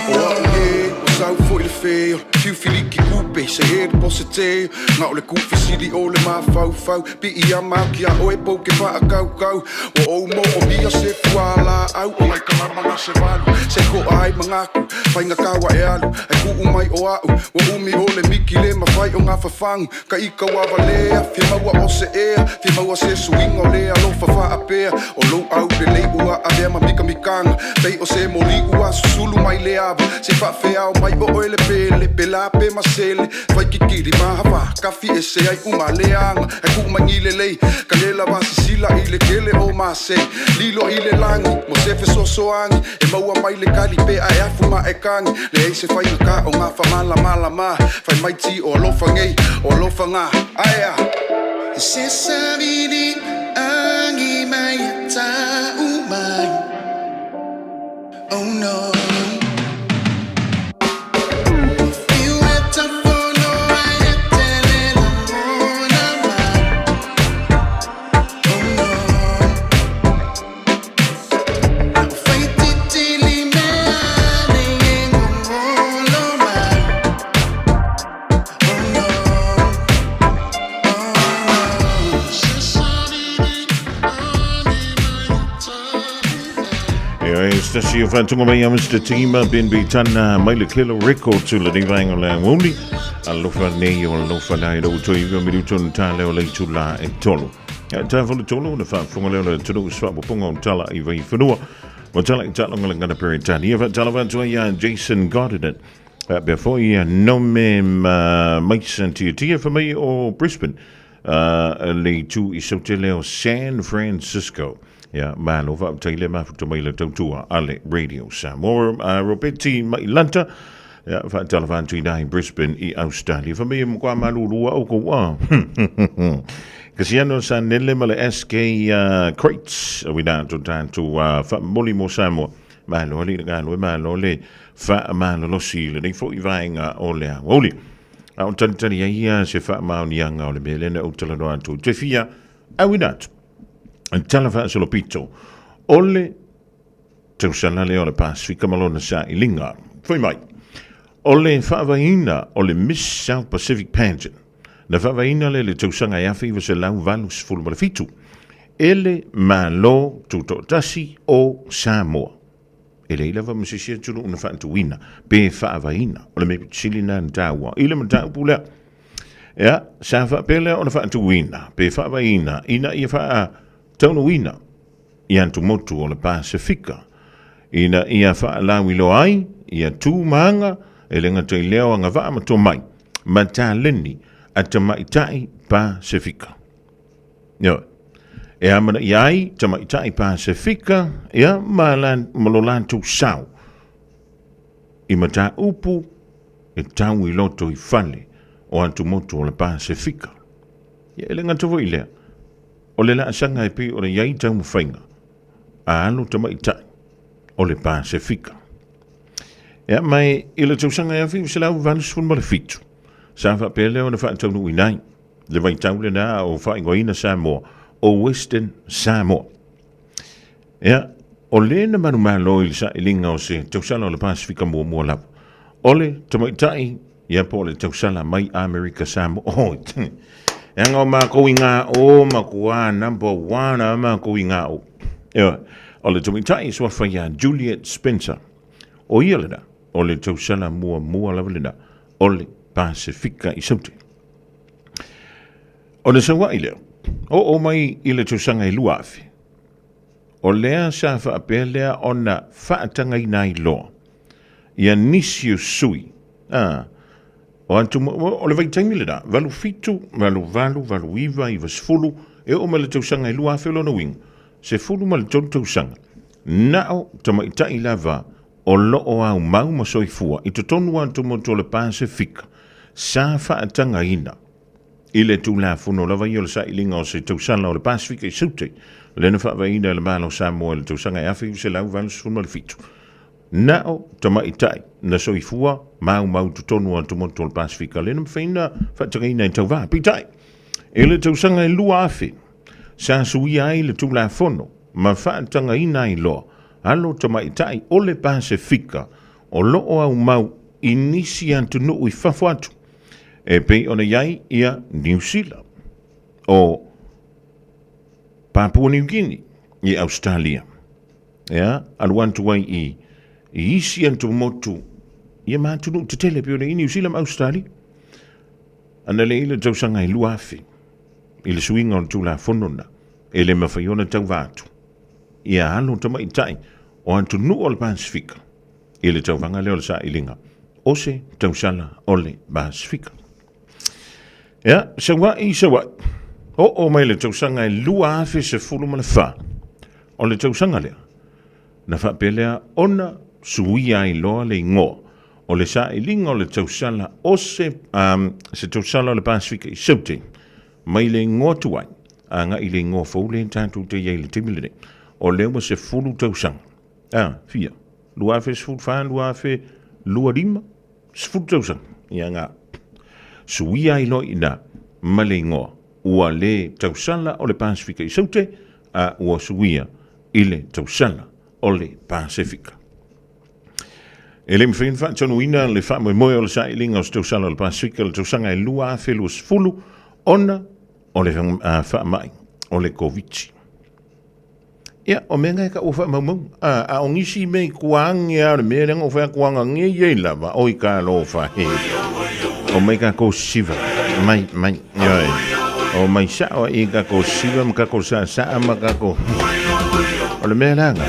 O a'u ē, ua sau fo'i le fē o le fiu filiki kupe se he le posete na o le kufesili o le mafaufau piiama atu iā oe pou ke faakaukau ua ou moomia se fualaau o lai kalama na se valu se koa ai magaku faigata ua e alu ae kuu mai o a'u ua umi o le miki le mafai o gafafagu ka ika ua valea fia maua o se ea fia maua se suiga o le alofa faapea o lou aulelei ua avea ma mikamikaga pei o se moli ua susulu mai le ava se faafeao mai o oe le pele pela pe masele faikikili mahafa kafi ese ai uma leaga ae kuu mai lelei ka le lava sisila i le kele o masei lilo i le lagi mo se fesoasoani e maua mai le kali pe ae afu ma e kagi leai se faigata o gafamalamalama fai mai ti o alofa nei o alofa ga aea. Se savili angi mai e tau mai. Oh no. Fiu e tafono ai e tele lagona mai. Oh no. Na o whaititili mea nei e ngongolo mai. Oh no. Oh no. Se savili angi mai e tau Se tasi o whantunga mai a Mr. Tima Ben Bitana mai le Kilo Records o le nei vaenga o le aoauli. Alofa nei o alofa lai rau toi iwa minuto na tā leo lei tū la e tolu. Ia tā whole tolu na whaafunga leo le tunu swapoponga o tala i vai whenua. O tala i talonga le ngana peretani. Ia whaatala whatua ia Jason Goddard. Pea foi ia nome ma Mason Tia Tia wha mai o Brisbane. Le tū i sautele o San Francisco. Ia, malo faafetai le mafuta mai le tautua a le Radio Samoa. Robeti Mailanta, ia, faatalofa atu i i Brisbane i Australia. Fa mai e makuā malūlū au kou a. Kasiano sa nele ma le SK Crates, auina atu tatou faamomoli mo Samoa. Malo alii le galue, malo le faamalolosi i lenei foi vaega o le aoauli. A o talitali ai ia se faamaoniaga o le mea lea na ou talanoa atu i te fia auina atu. Tala faasolopito o le tausala lea o le Pasifika ma lona sailiga. Foi mai, o le faavaeina o le Miss South Pacific Pageant, na faavaeina lea i le tausaga e 1987 e le Malo Tutoatasi o Samoa. E leai lava ma se isi atunuu na faatuina pe faavaeina. O le mea sili lena na taua i le mataupu lea. Ia, sa faapea lea ona faatuina pe faavaeina ina ia faataunuuina i atumotu o le Pasefika, ina ia faalauiloa ai ia tu ma aga e le gata i lea o agavaa ma tomai ma taleni a tamaitai Pasefika. Ioe. E amanaia ai tamaitai Pasefika, ia, ma, la, ma lo latou sao i mataupu e tau i loto i fale o atumotu o le Pasefika. Ia, e le gata foi i lea, o le laasaga e pei ona i ai taumafaiga a alo tamaitai o le Pasefika. Ia, ma i le tausaga e 1987, sa faapea lea ona faataunuuina ai le vaitau lena o faaigoaina Samoa o Western Samoa. Ia, o le na manumalo i le sailiga o se tausala o le Pasefika muamua lava, o le tamaitai, ia po o le tausala mai Amerika Samoa. Oh, e anga o mākou i ngā o, makuā number one a mākou i ngā o. Ia, o le tamaitai suafa ia Juliet Spencer. O ia lena, o le tausala muamua lava lena, o le Pasefika i Saute. O le sauaʻi lea, oo mai i le tausaga e 2000, o lea sa faapea lea ona faatagaina ai loa ia nisi o sui, a, o atu, o le vaitaimi lena, 87, 88, 89, 90, e oo mai le tausaga e 2000 lona uiga, 13 tausaga, na o tamaitai lava o lo o aumau ma soifua i totonu o atumotu o le Pasefika sa faatagaina i le Tulafono lava ia o le Sailiga o se Tausala o le Pasefika i Saute, lea na faavaeina e le Malo o Samoa i le tausaga e 1987. Na o tamaitai na soifua ma aumau i totonu o atumotu o le Pasefika lea na mafai ona faatagaina e tauva. Peitai, i le tausaga e 2000, sa suia ai le Tulafono ma faatagaina ai loa alo tamaitai o le Pasefika o lo o aumau i nisi atunuu i fafo atu e pei ona i ai ia Niu Sila, o Papua Niu Kini, i Ausetalia. Ia, alu atu ai i, i isi atumotu, ia ma atunuu tetele pei ona i Niu Sila ma Ausetalia. Ana le i le tausaga e 2000 i le suiga o le Tulafono na, e le mafai ona tauva atu ia alo tamaitai o atunuu o le Pasefika i le tauvaga lea o le sailiga o se tausala o le Pasefika. Ia, sauaʻi, sauaʻi. Oo mai le tausaga e 2014, o le tausaga lea, na faapea lea ona suia ai loa le igoa o le sailiga o le tausala o se, um, se tausala o le Pasefika i Saute, mai le igoa tuai, agai i le igoa fou lea tatou te i ai i le taimi lenei. O lea ua 10 tausaga. A, fia? 2014, 2025, 10 tausaga. Ia ngā. Suia ai loa i ina ma le igoa. Ua le tausala o le Pasefika i Saute, a ua suia i le tausala o le Pasefika. E le mafai ona faatonuina le faamoemoe o le sailiga o se tausala o le Pasefika i le tausaga e 2020 ona o le faamai o le Koviti. Ia, o mea na e taua faamaumauga. A, a o nisi mea i tua ane lava o le mea lea na ou fai atu ana nei ai lava, oi talofa e. Omai tatou sisiva. Mai, mai, ioe. Omai sao ai i tatou sisiva ma tatou saasaa ma tatou... O le mea la lena,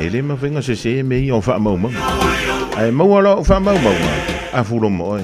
e le mafai ona sese mea ia o faamaumauga. Ae maua loa au faamaumauga, afu loa ma oe.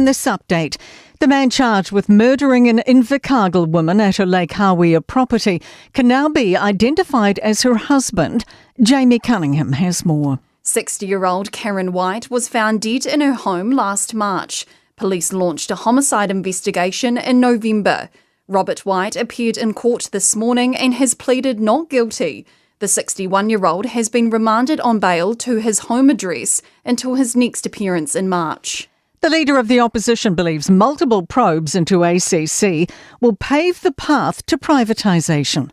In this update, the man charged with murdering an Invercargill woman at her Lake Hawea property can now be identified as her husband. Jamie Cunningham has more. 60 year old Karen White was found dead in her home last March. Police launched a homicide investigation in November. Robert White appeared in court this morning and has pleaded not guilty. The 61 year old has been remanded on bail to his home address until his next appearance in March. The leader of the opposition believes multiple probes into ACC will pave the path to privatisation.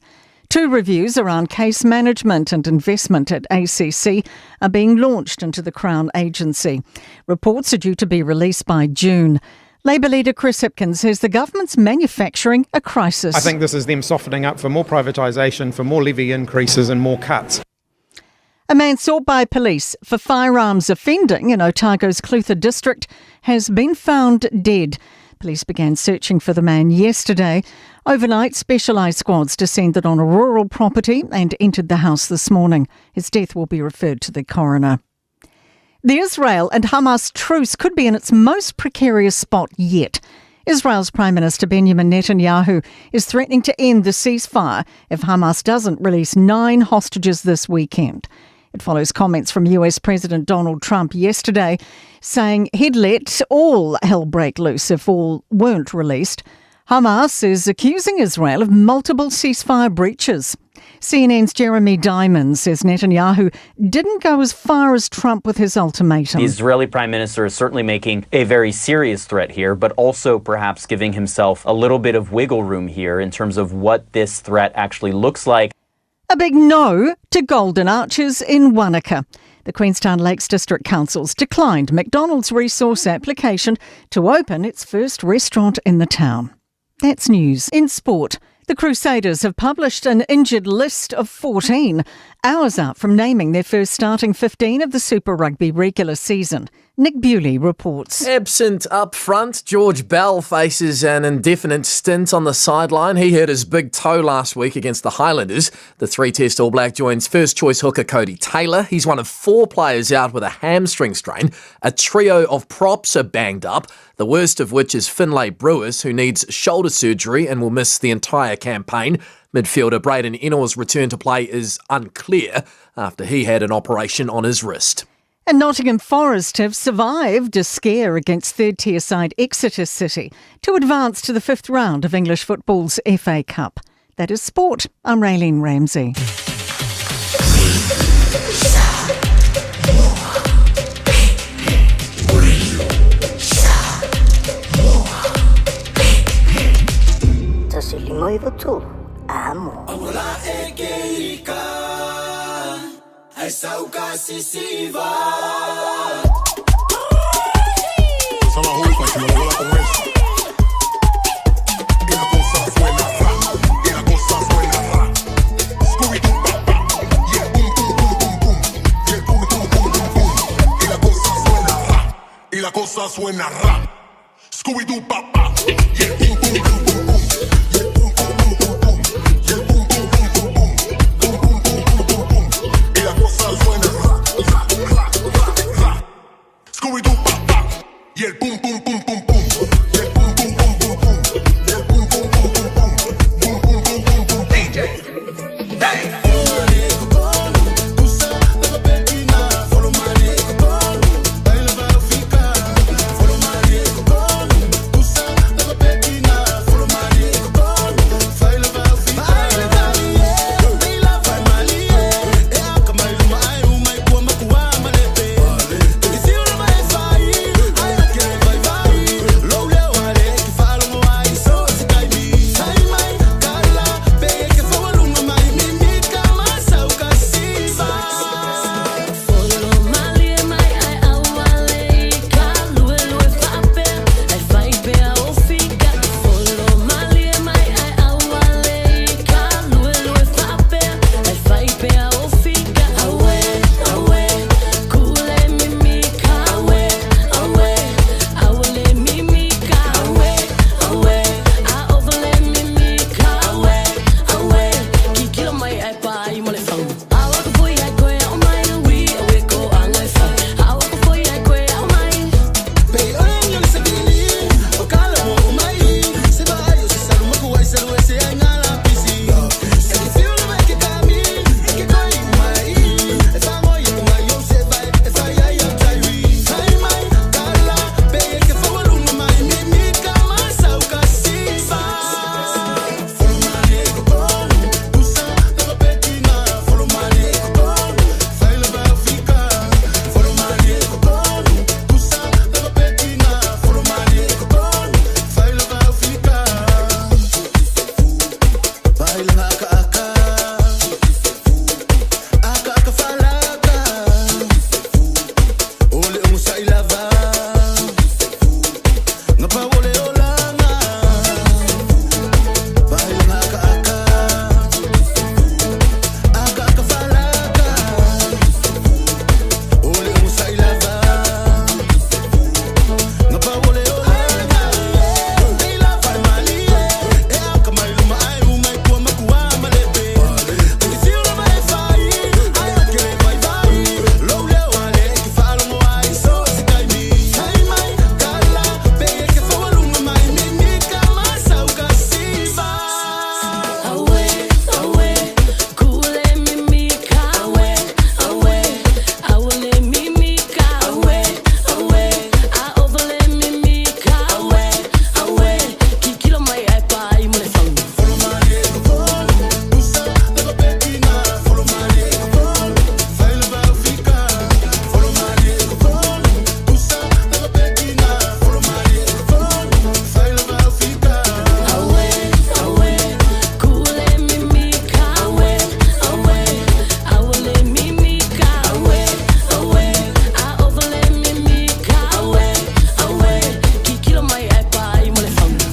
Two reviews around case management and investment at ACC are being launched into the Crown Agency. Reports are due to be released by June. Labor leader Chris Hipkins says the government's manufacturing a crisis. I think this is them softening up for more privatisation, for more levy increases and more cuts. A man sought by police for firearms offending in Otago's Clutha district has been found dead. Police began searching for the man yesterday. Overnight, specialised squads descended on a rural property and entered the house this morning. His death will be referred to the coroner. The Israel and Hamas truce could be in its most precarious spot yet. Israel's Prime Minister Benjamin Netanyahu is threatening to end the ceasefire if Hamas doesn't release nine hostages this weekend. It follows comments from US President Donald Trump yesterday saying he'd let all hell break loose if all weren't released. Hamas is accusing Israel of multiple ceasefire breaches. CNN's Jeremy Diamond says Netanyahu didn't go as far as Trump with his ultimatum. The Israeli prime minister is certainly making a very serious threat here, but also perhaps giving himself a little bit of wiggle room here in terms of what this threat actually looks like. A big no to Golden Arches in Wanaka. The Queenstown Lakes District Council's declined McDonald's resource application to open its first restaurant in the town. That's news. In sport, the Crusaders have published an injured list of 14, hours out from naming their first starting 15 of the Super Rugby regular season. Nick Bewley reports. Absent up front, George Bell faces an indefinite stint on the sideline. He hurt his big toe last week against the Highlanders. The three test All Black joins first choice hooker Codie Taylor. He's one of four players out with a hamstring strain. A trio of props are banged up, the worst of which is Finlay Brewis, who needs shoulder surgery and will miss the entire campaign. Midfielder Braydon Ennor's return to play is unclear after he had an operation on his wrist. And Nottingham Forest have survived a scare against third tier side Exeter City to advance to the fifth round of English football's FA Cup. That is sport. I'm Raylene Ramsey. Amo. Y la cosa suena rap. Scooby-Doo papá. Yeah, boom, boom, boom, boom, boom. Yeah, boom, boom, boom, boom, boom. Yeah, boom, boom, boom, boom, boom. Boom, boom, boom, boom, boom, boom. Y la cosa suena rap, rap, rap, rap, rap. Scooby-Doo papá. Y el boom, boom, boom, boom, boom. Yeah, boom, boom, boom, boom, boom. Yeah, boom, boom, boom, boom, boom. Boom, boom, boom, boom, boom. DJ. Hey.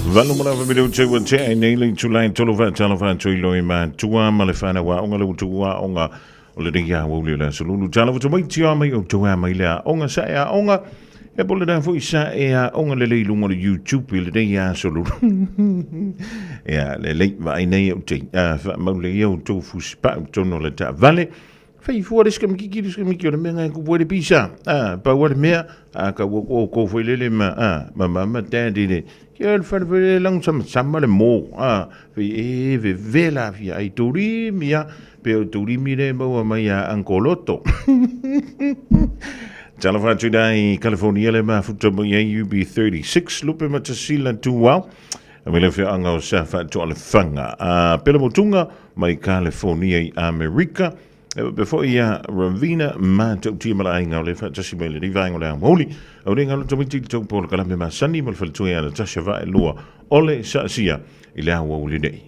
Valu ma lava minute ua tea i nei le itula e tolu faatalofa atu i loi matua ma le whanau aoga le utu aoga o le nei aoauli o le aso lulu. Talofa tamaiti a mai o tau a mai le aoga sa e aoga e po le nā foi sa e aoga le lei lunga o le YouTube i le nei aso lulu. Ia, le lei vaai nei au te whaamau le ia o tau fusipau tonu o le taavale. Fai fua le sikamikiki le sikamiki o le mea ngai kupu ai le pisa. A, pau a le mea, a ka ua ko ko foi lele ma, a, ma mama daddy le, ki le whare whare langu sama sama le mō, a, fai e ve ve la fia ai tūrimi a, pe o tūrimi le maua mai a Uncle Loto. Talofa atu rā i California le mafuta mai ai UB36, Lupe Matasila Tuau. A me le whianga o sa whaatoa le whanga. A pela motunga mai California i Amerika. E pe foi ia Ravina Matautia mala ainga o le whaatasi mai le rivaenga o le amouli. Au le ngalo tamiti le taupo o le kalame masani ma le faletua ia Natasha Vaelua o le saasia i le aoauli nei.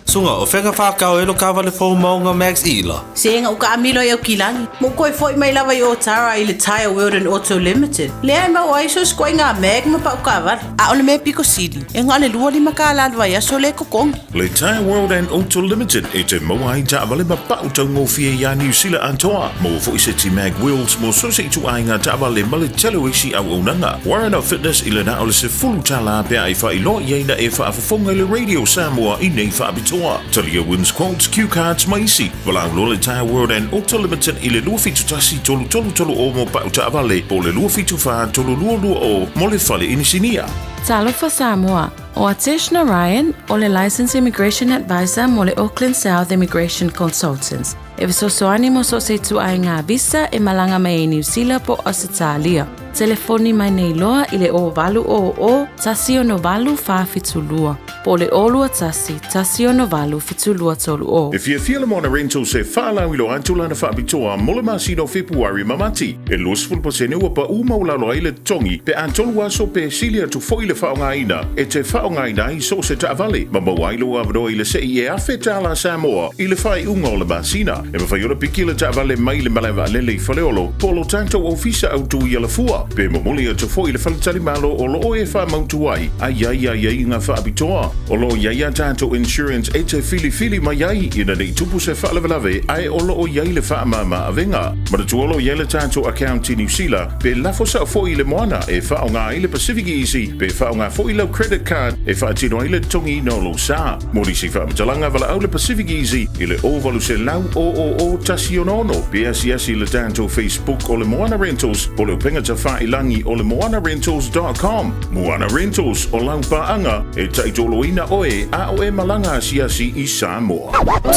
Suga, o fea ka whākau e lo kāwale fō maunga Max Ila. Sega o ka amilo i Aukilani. Mo koe foi mai lava i Otara i le Tyre World and Auto Limited. Lea e mau ai so skoe ngā mag ma pau kāwale. A o le mea piko sili, e ngā le lua lima kā lalo ai aso le kokongi. Le Tyre World and Auto Limited e te maua ai taavale ma pau taugofie iā Niu Sila atoa. Maua foi se ti mag wheels mo so se itu ai ngā taavale ma le tele o isi auaunaga. Warren of Fitness i le na o le sefulu tālā pea ai whailoa i aina e whaafofonga i le Radio Samoa i nei whaapitoa. Talia wins quotes, cue cards ma isi. Valaau loa le Tyre World and Auto Limited i le 271 333 o mo pau taavale po o le 274 322 mo le fale inisinia. Talofa Samoa, o Atesh Narayan o le Licensed Immigration Advisor mo le Auckland South Immigration Consultants. E fesoasoani mo so se ituaiga ngā visa e malanga mai i Niu Sila po Ausetalia. Telefoni mai nei loa i le o valu o o tasi ono valu wha whitu lua, po le o lua tasi, tasi ono valu whitu lua tolu o. E fiafia le Moana Rentals e whaalau i lo atu lana whaapitoa mo le masina o Fepuari ma Mati. E 20% ua pa'ū maulalo ai le totogi pe a tolu aso pe sili atu foi le faaaogaina e te faaaogaina ai so o se taavale ma maua ai lou avanoa i le se'i e afe tālā Samoa i le faaiuga o le masina. E mafai ona piki le taavale mai le malae vaalele i Faleolo po o lo tatou ofisa autū i Alafua pe momoli atu foi i le faletalimalo o loo e faamautu ai a i ai aiaiga faapitoa. O loo i ai a tatou insurance e te filifili mai ai ina nei tupu se faalavelave ae o loo i ai le faamāmā avega. Manatua o loo i ai le tatou account i Niu Sila pe lafo sao foi i le moana e faaaoga ai le Pacific Easy pe faaaoga foi lau credit card e faatino ai le totogiina o lou sa. Mo nisi faamatalaga valaau le Pacific Easy i le 0800 000 166 pe asiasi i le tatou Facebook o le Moana Rentals po o le upega tafailangi o le moanarentals.com. Moana Rentals o lau paaga e taitoloina oe a o e malaga asiasi i Samoa.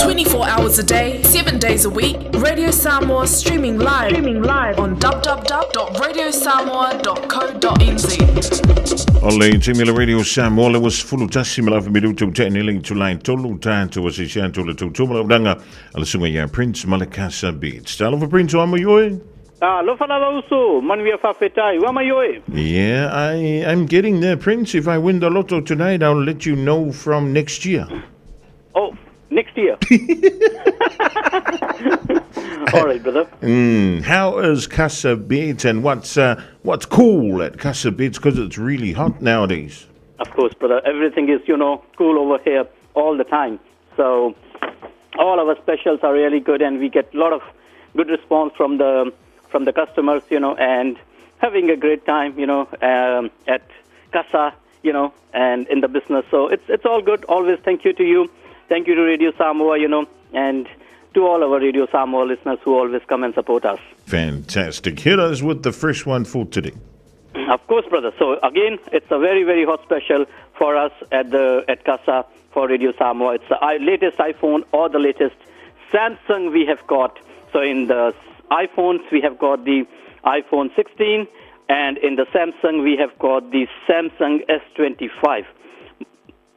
24 hours a day, 7 days a week, Radio Samoa streaming live, streaming live on www.radiosamoa.co.nz. O le taimi le Radio Samoa le ua sefulu tasi ma le afa minuta ua tea nei le itula e tolu tatou asiasi atu le tautau ma le auaunaga a le susuga ia Prince Malekasa Beats. Talofa Prince o amo i oe? Ah, alofa lava uso, manuia faafetai, ua mai oe. Yeah, I'm getting there, Prince. If I win the lotto tonight, I'll let you know from next year. Oh, next year. All right, brother. How is Casa Beds and what's cool at Casa Beds? Because it's really hot nowadays. Of course, brother. Everything is, cool over here all the time. So all our specials are really good, and we get a lot of good response from the customers, and having a great time, at Casa, and in the business. So it's all good. Always thank you to you. Thank you to Radio Samoa, and to all our Radio Samoa listeners who always come and support us. Fantastic. Hit us with the fresh one for today. Of course, brother. So again, it's a very, very hot special for us at Casa for Radio Samoa. It's the latest iPhone or the latest Samsung we have got. So in the iPhones, we have got the iPhone 16, and in the Samsung, we have got the Samsung S25.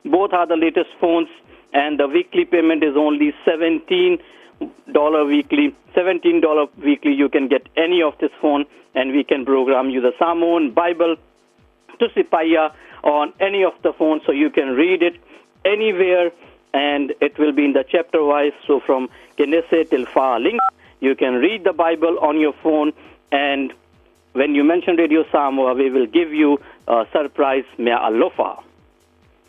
Both are the latest phones, and the weekly payment is only $17 weekly. $17 weekly, you can get any of this phone, and we can program you the Samoan Bible, Tusi Paia on any of the phones, so you can read it anywhere, and it will be in the chapter-wise, so from Kenese till Far Link, you can read the Bible on your phone, and when you mention Radio Samoa, we will give you a surprise mea alofa.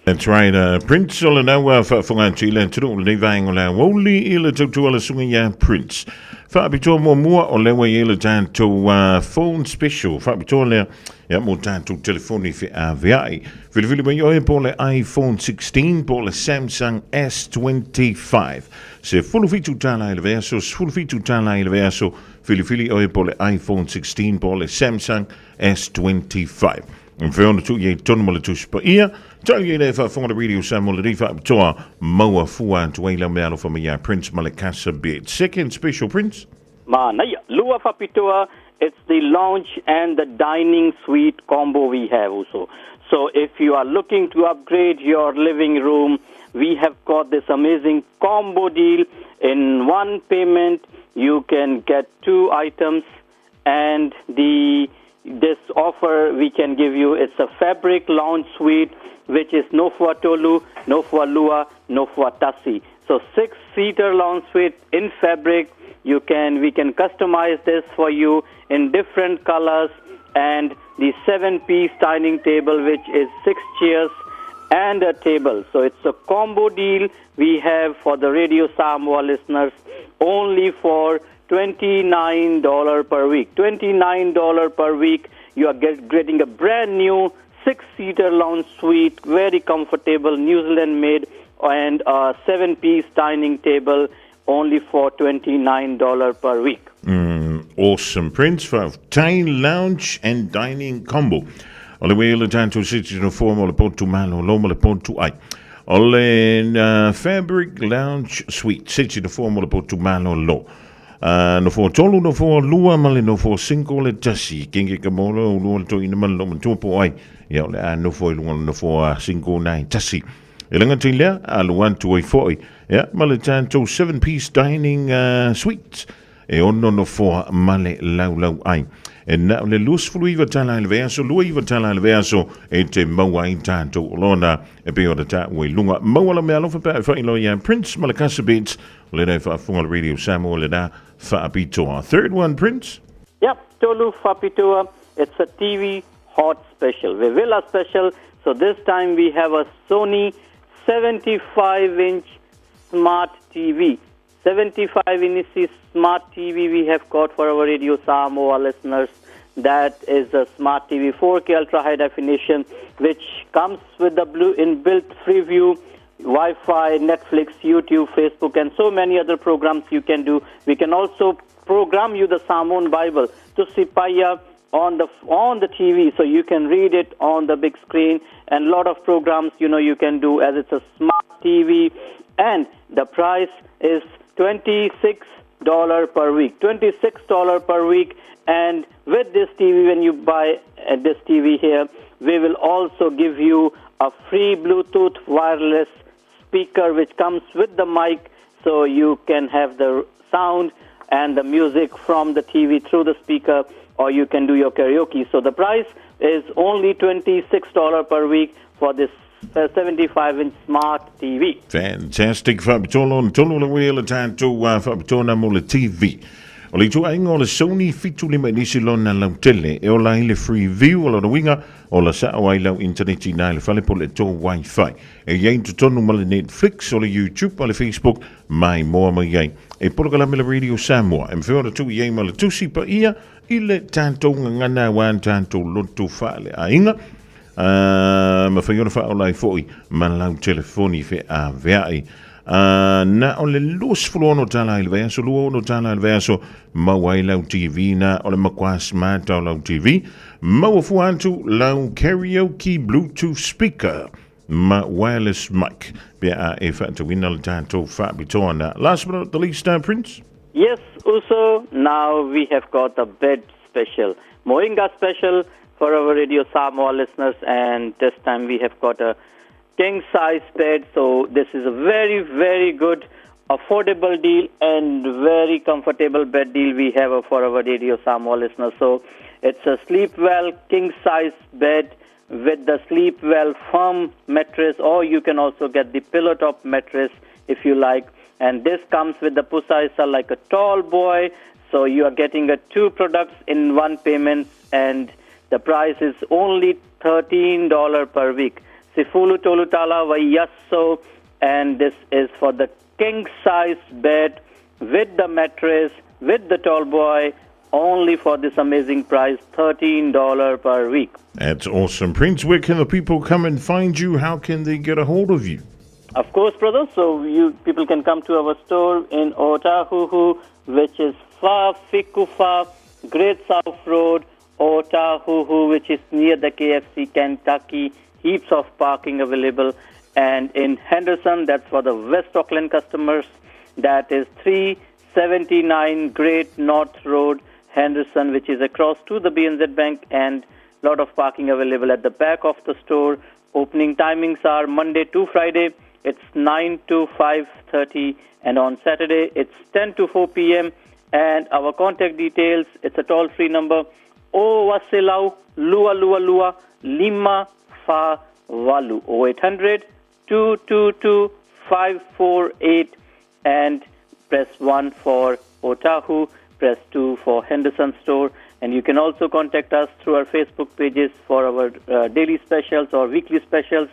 That's right, Prince o lena ua faafofoga atu i le atunuu o lenei vaega o le aoauli i le tautua a le susuga ia Prince. Faapitoa muamua o lea ua i ai le tatou phone special faapitoa lea ia mo tatou telefoni feaveai. Filifili mai oe po o le iPhone 16 po o le Samsung S25. $17 i le vaiaso, $17 i le vaiaso, filifili oe po o le iPhone 16 po o le Samsung S25. E mafai ona tuu i ai tonu ma le Tusi Paia, tau i ai le faafofoga le Radio Samoa lenei faapitoa, maua fua atu ai lau meaalofa mai ia Prince ma le Casa Bed. Second special, Prince. Manaia. Lua faapitoa, it's the lounge and the dining suite combo we have also. So if you are looking to upgrade your living room, we have got this amazing combo deal. In one payment, you can get two items and the this offer we can give you it's a fabric lounge suite which is no tolu, no lua, no tasi. So six seater lounge suite in fabric. You can we can customize this for you in different colors and the seven piece dining table which is six chairs and a table. So it's a combo deal we have for the Radio Samoa listeners only for $29 per week. $29 per week, you are get, getting a brand new six-seater lounge suite, very comfortable, New Zealand made, and a seven-piece dining table only for $29 per week. Awesome. Prince for Tain Lounge and Dining Combo. O le wea le tātou siti no form o le potu malo lo ma le potu ai. O le Fabric Lounge Suite, siti no form o le potu malo lo. No fo tolu, no fo lua, ma le no fo cinco le tasi. Kenge ka molo, o lua le toi ina ma le matua po ai. Ia o le a no fo i lunga no fo a cinco nai tasi. E langa te lea, a lu atu ai foi. Ia, ma le tātou seven-piece dining suite. E ono nofoa ma le laulau ai. E na o le $29 i le vaiaso, $29 i le vaiaso e te maua ai tātou olona e pei ona tāua i luga. Maua la meaalofa pe a e faailoa iā Prince ma le Casa Beds, o lena e faafofoga le Radio Samoa lena faapitoa. Third one, Prince? Yep, tolu faapitoa, it's a TV hot special, Vivilla special. So this time we have a Sony 75 inch smart TV. 75 inch smart TV we have got for our Radio Samoa listeners. That is a smart TV 4K ultra high definition, which comes with the blue inbuilt Freeview, Wi-Fi, Netflix, YouTube, Facebook, and so many other programs you can do. We can also program you the Samoan Bible Tusi Paia on the on the TV, so you can read it on the big screen, and a lot of programs you know you can do as it's a smart TV, and the price is $26 per week. $26 per week, and with this TV, when you buy this TV here, we will also give you a free Bluetooth wireless speaker which comes with the mic, so you can have the sound and the music from the TV through the speaker, or you can do your karaoke. So the price is only $26 per week for this 75 inch smart TV. Fantastic. Faapitoa lona tonu le wea le tātou faapitoa na mo le TV. O le ituaiga o le Sony 75 inisi lona lautele e ola ai le Freeview o lona uiga ola sa'o ai lau initaneti i ina i le fale po o le tō Wi-Fi. E i ai totonu ma le Netflix, o le YouTube ma le Facebook mai moa mai ai. E polokalame le Radio Samoa e mafai ona tuu i ai ma le Tusi Paia i le tatou gagana auā tatou loto faaleaiga. Ā, mafai ona faaola ai foi ma lau telefoni feaveai. Ā, na o le $26 i le vaiaso, $26 i le vaiaso, maua ai lau TV na o le makuā smart o lau TV, maua fua atu lau karaoke Bluetooth speaker ma wireless mic pe a e faatauina le tatou faapitoa na. Last but not the least, Prince? Yes, Uso, now we have got a bed special, Moringa special for our Radio Samoa listeners, and this time we have got a king size bed. So this is a very, very good affordable deal and very comfortable bed deal we have for our Radio Samoa listeners. So it's a sleep well king size bed with the sleep well firm mattress, or you can also get the pillow top mattress if you like. And this comes with the pusa like a tall boy. So you are getting a two products in one payment, and the price is only $13 per week. 13 tala vaiaso, and this is for the king size bed with the mattress, with the tall boy, only for this amazing price, $13 per week. That's awesome. Prince, where can the people come and find you? How can they get a hold of you? Of course, brother. So you people can come to our store in Otahuhu, which is Fa Fikufa, Great South Road, Otahuhu, which is near the KFC Kentucky. Heaps of parking available. And in Henderson, that's for the West Auckland customers. That is 379 Great North Road, Henderson, which is across to the BNZ Bank, and lot of parking available at the back of the store. Opening timings are Monday to Friday. It's 9 to 5:30, and on Saturday it's 10 to 4 p.m. And our contact details, it's a toll-free number, O Wasilau Lua Lua Lua Lima Fa Valu 0800 222 548, and press 1 for Otahu, press 2 for Henderson Store. And you can also contact us through our Facebook pages for our daily specials or weekly specials.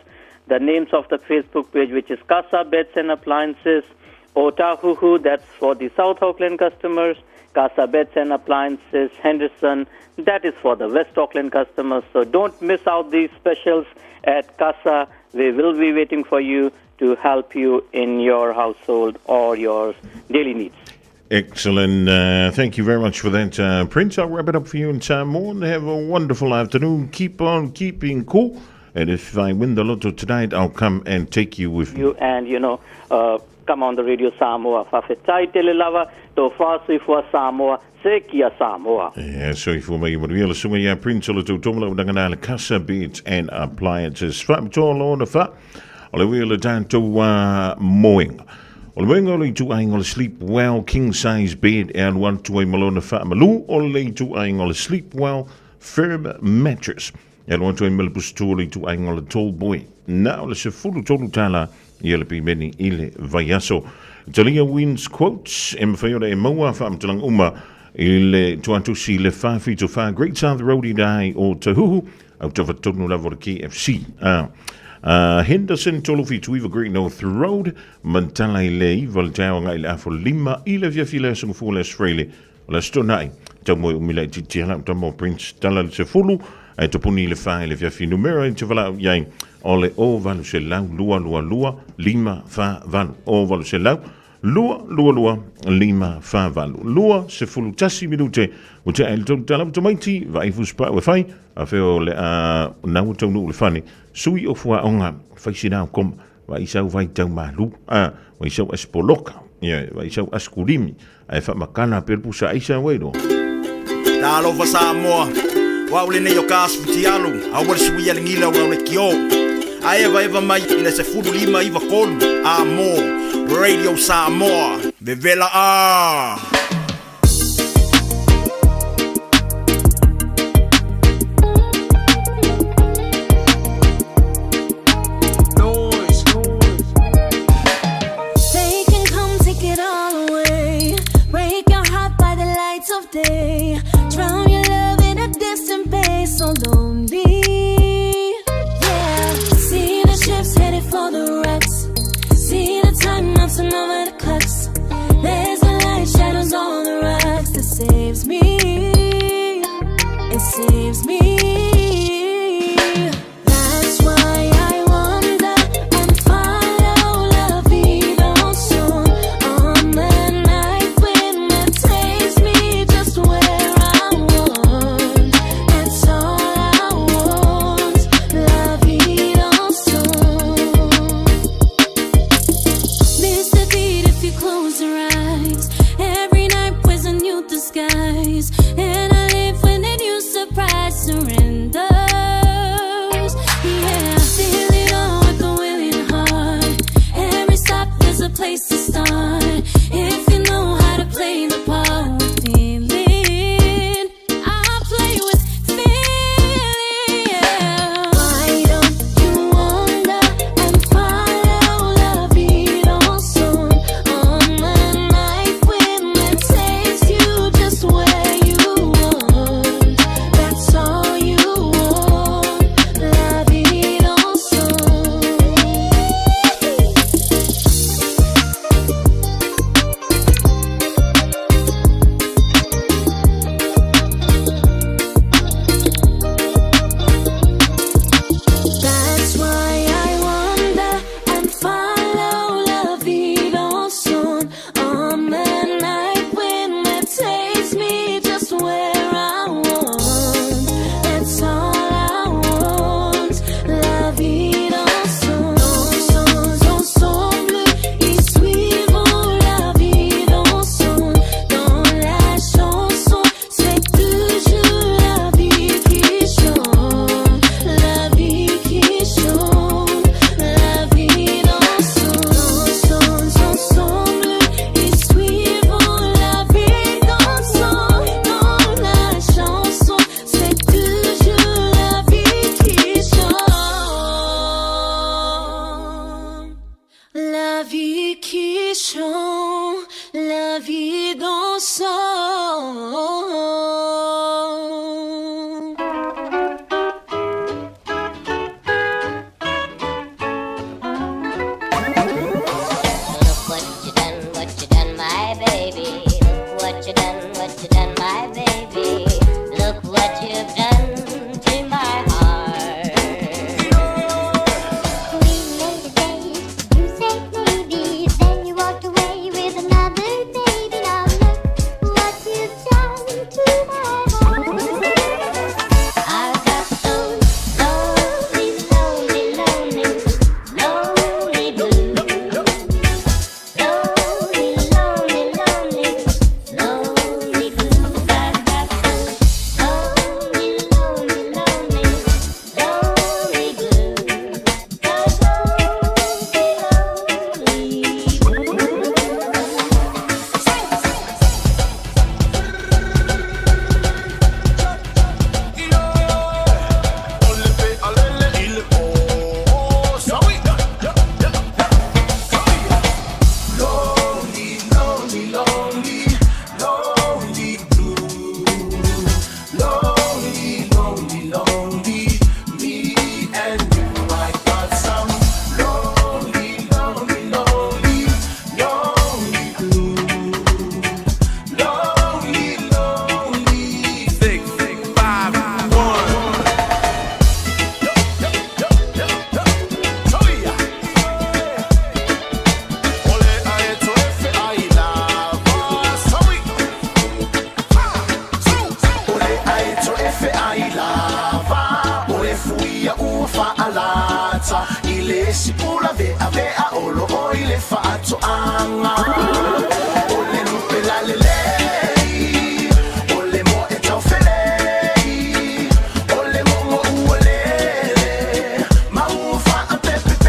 The names of the Facebook page, which is Casa Beds and Appliances, Otahuhu, that's for the South Auckland customers, Casa Beds and Appliances, Henderson, that is for the West Auckland customers. So don't miss out these specials at Casa. We will be waiting for you to help you in your household or your daily needs. Excellent. Thank you very much for that, Prince. I'll wrap it up for you in Samoan. Have a wonderful afternoon. Keep on keeping cool. And if I win the lotto tonight, I'll come and take you with me. You and, you know, come on the radio Samoa. Fa'afetai tele lava, to fa'asoifua Samoa, se kia Samoa. Yeah, soifua ma ia manuia le susuga ia Prince o le tautoma lau dagana le Casa Beds and Appliances. Faapitoa lona fa, o le ui o le tatou moenga. O le moenga o le ituaiga o le Sleep Well King Size Bed e alu atu ai ma lona faamalu o le ituaiga o le Sleep Well Firm Mattress. E alu atu ai ma le pusitu o le ituaiga o le Tall Boy. Na o le $13 ia le pimeni i le vaiaso. Talia wins quotes e mawhai ona e maua whaamatalang uma i le tuatusi le 474 Great South Road i rai o Tahuhu au tawa tonu lava o le KFC. Henderson tolu fitu iwa Great North Road mantala i le iwa le taeao ngai le afo lima i le fiafi le aso ngafua le aso Freile o le aso tonai tau moe umi lai titi hala o tama o Prince tala le sefulu ae topuni i le wha i le fiafi numera i te walau iai o le o valu se lau lua lua lua lima wha valu o valu se lau lua lua lua lima wha valu lua sefulu tasi minute o te ae le tolu tala o tamaiti vaai fusi pa'u e fai a feo le a nau o taunuu le fane sui o fuaonga fai sina o koma vai sau vai tau malu a vai sau aspoloka ia vai sau askulimi ae faamakala pea le pusa aisa uei loa. Talofa Samoa, o au lenei o ka asu fitialu, aua le suia le gila o le kio. A evaeva mai i le 15 93 a mo Radio Samoa, vevela a! They can come take it all away. Break your heart by the lights of day. Drown your love in a distant bay, so lonely. Yeah. See the ships headed for the wrecks. See the time melting over the clocks. There's the light shadows qui chante la vie ensemble. Look what you done, what you done, my baby. Look what you done, what you done, my baby. Look what you've done to my heart. We made a date, you said maybe, then you walked away with another baby. Now look what you've done to my heart. I got those lonely, lonely, lonely, lonely blues. Lonely, lonely, lonely, lonely blues. I got those lonely, lonely, lonely, lonely blues. Those lonely, lonely blues. Lonely, lonely, lonely, lonely blue. Lonely, lonely, lonely, me and you. I got some lonely, lonely, lonely, lonely blue. Lonely, lonely. 6, 5, 1. Ile sipula vea vea olo o ile faatoaga O le lupe lalelei O le moe taufelei O le mogo ua lele Ma ua faapepepepe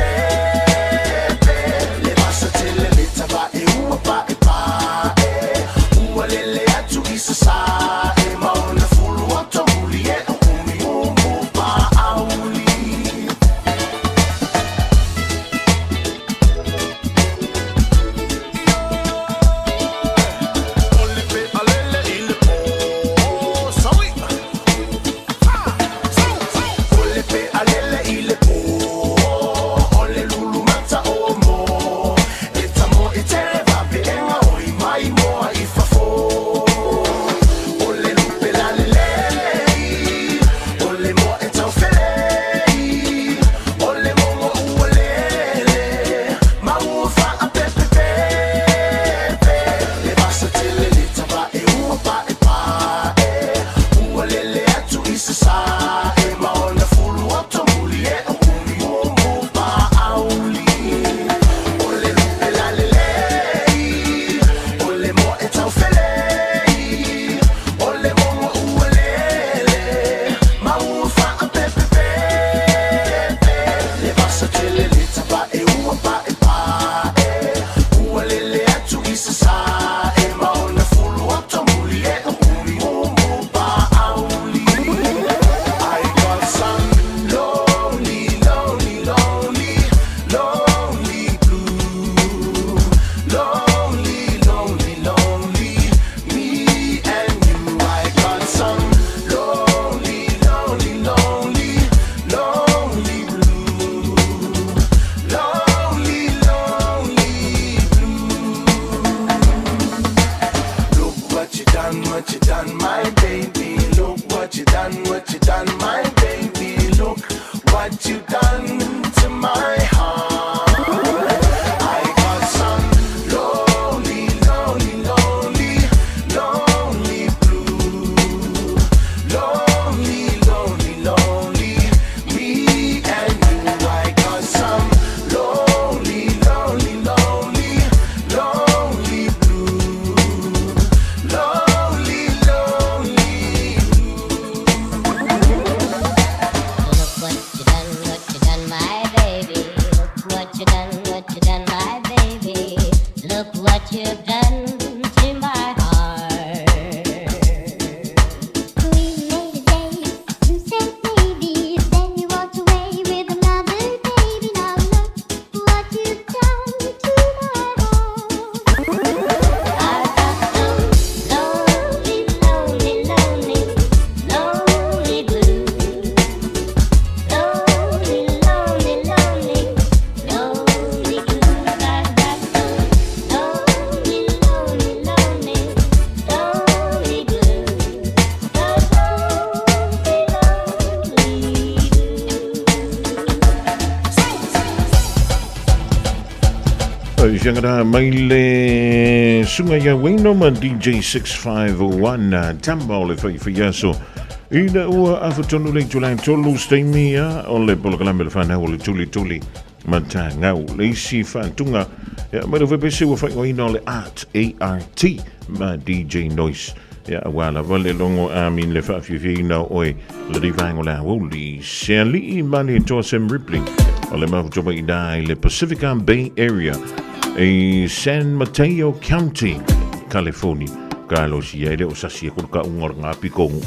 Le vasa tele le tavae ua paepae Ua lele atu i sasae Ma ona fulu o tomuli e o umi umu paauli. Fianga da mai le sunga ia Wayno ma DJ 651 tamba o le whai aso. Ina ua afatonu le tulai tolu steimi ia o le polokalame le whanau o le tuli tuli ma tā ngau. Le isi whantunga ia mai le whepese ua whaingoina o le Art A-R-T ma DJ Noise. Ia aua lava le logo amin le faafiafiaina o oe le rivaenga o le aoauli. Se alii ma le toa Sam Ripley o le mafutoa i i le Pacifica Bay Area i San Mateo County, California. Ka losi ai le o sasi e kuru ka unga o le ngā pikongu.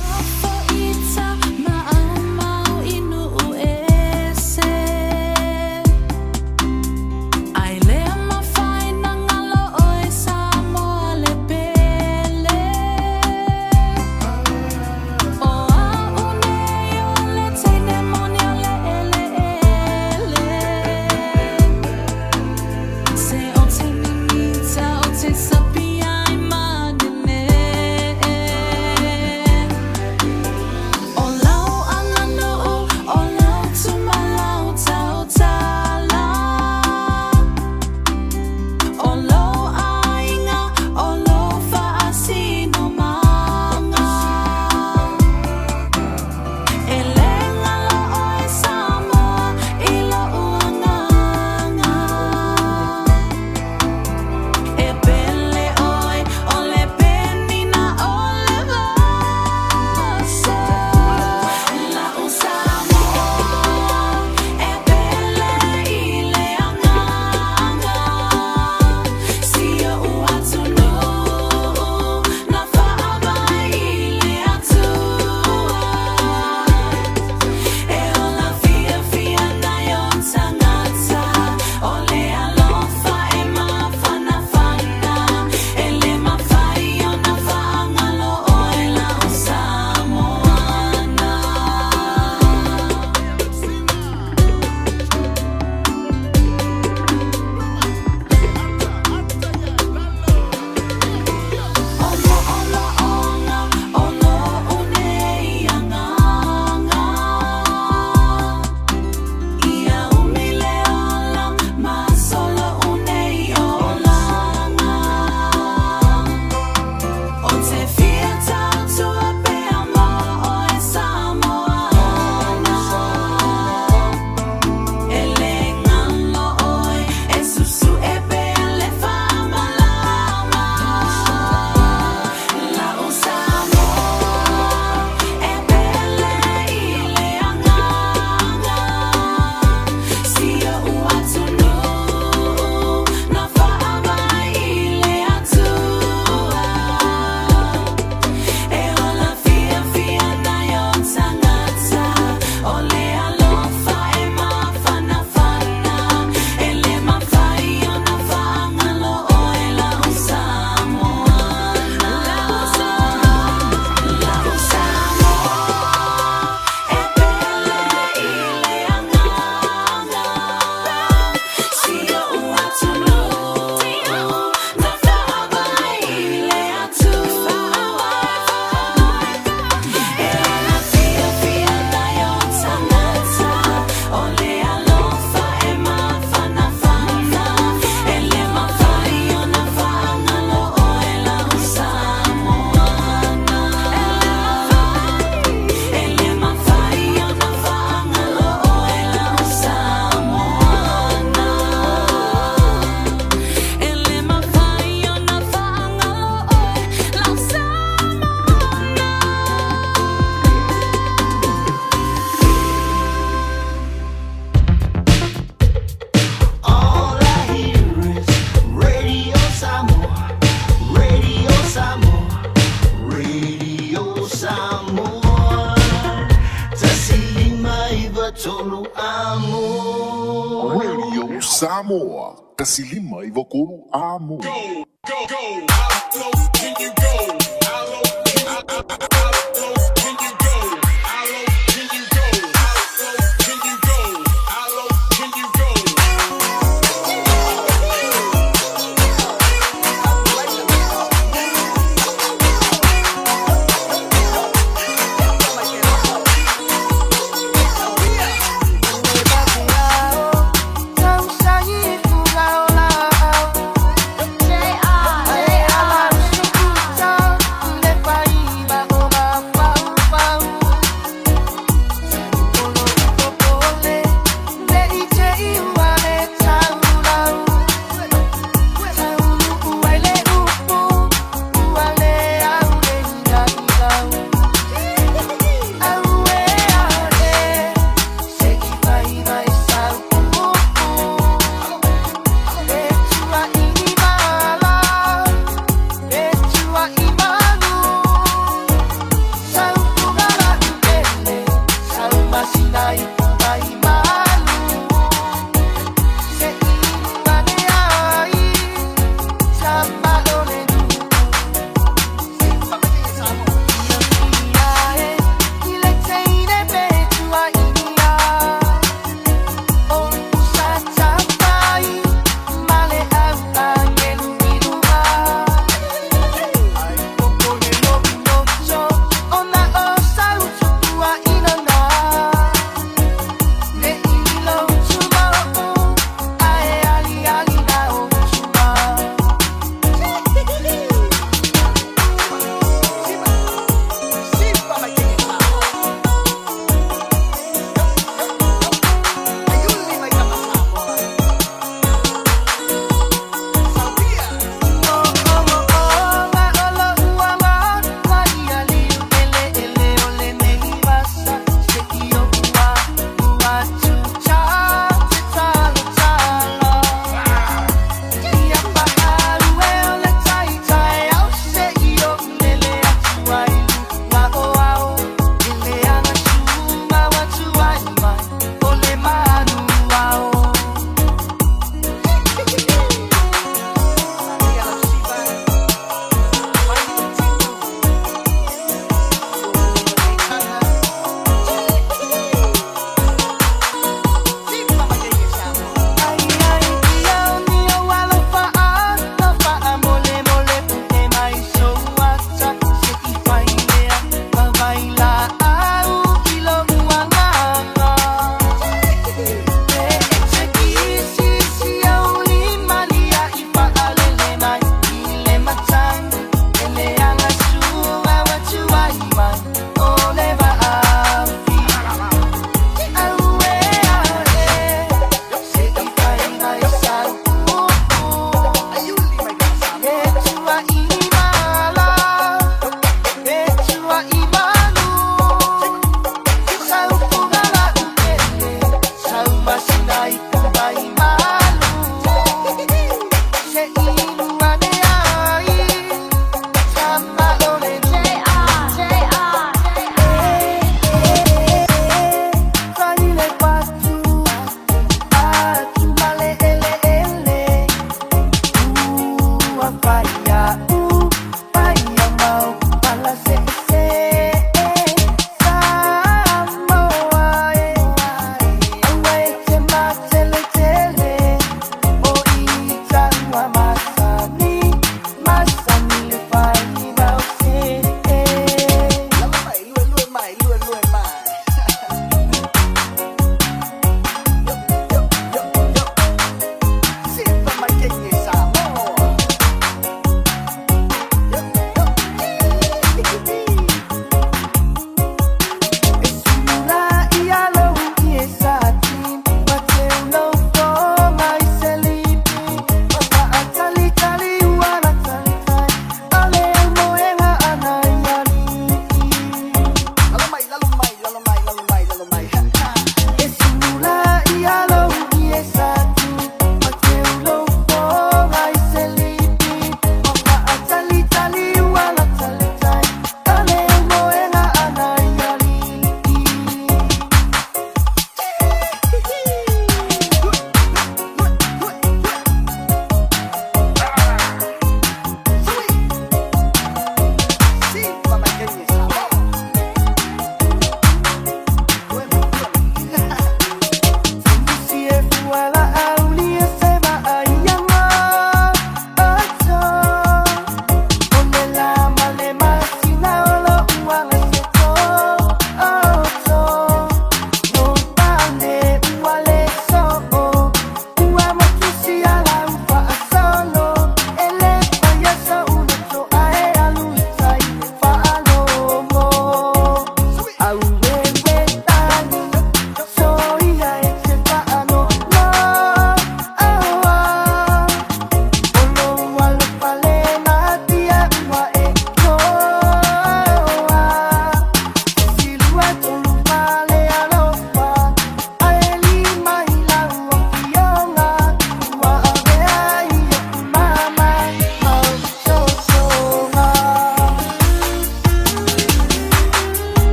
Radio Samoa, 159 Amo.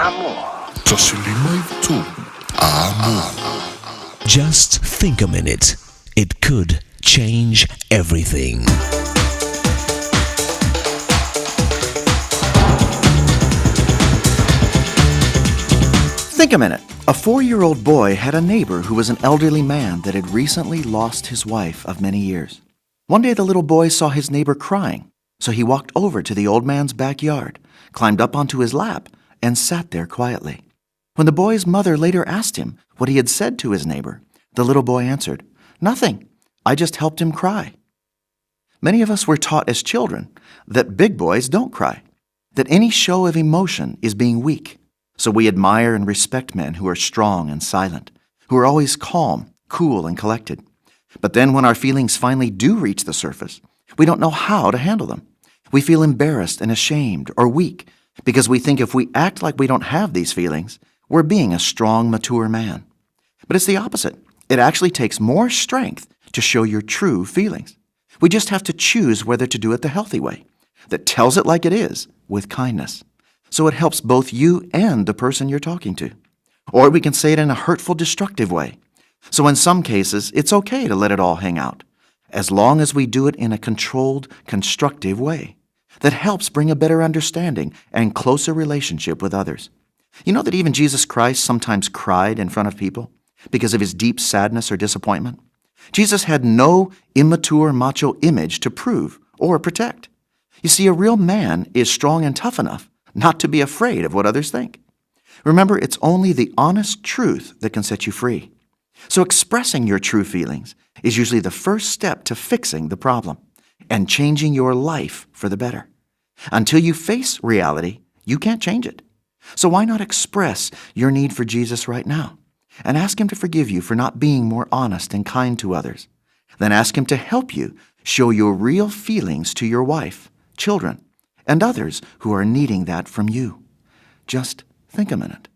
Samoa. 153 Amo. Just think a minute. It could change everything. Think a minute. A 4-year-old boy had a neighbor who was an elderly man that had recently lost his wife of many years. One day the little boy saw his neighbor crying, so he walked over to the old man's backyard, climbed up onto his lap, and sat there quietly. When the boy's mother later asked him what he had said to his neighbor, the little boy answered, "Nothing. I just helped him cry." Many of us were taught as children that big boys don't cry, that any show of emotion is being weak. So we admire and respect men who are strong and silent, who are always calm, cool, and collected. But then when our feelings finally do reach the surface, we don't know how to handle them. We feel embarrassed and ashamed or weak because we think if we act like we don't have these feelings, we're being a strong, mature man. But it's the opposite. It actually takes more strength to show your true feelings. We just have to choose whether to do it the healthy way, that tells it like it is, with kindness. So it helps both you and the person you're talking to. Or we can say it in a hurtful, destructive way. So in some cases, it's okay to let it all hang out, as long as we do it in a controlled, constructive way that helps bring a better understanding and closer relationship with others. You know that even Jesus Christ sometimes cried in front of people because of his deep sadness or disappointment? Jesus had no immature macho image to prove or protect. You see, a real man is strong and tough enough not to be afraid of what others think. Remember, it's only the honest truth that can set you free. So expressing your true feelings is usually the first step to fixing the problem and changing your life for the better. Until you face reality, you can't change it. So why not express your need for Jesus right now and ask Him to forgive you for not being more honest and kind to others? Then ask Him to help you show your real feelings to your wife, children, and others who are needing that from you. Just think a minute.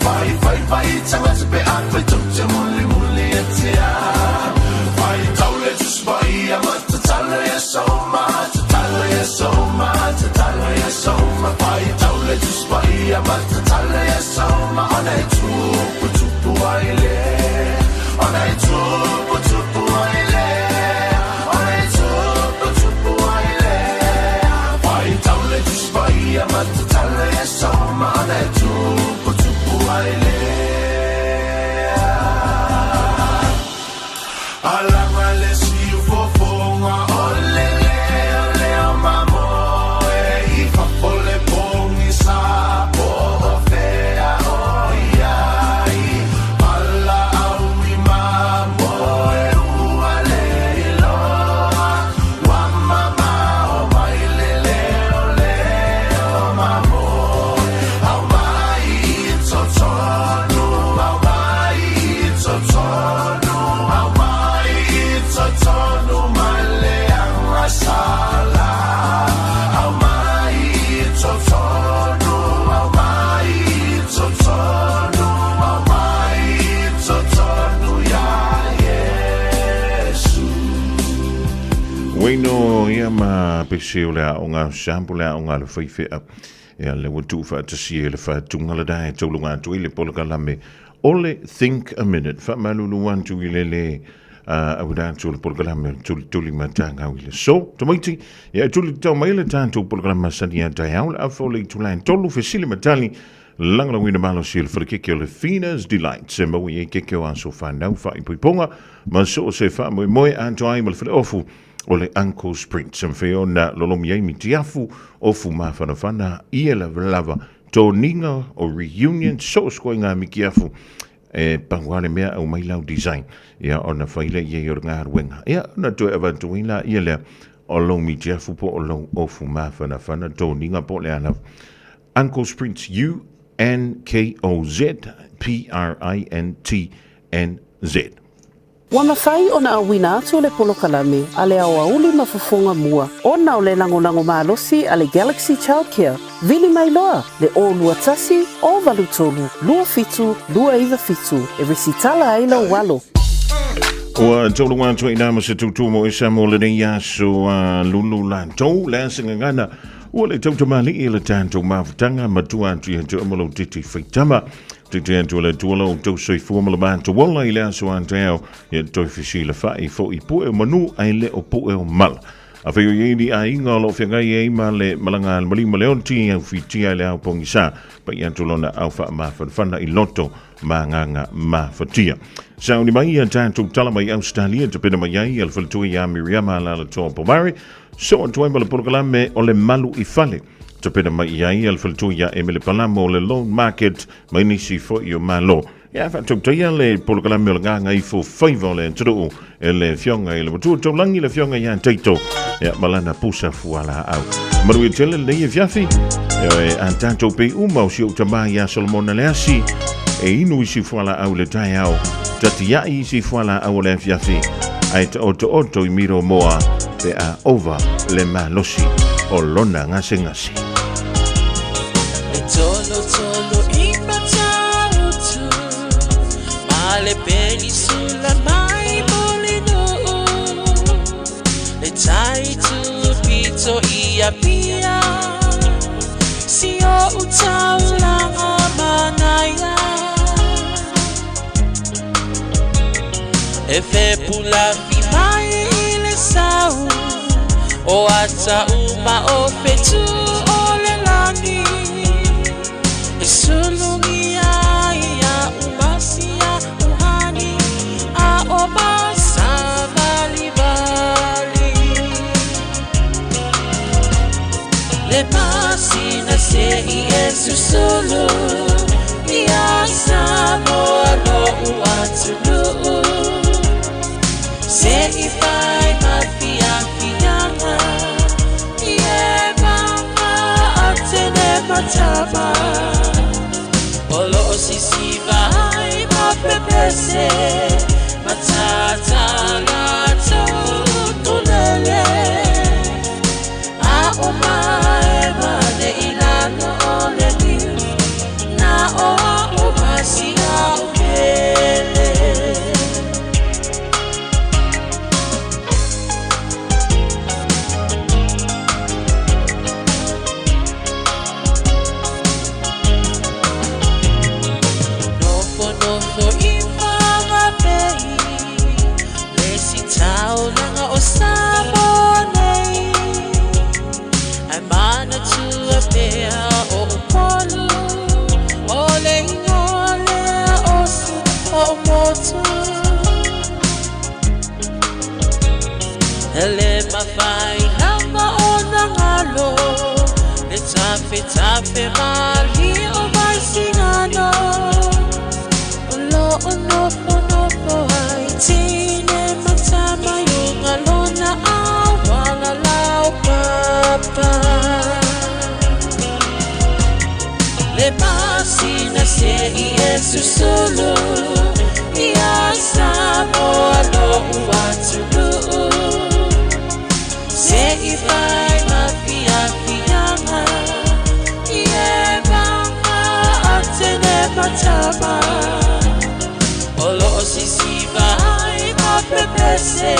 Fai, fai, fai, Paia matatala ia sauma ona e tupu tupu ai le. Ona e tupu tupu ai le. Ona e tupu tupu ai le. Pai taule tusi paia matatala ia sauma ona e tupu tupu ai le. Alama le siu fofonga o le leo leo mamoe i fafo le pongi sa po o fea o iai pala au i mamoe ua le iloa ua mamao mai le leo leo mamoe au mai i totonu au mai i totonu au mai i totonu mai le anga sala au mai i totonu au mai i totonu au mai i totonu ia Iesu. Ueno ia ma pese o le aoga sampo le aoga le faifea. Ia le ua tuufaatasia i le faatuga le dae tauluga atu ai le polokalame o le Think a Minute. Faamalulu atu i le le auina atu o le polokalame o le tulituli matagau i le aso. Tamaiti, ia e tuli tatau mai le tatou polokalame masani a taeao le afa o le itula e tolu fesili ma tali lagolagoina malosi e le falekeke o le Fina's Delights e maua i ai keke o aso fanau faaipoipoga ma so o se faamoemoe atoa ai ma le faleofu o le Uncle's Prince. E mafai ona lolomi ai mitiafu, ofu mafanafana, ia lavalava, toniga o reunion, so o se koiga mitiafu e pau lava le mea aumai lau design ia ona fai lea i ai o le galuega. Ia ona toe avatu ai laia lea o lou mitiafu po o lou ofu mafanafana, toniga po o le a lava. Uncle's Prince, U N K O Z P R I N T N Z. Ua mafai ona auina atu le polokalame a le aoauli ma fofoga mua ona o le lagolago malosi a le Galaxy Childcare. Vili mai loa le 021 083 27 297 e resitala ai lou alo. Ua tauluga atu ai nā ma se tūtū mo esa mo lenei aso a lulu latou le asa gagana ua le tautamali'i le tatou mafutaga matua atu ia te oe ma lou titi faitama. Titi atu le Atua lo outou soifua ma le matou ola i le aso a taeao, ia toe fesilafa'i fo'i pu'e o manu ae le o pu'e o mala. Afai o i ai ni aiga o lo o feagai ai ma le malaga a le maliu ma le oti, au fitia i le ao pogisa, pa'i atu lona ao faamafanafana i loto ma agaga mafatia. Sauni mai ia tatou tala mai Ausetalia tapena mai ai a le faletua ia Miriama Alalatoa Pomare, so atu ai ma le polokalame o le malu i fale. Tapena mai i ai a le faletua ia Emele Palamo o le Loan Market mai nisi foi o Malo. Ia faatautaia le polokalame o le gagaifo faiva o le atunuu e le afioga i le Matua Taulagi le afioga ia Taito ia ma lana pusa fualaau. Manuia tele lenei afiafi e a tatou pei uma o si ou tamā ia Solomona Leasi e inu i si fualaau i le taeao, tatiai i si fualaau o le afiafi ae taotooto i miro moa pe a ova le malosi o lona gasegase. E tolo tolo i Matautu Ma le penisula mai Mulinuu Le tai tupito i Apia Si o utaulanga manaia E fepulafi mai i le sau O ata uma o fetu o le lani E sulugia ia umasia uhani A o masavalivali Le masina se i e susulu Ia Samoa lo'u atunuu Se i fai ma fiafiaga I e mama atene matama O lo'o sisiva ai ma pepese Matata latou tulele A o mae mane i lalo o le niu mafai lava ona galo le tafetafe malie o vaisigano o loo nofonofo ai tine matama iuga lona auala laupapa le masina se'i e susulu ia Samoa lo'u atunuu se'i fai mafiafiaga i e vaga atene matama o loo sisiva ai mapepese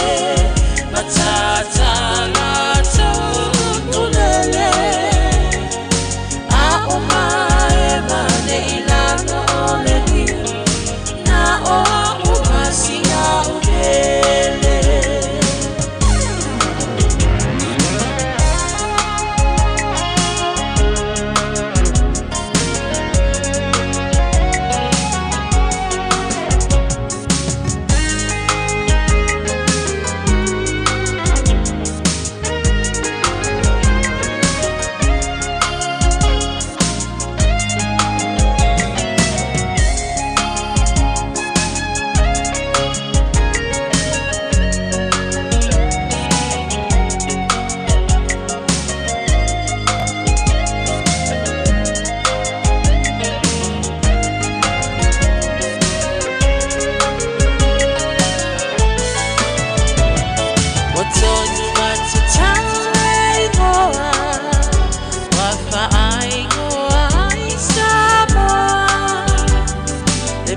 matatā latou ukulele a'o mae mane i lalo o le niu na o a'u masia'u pele. Ua tonu matatau le igoa ua faaigoa ai Samoa le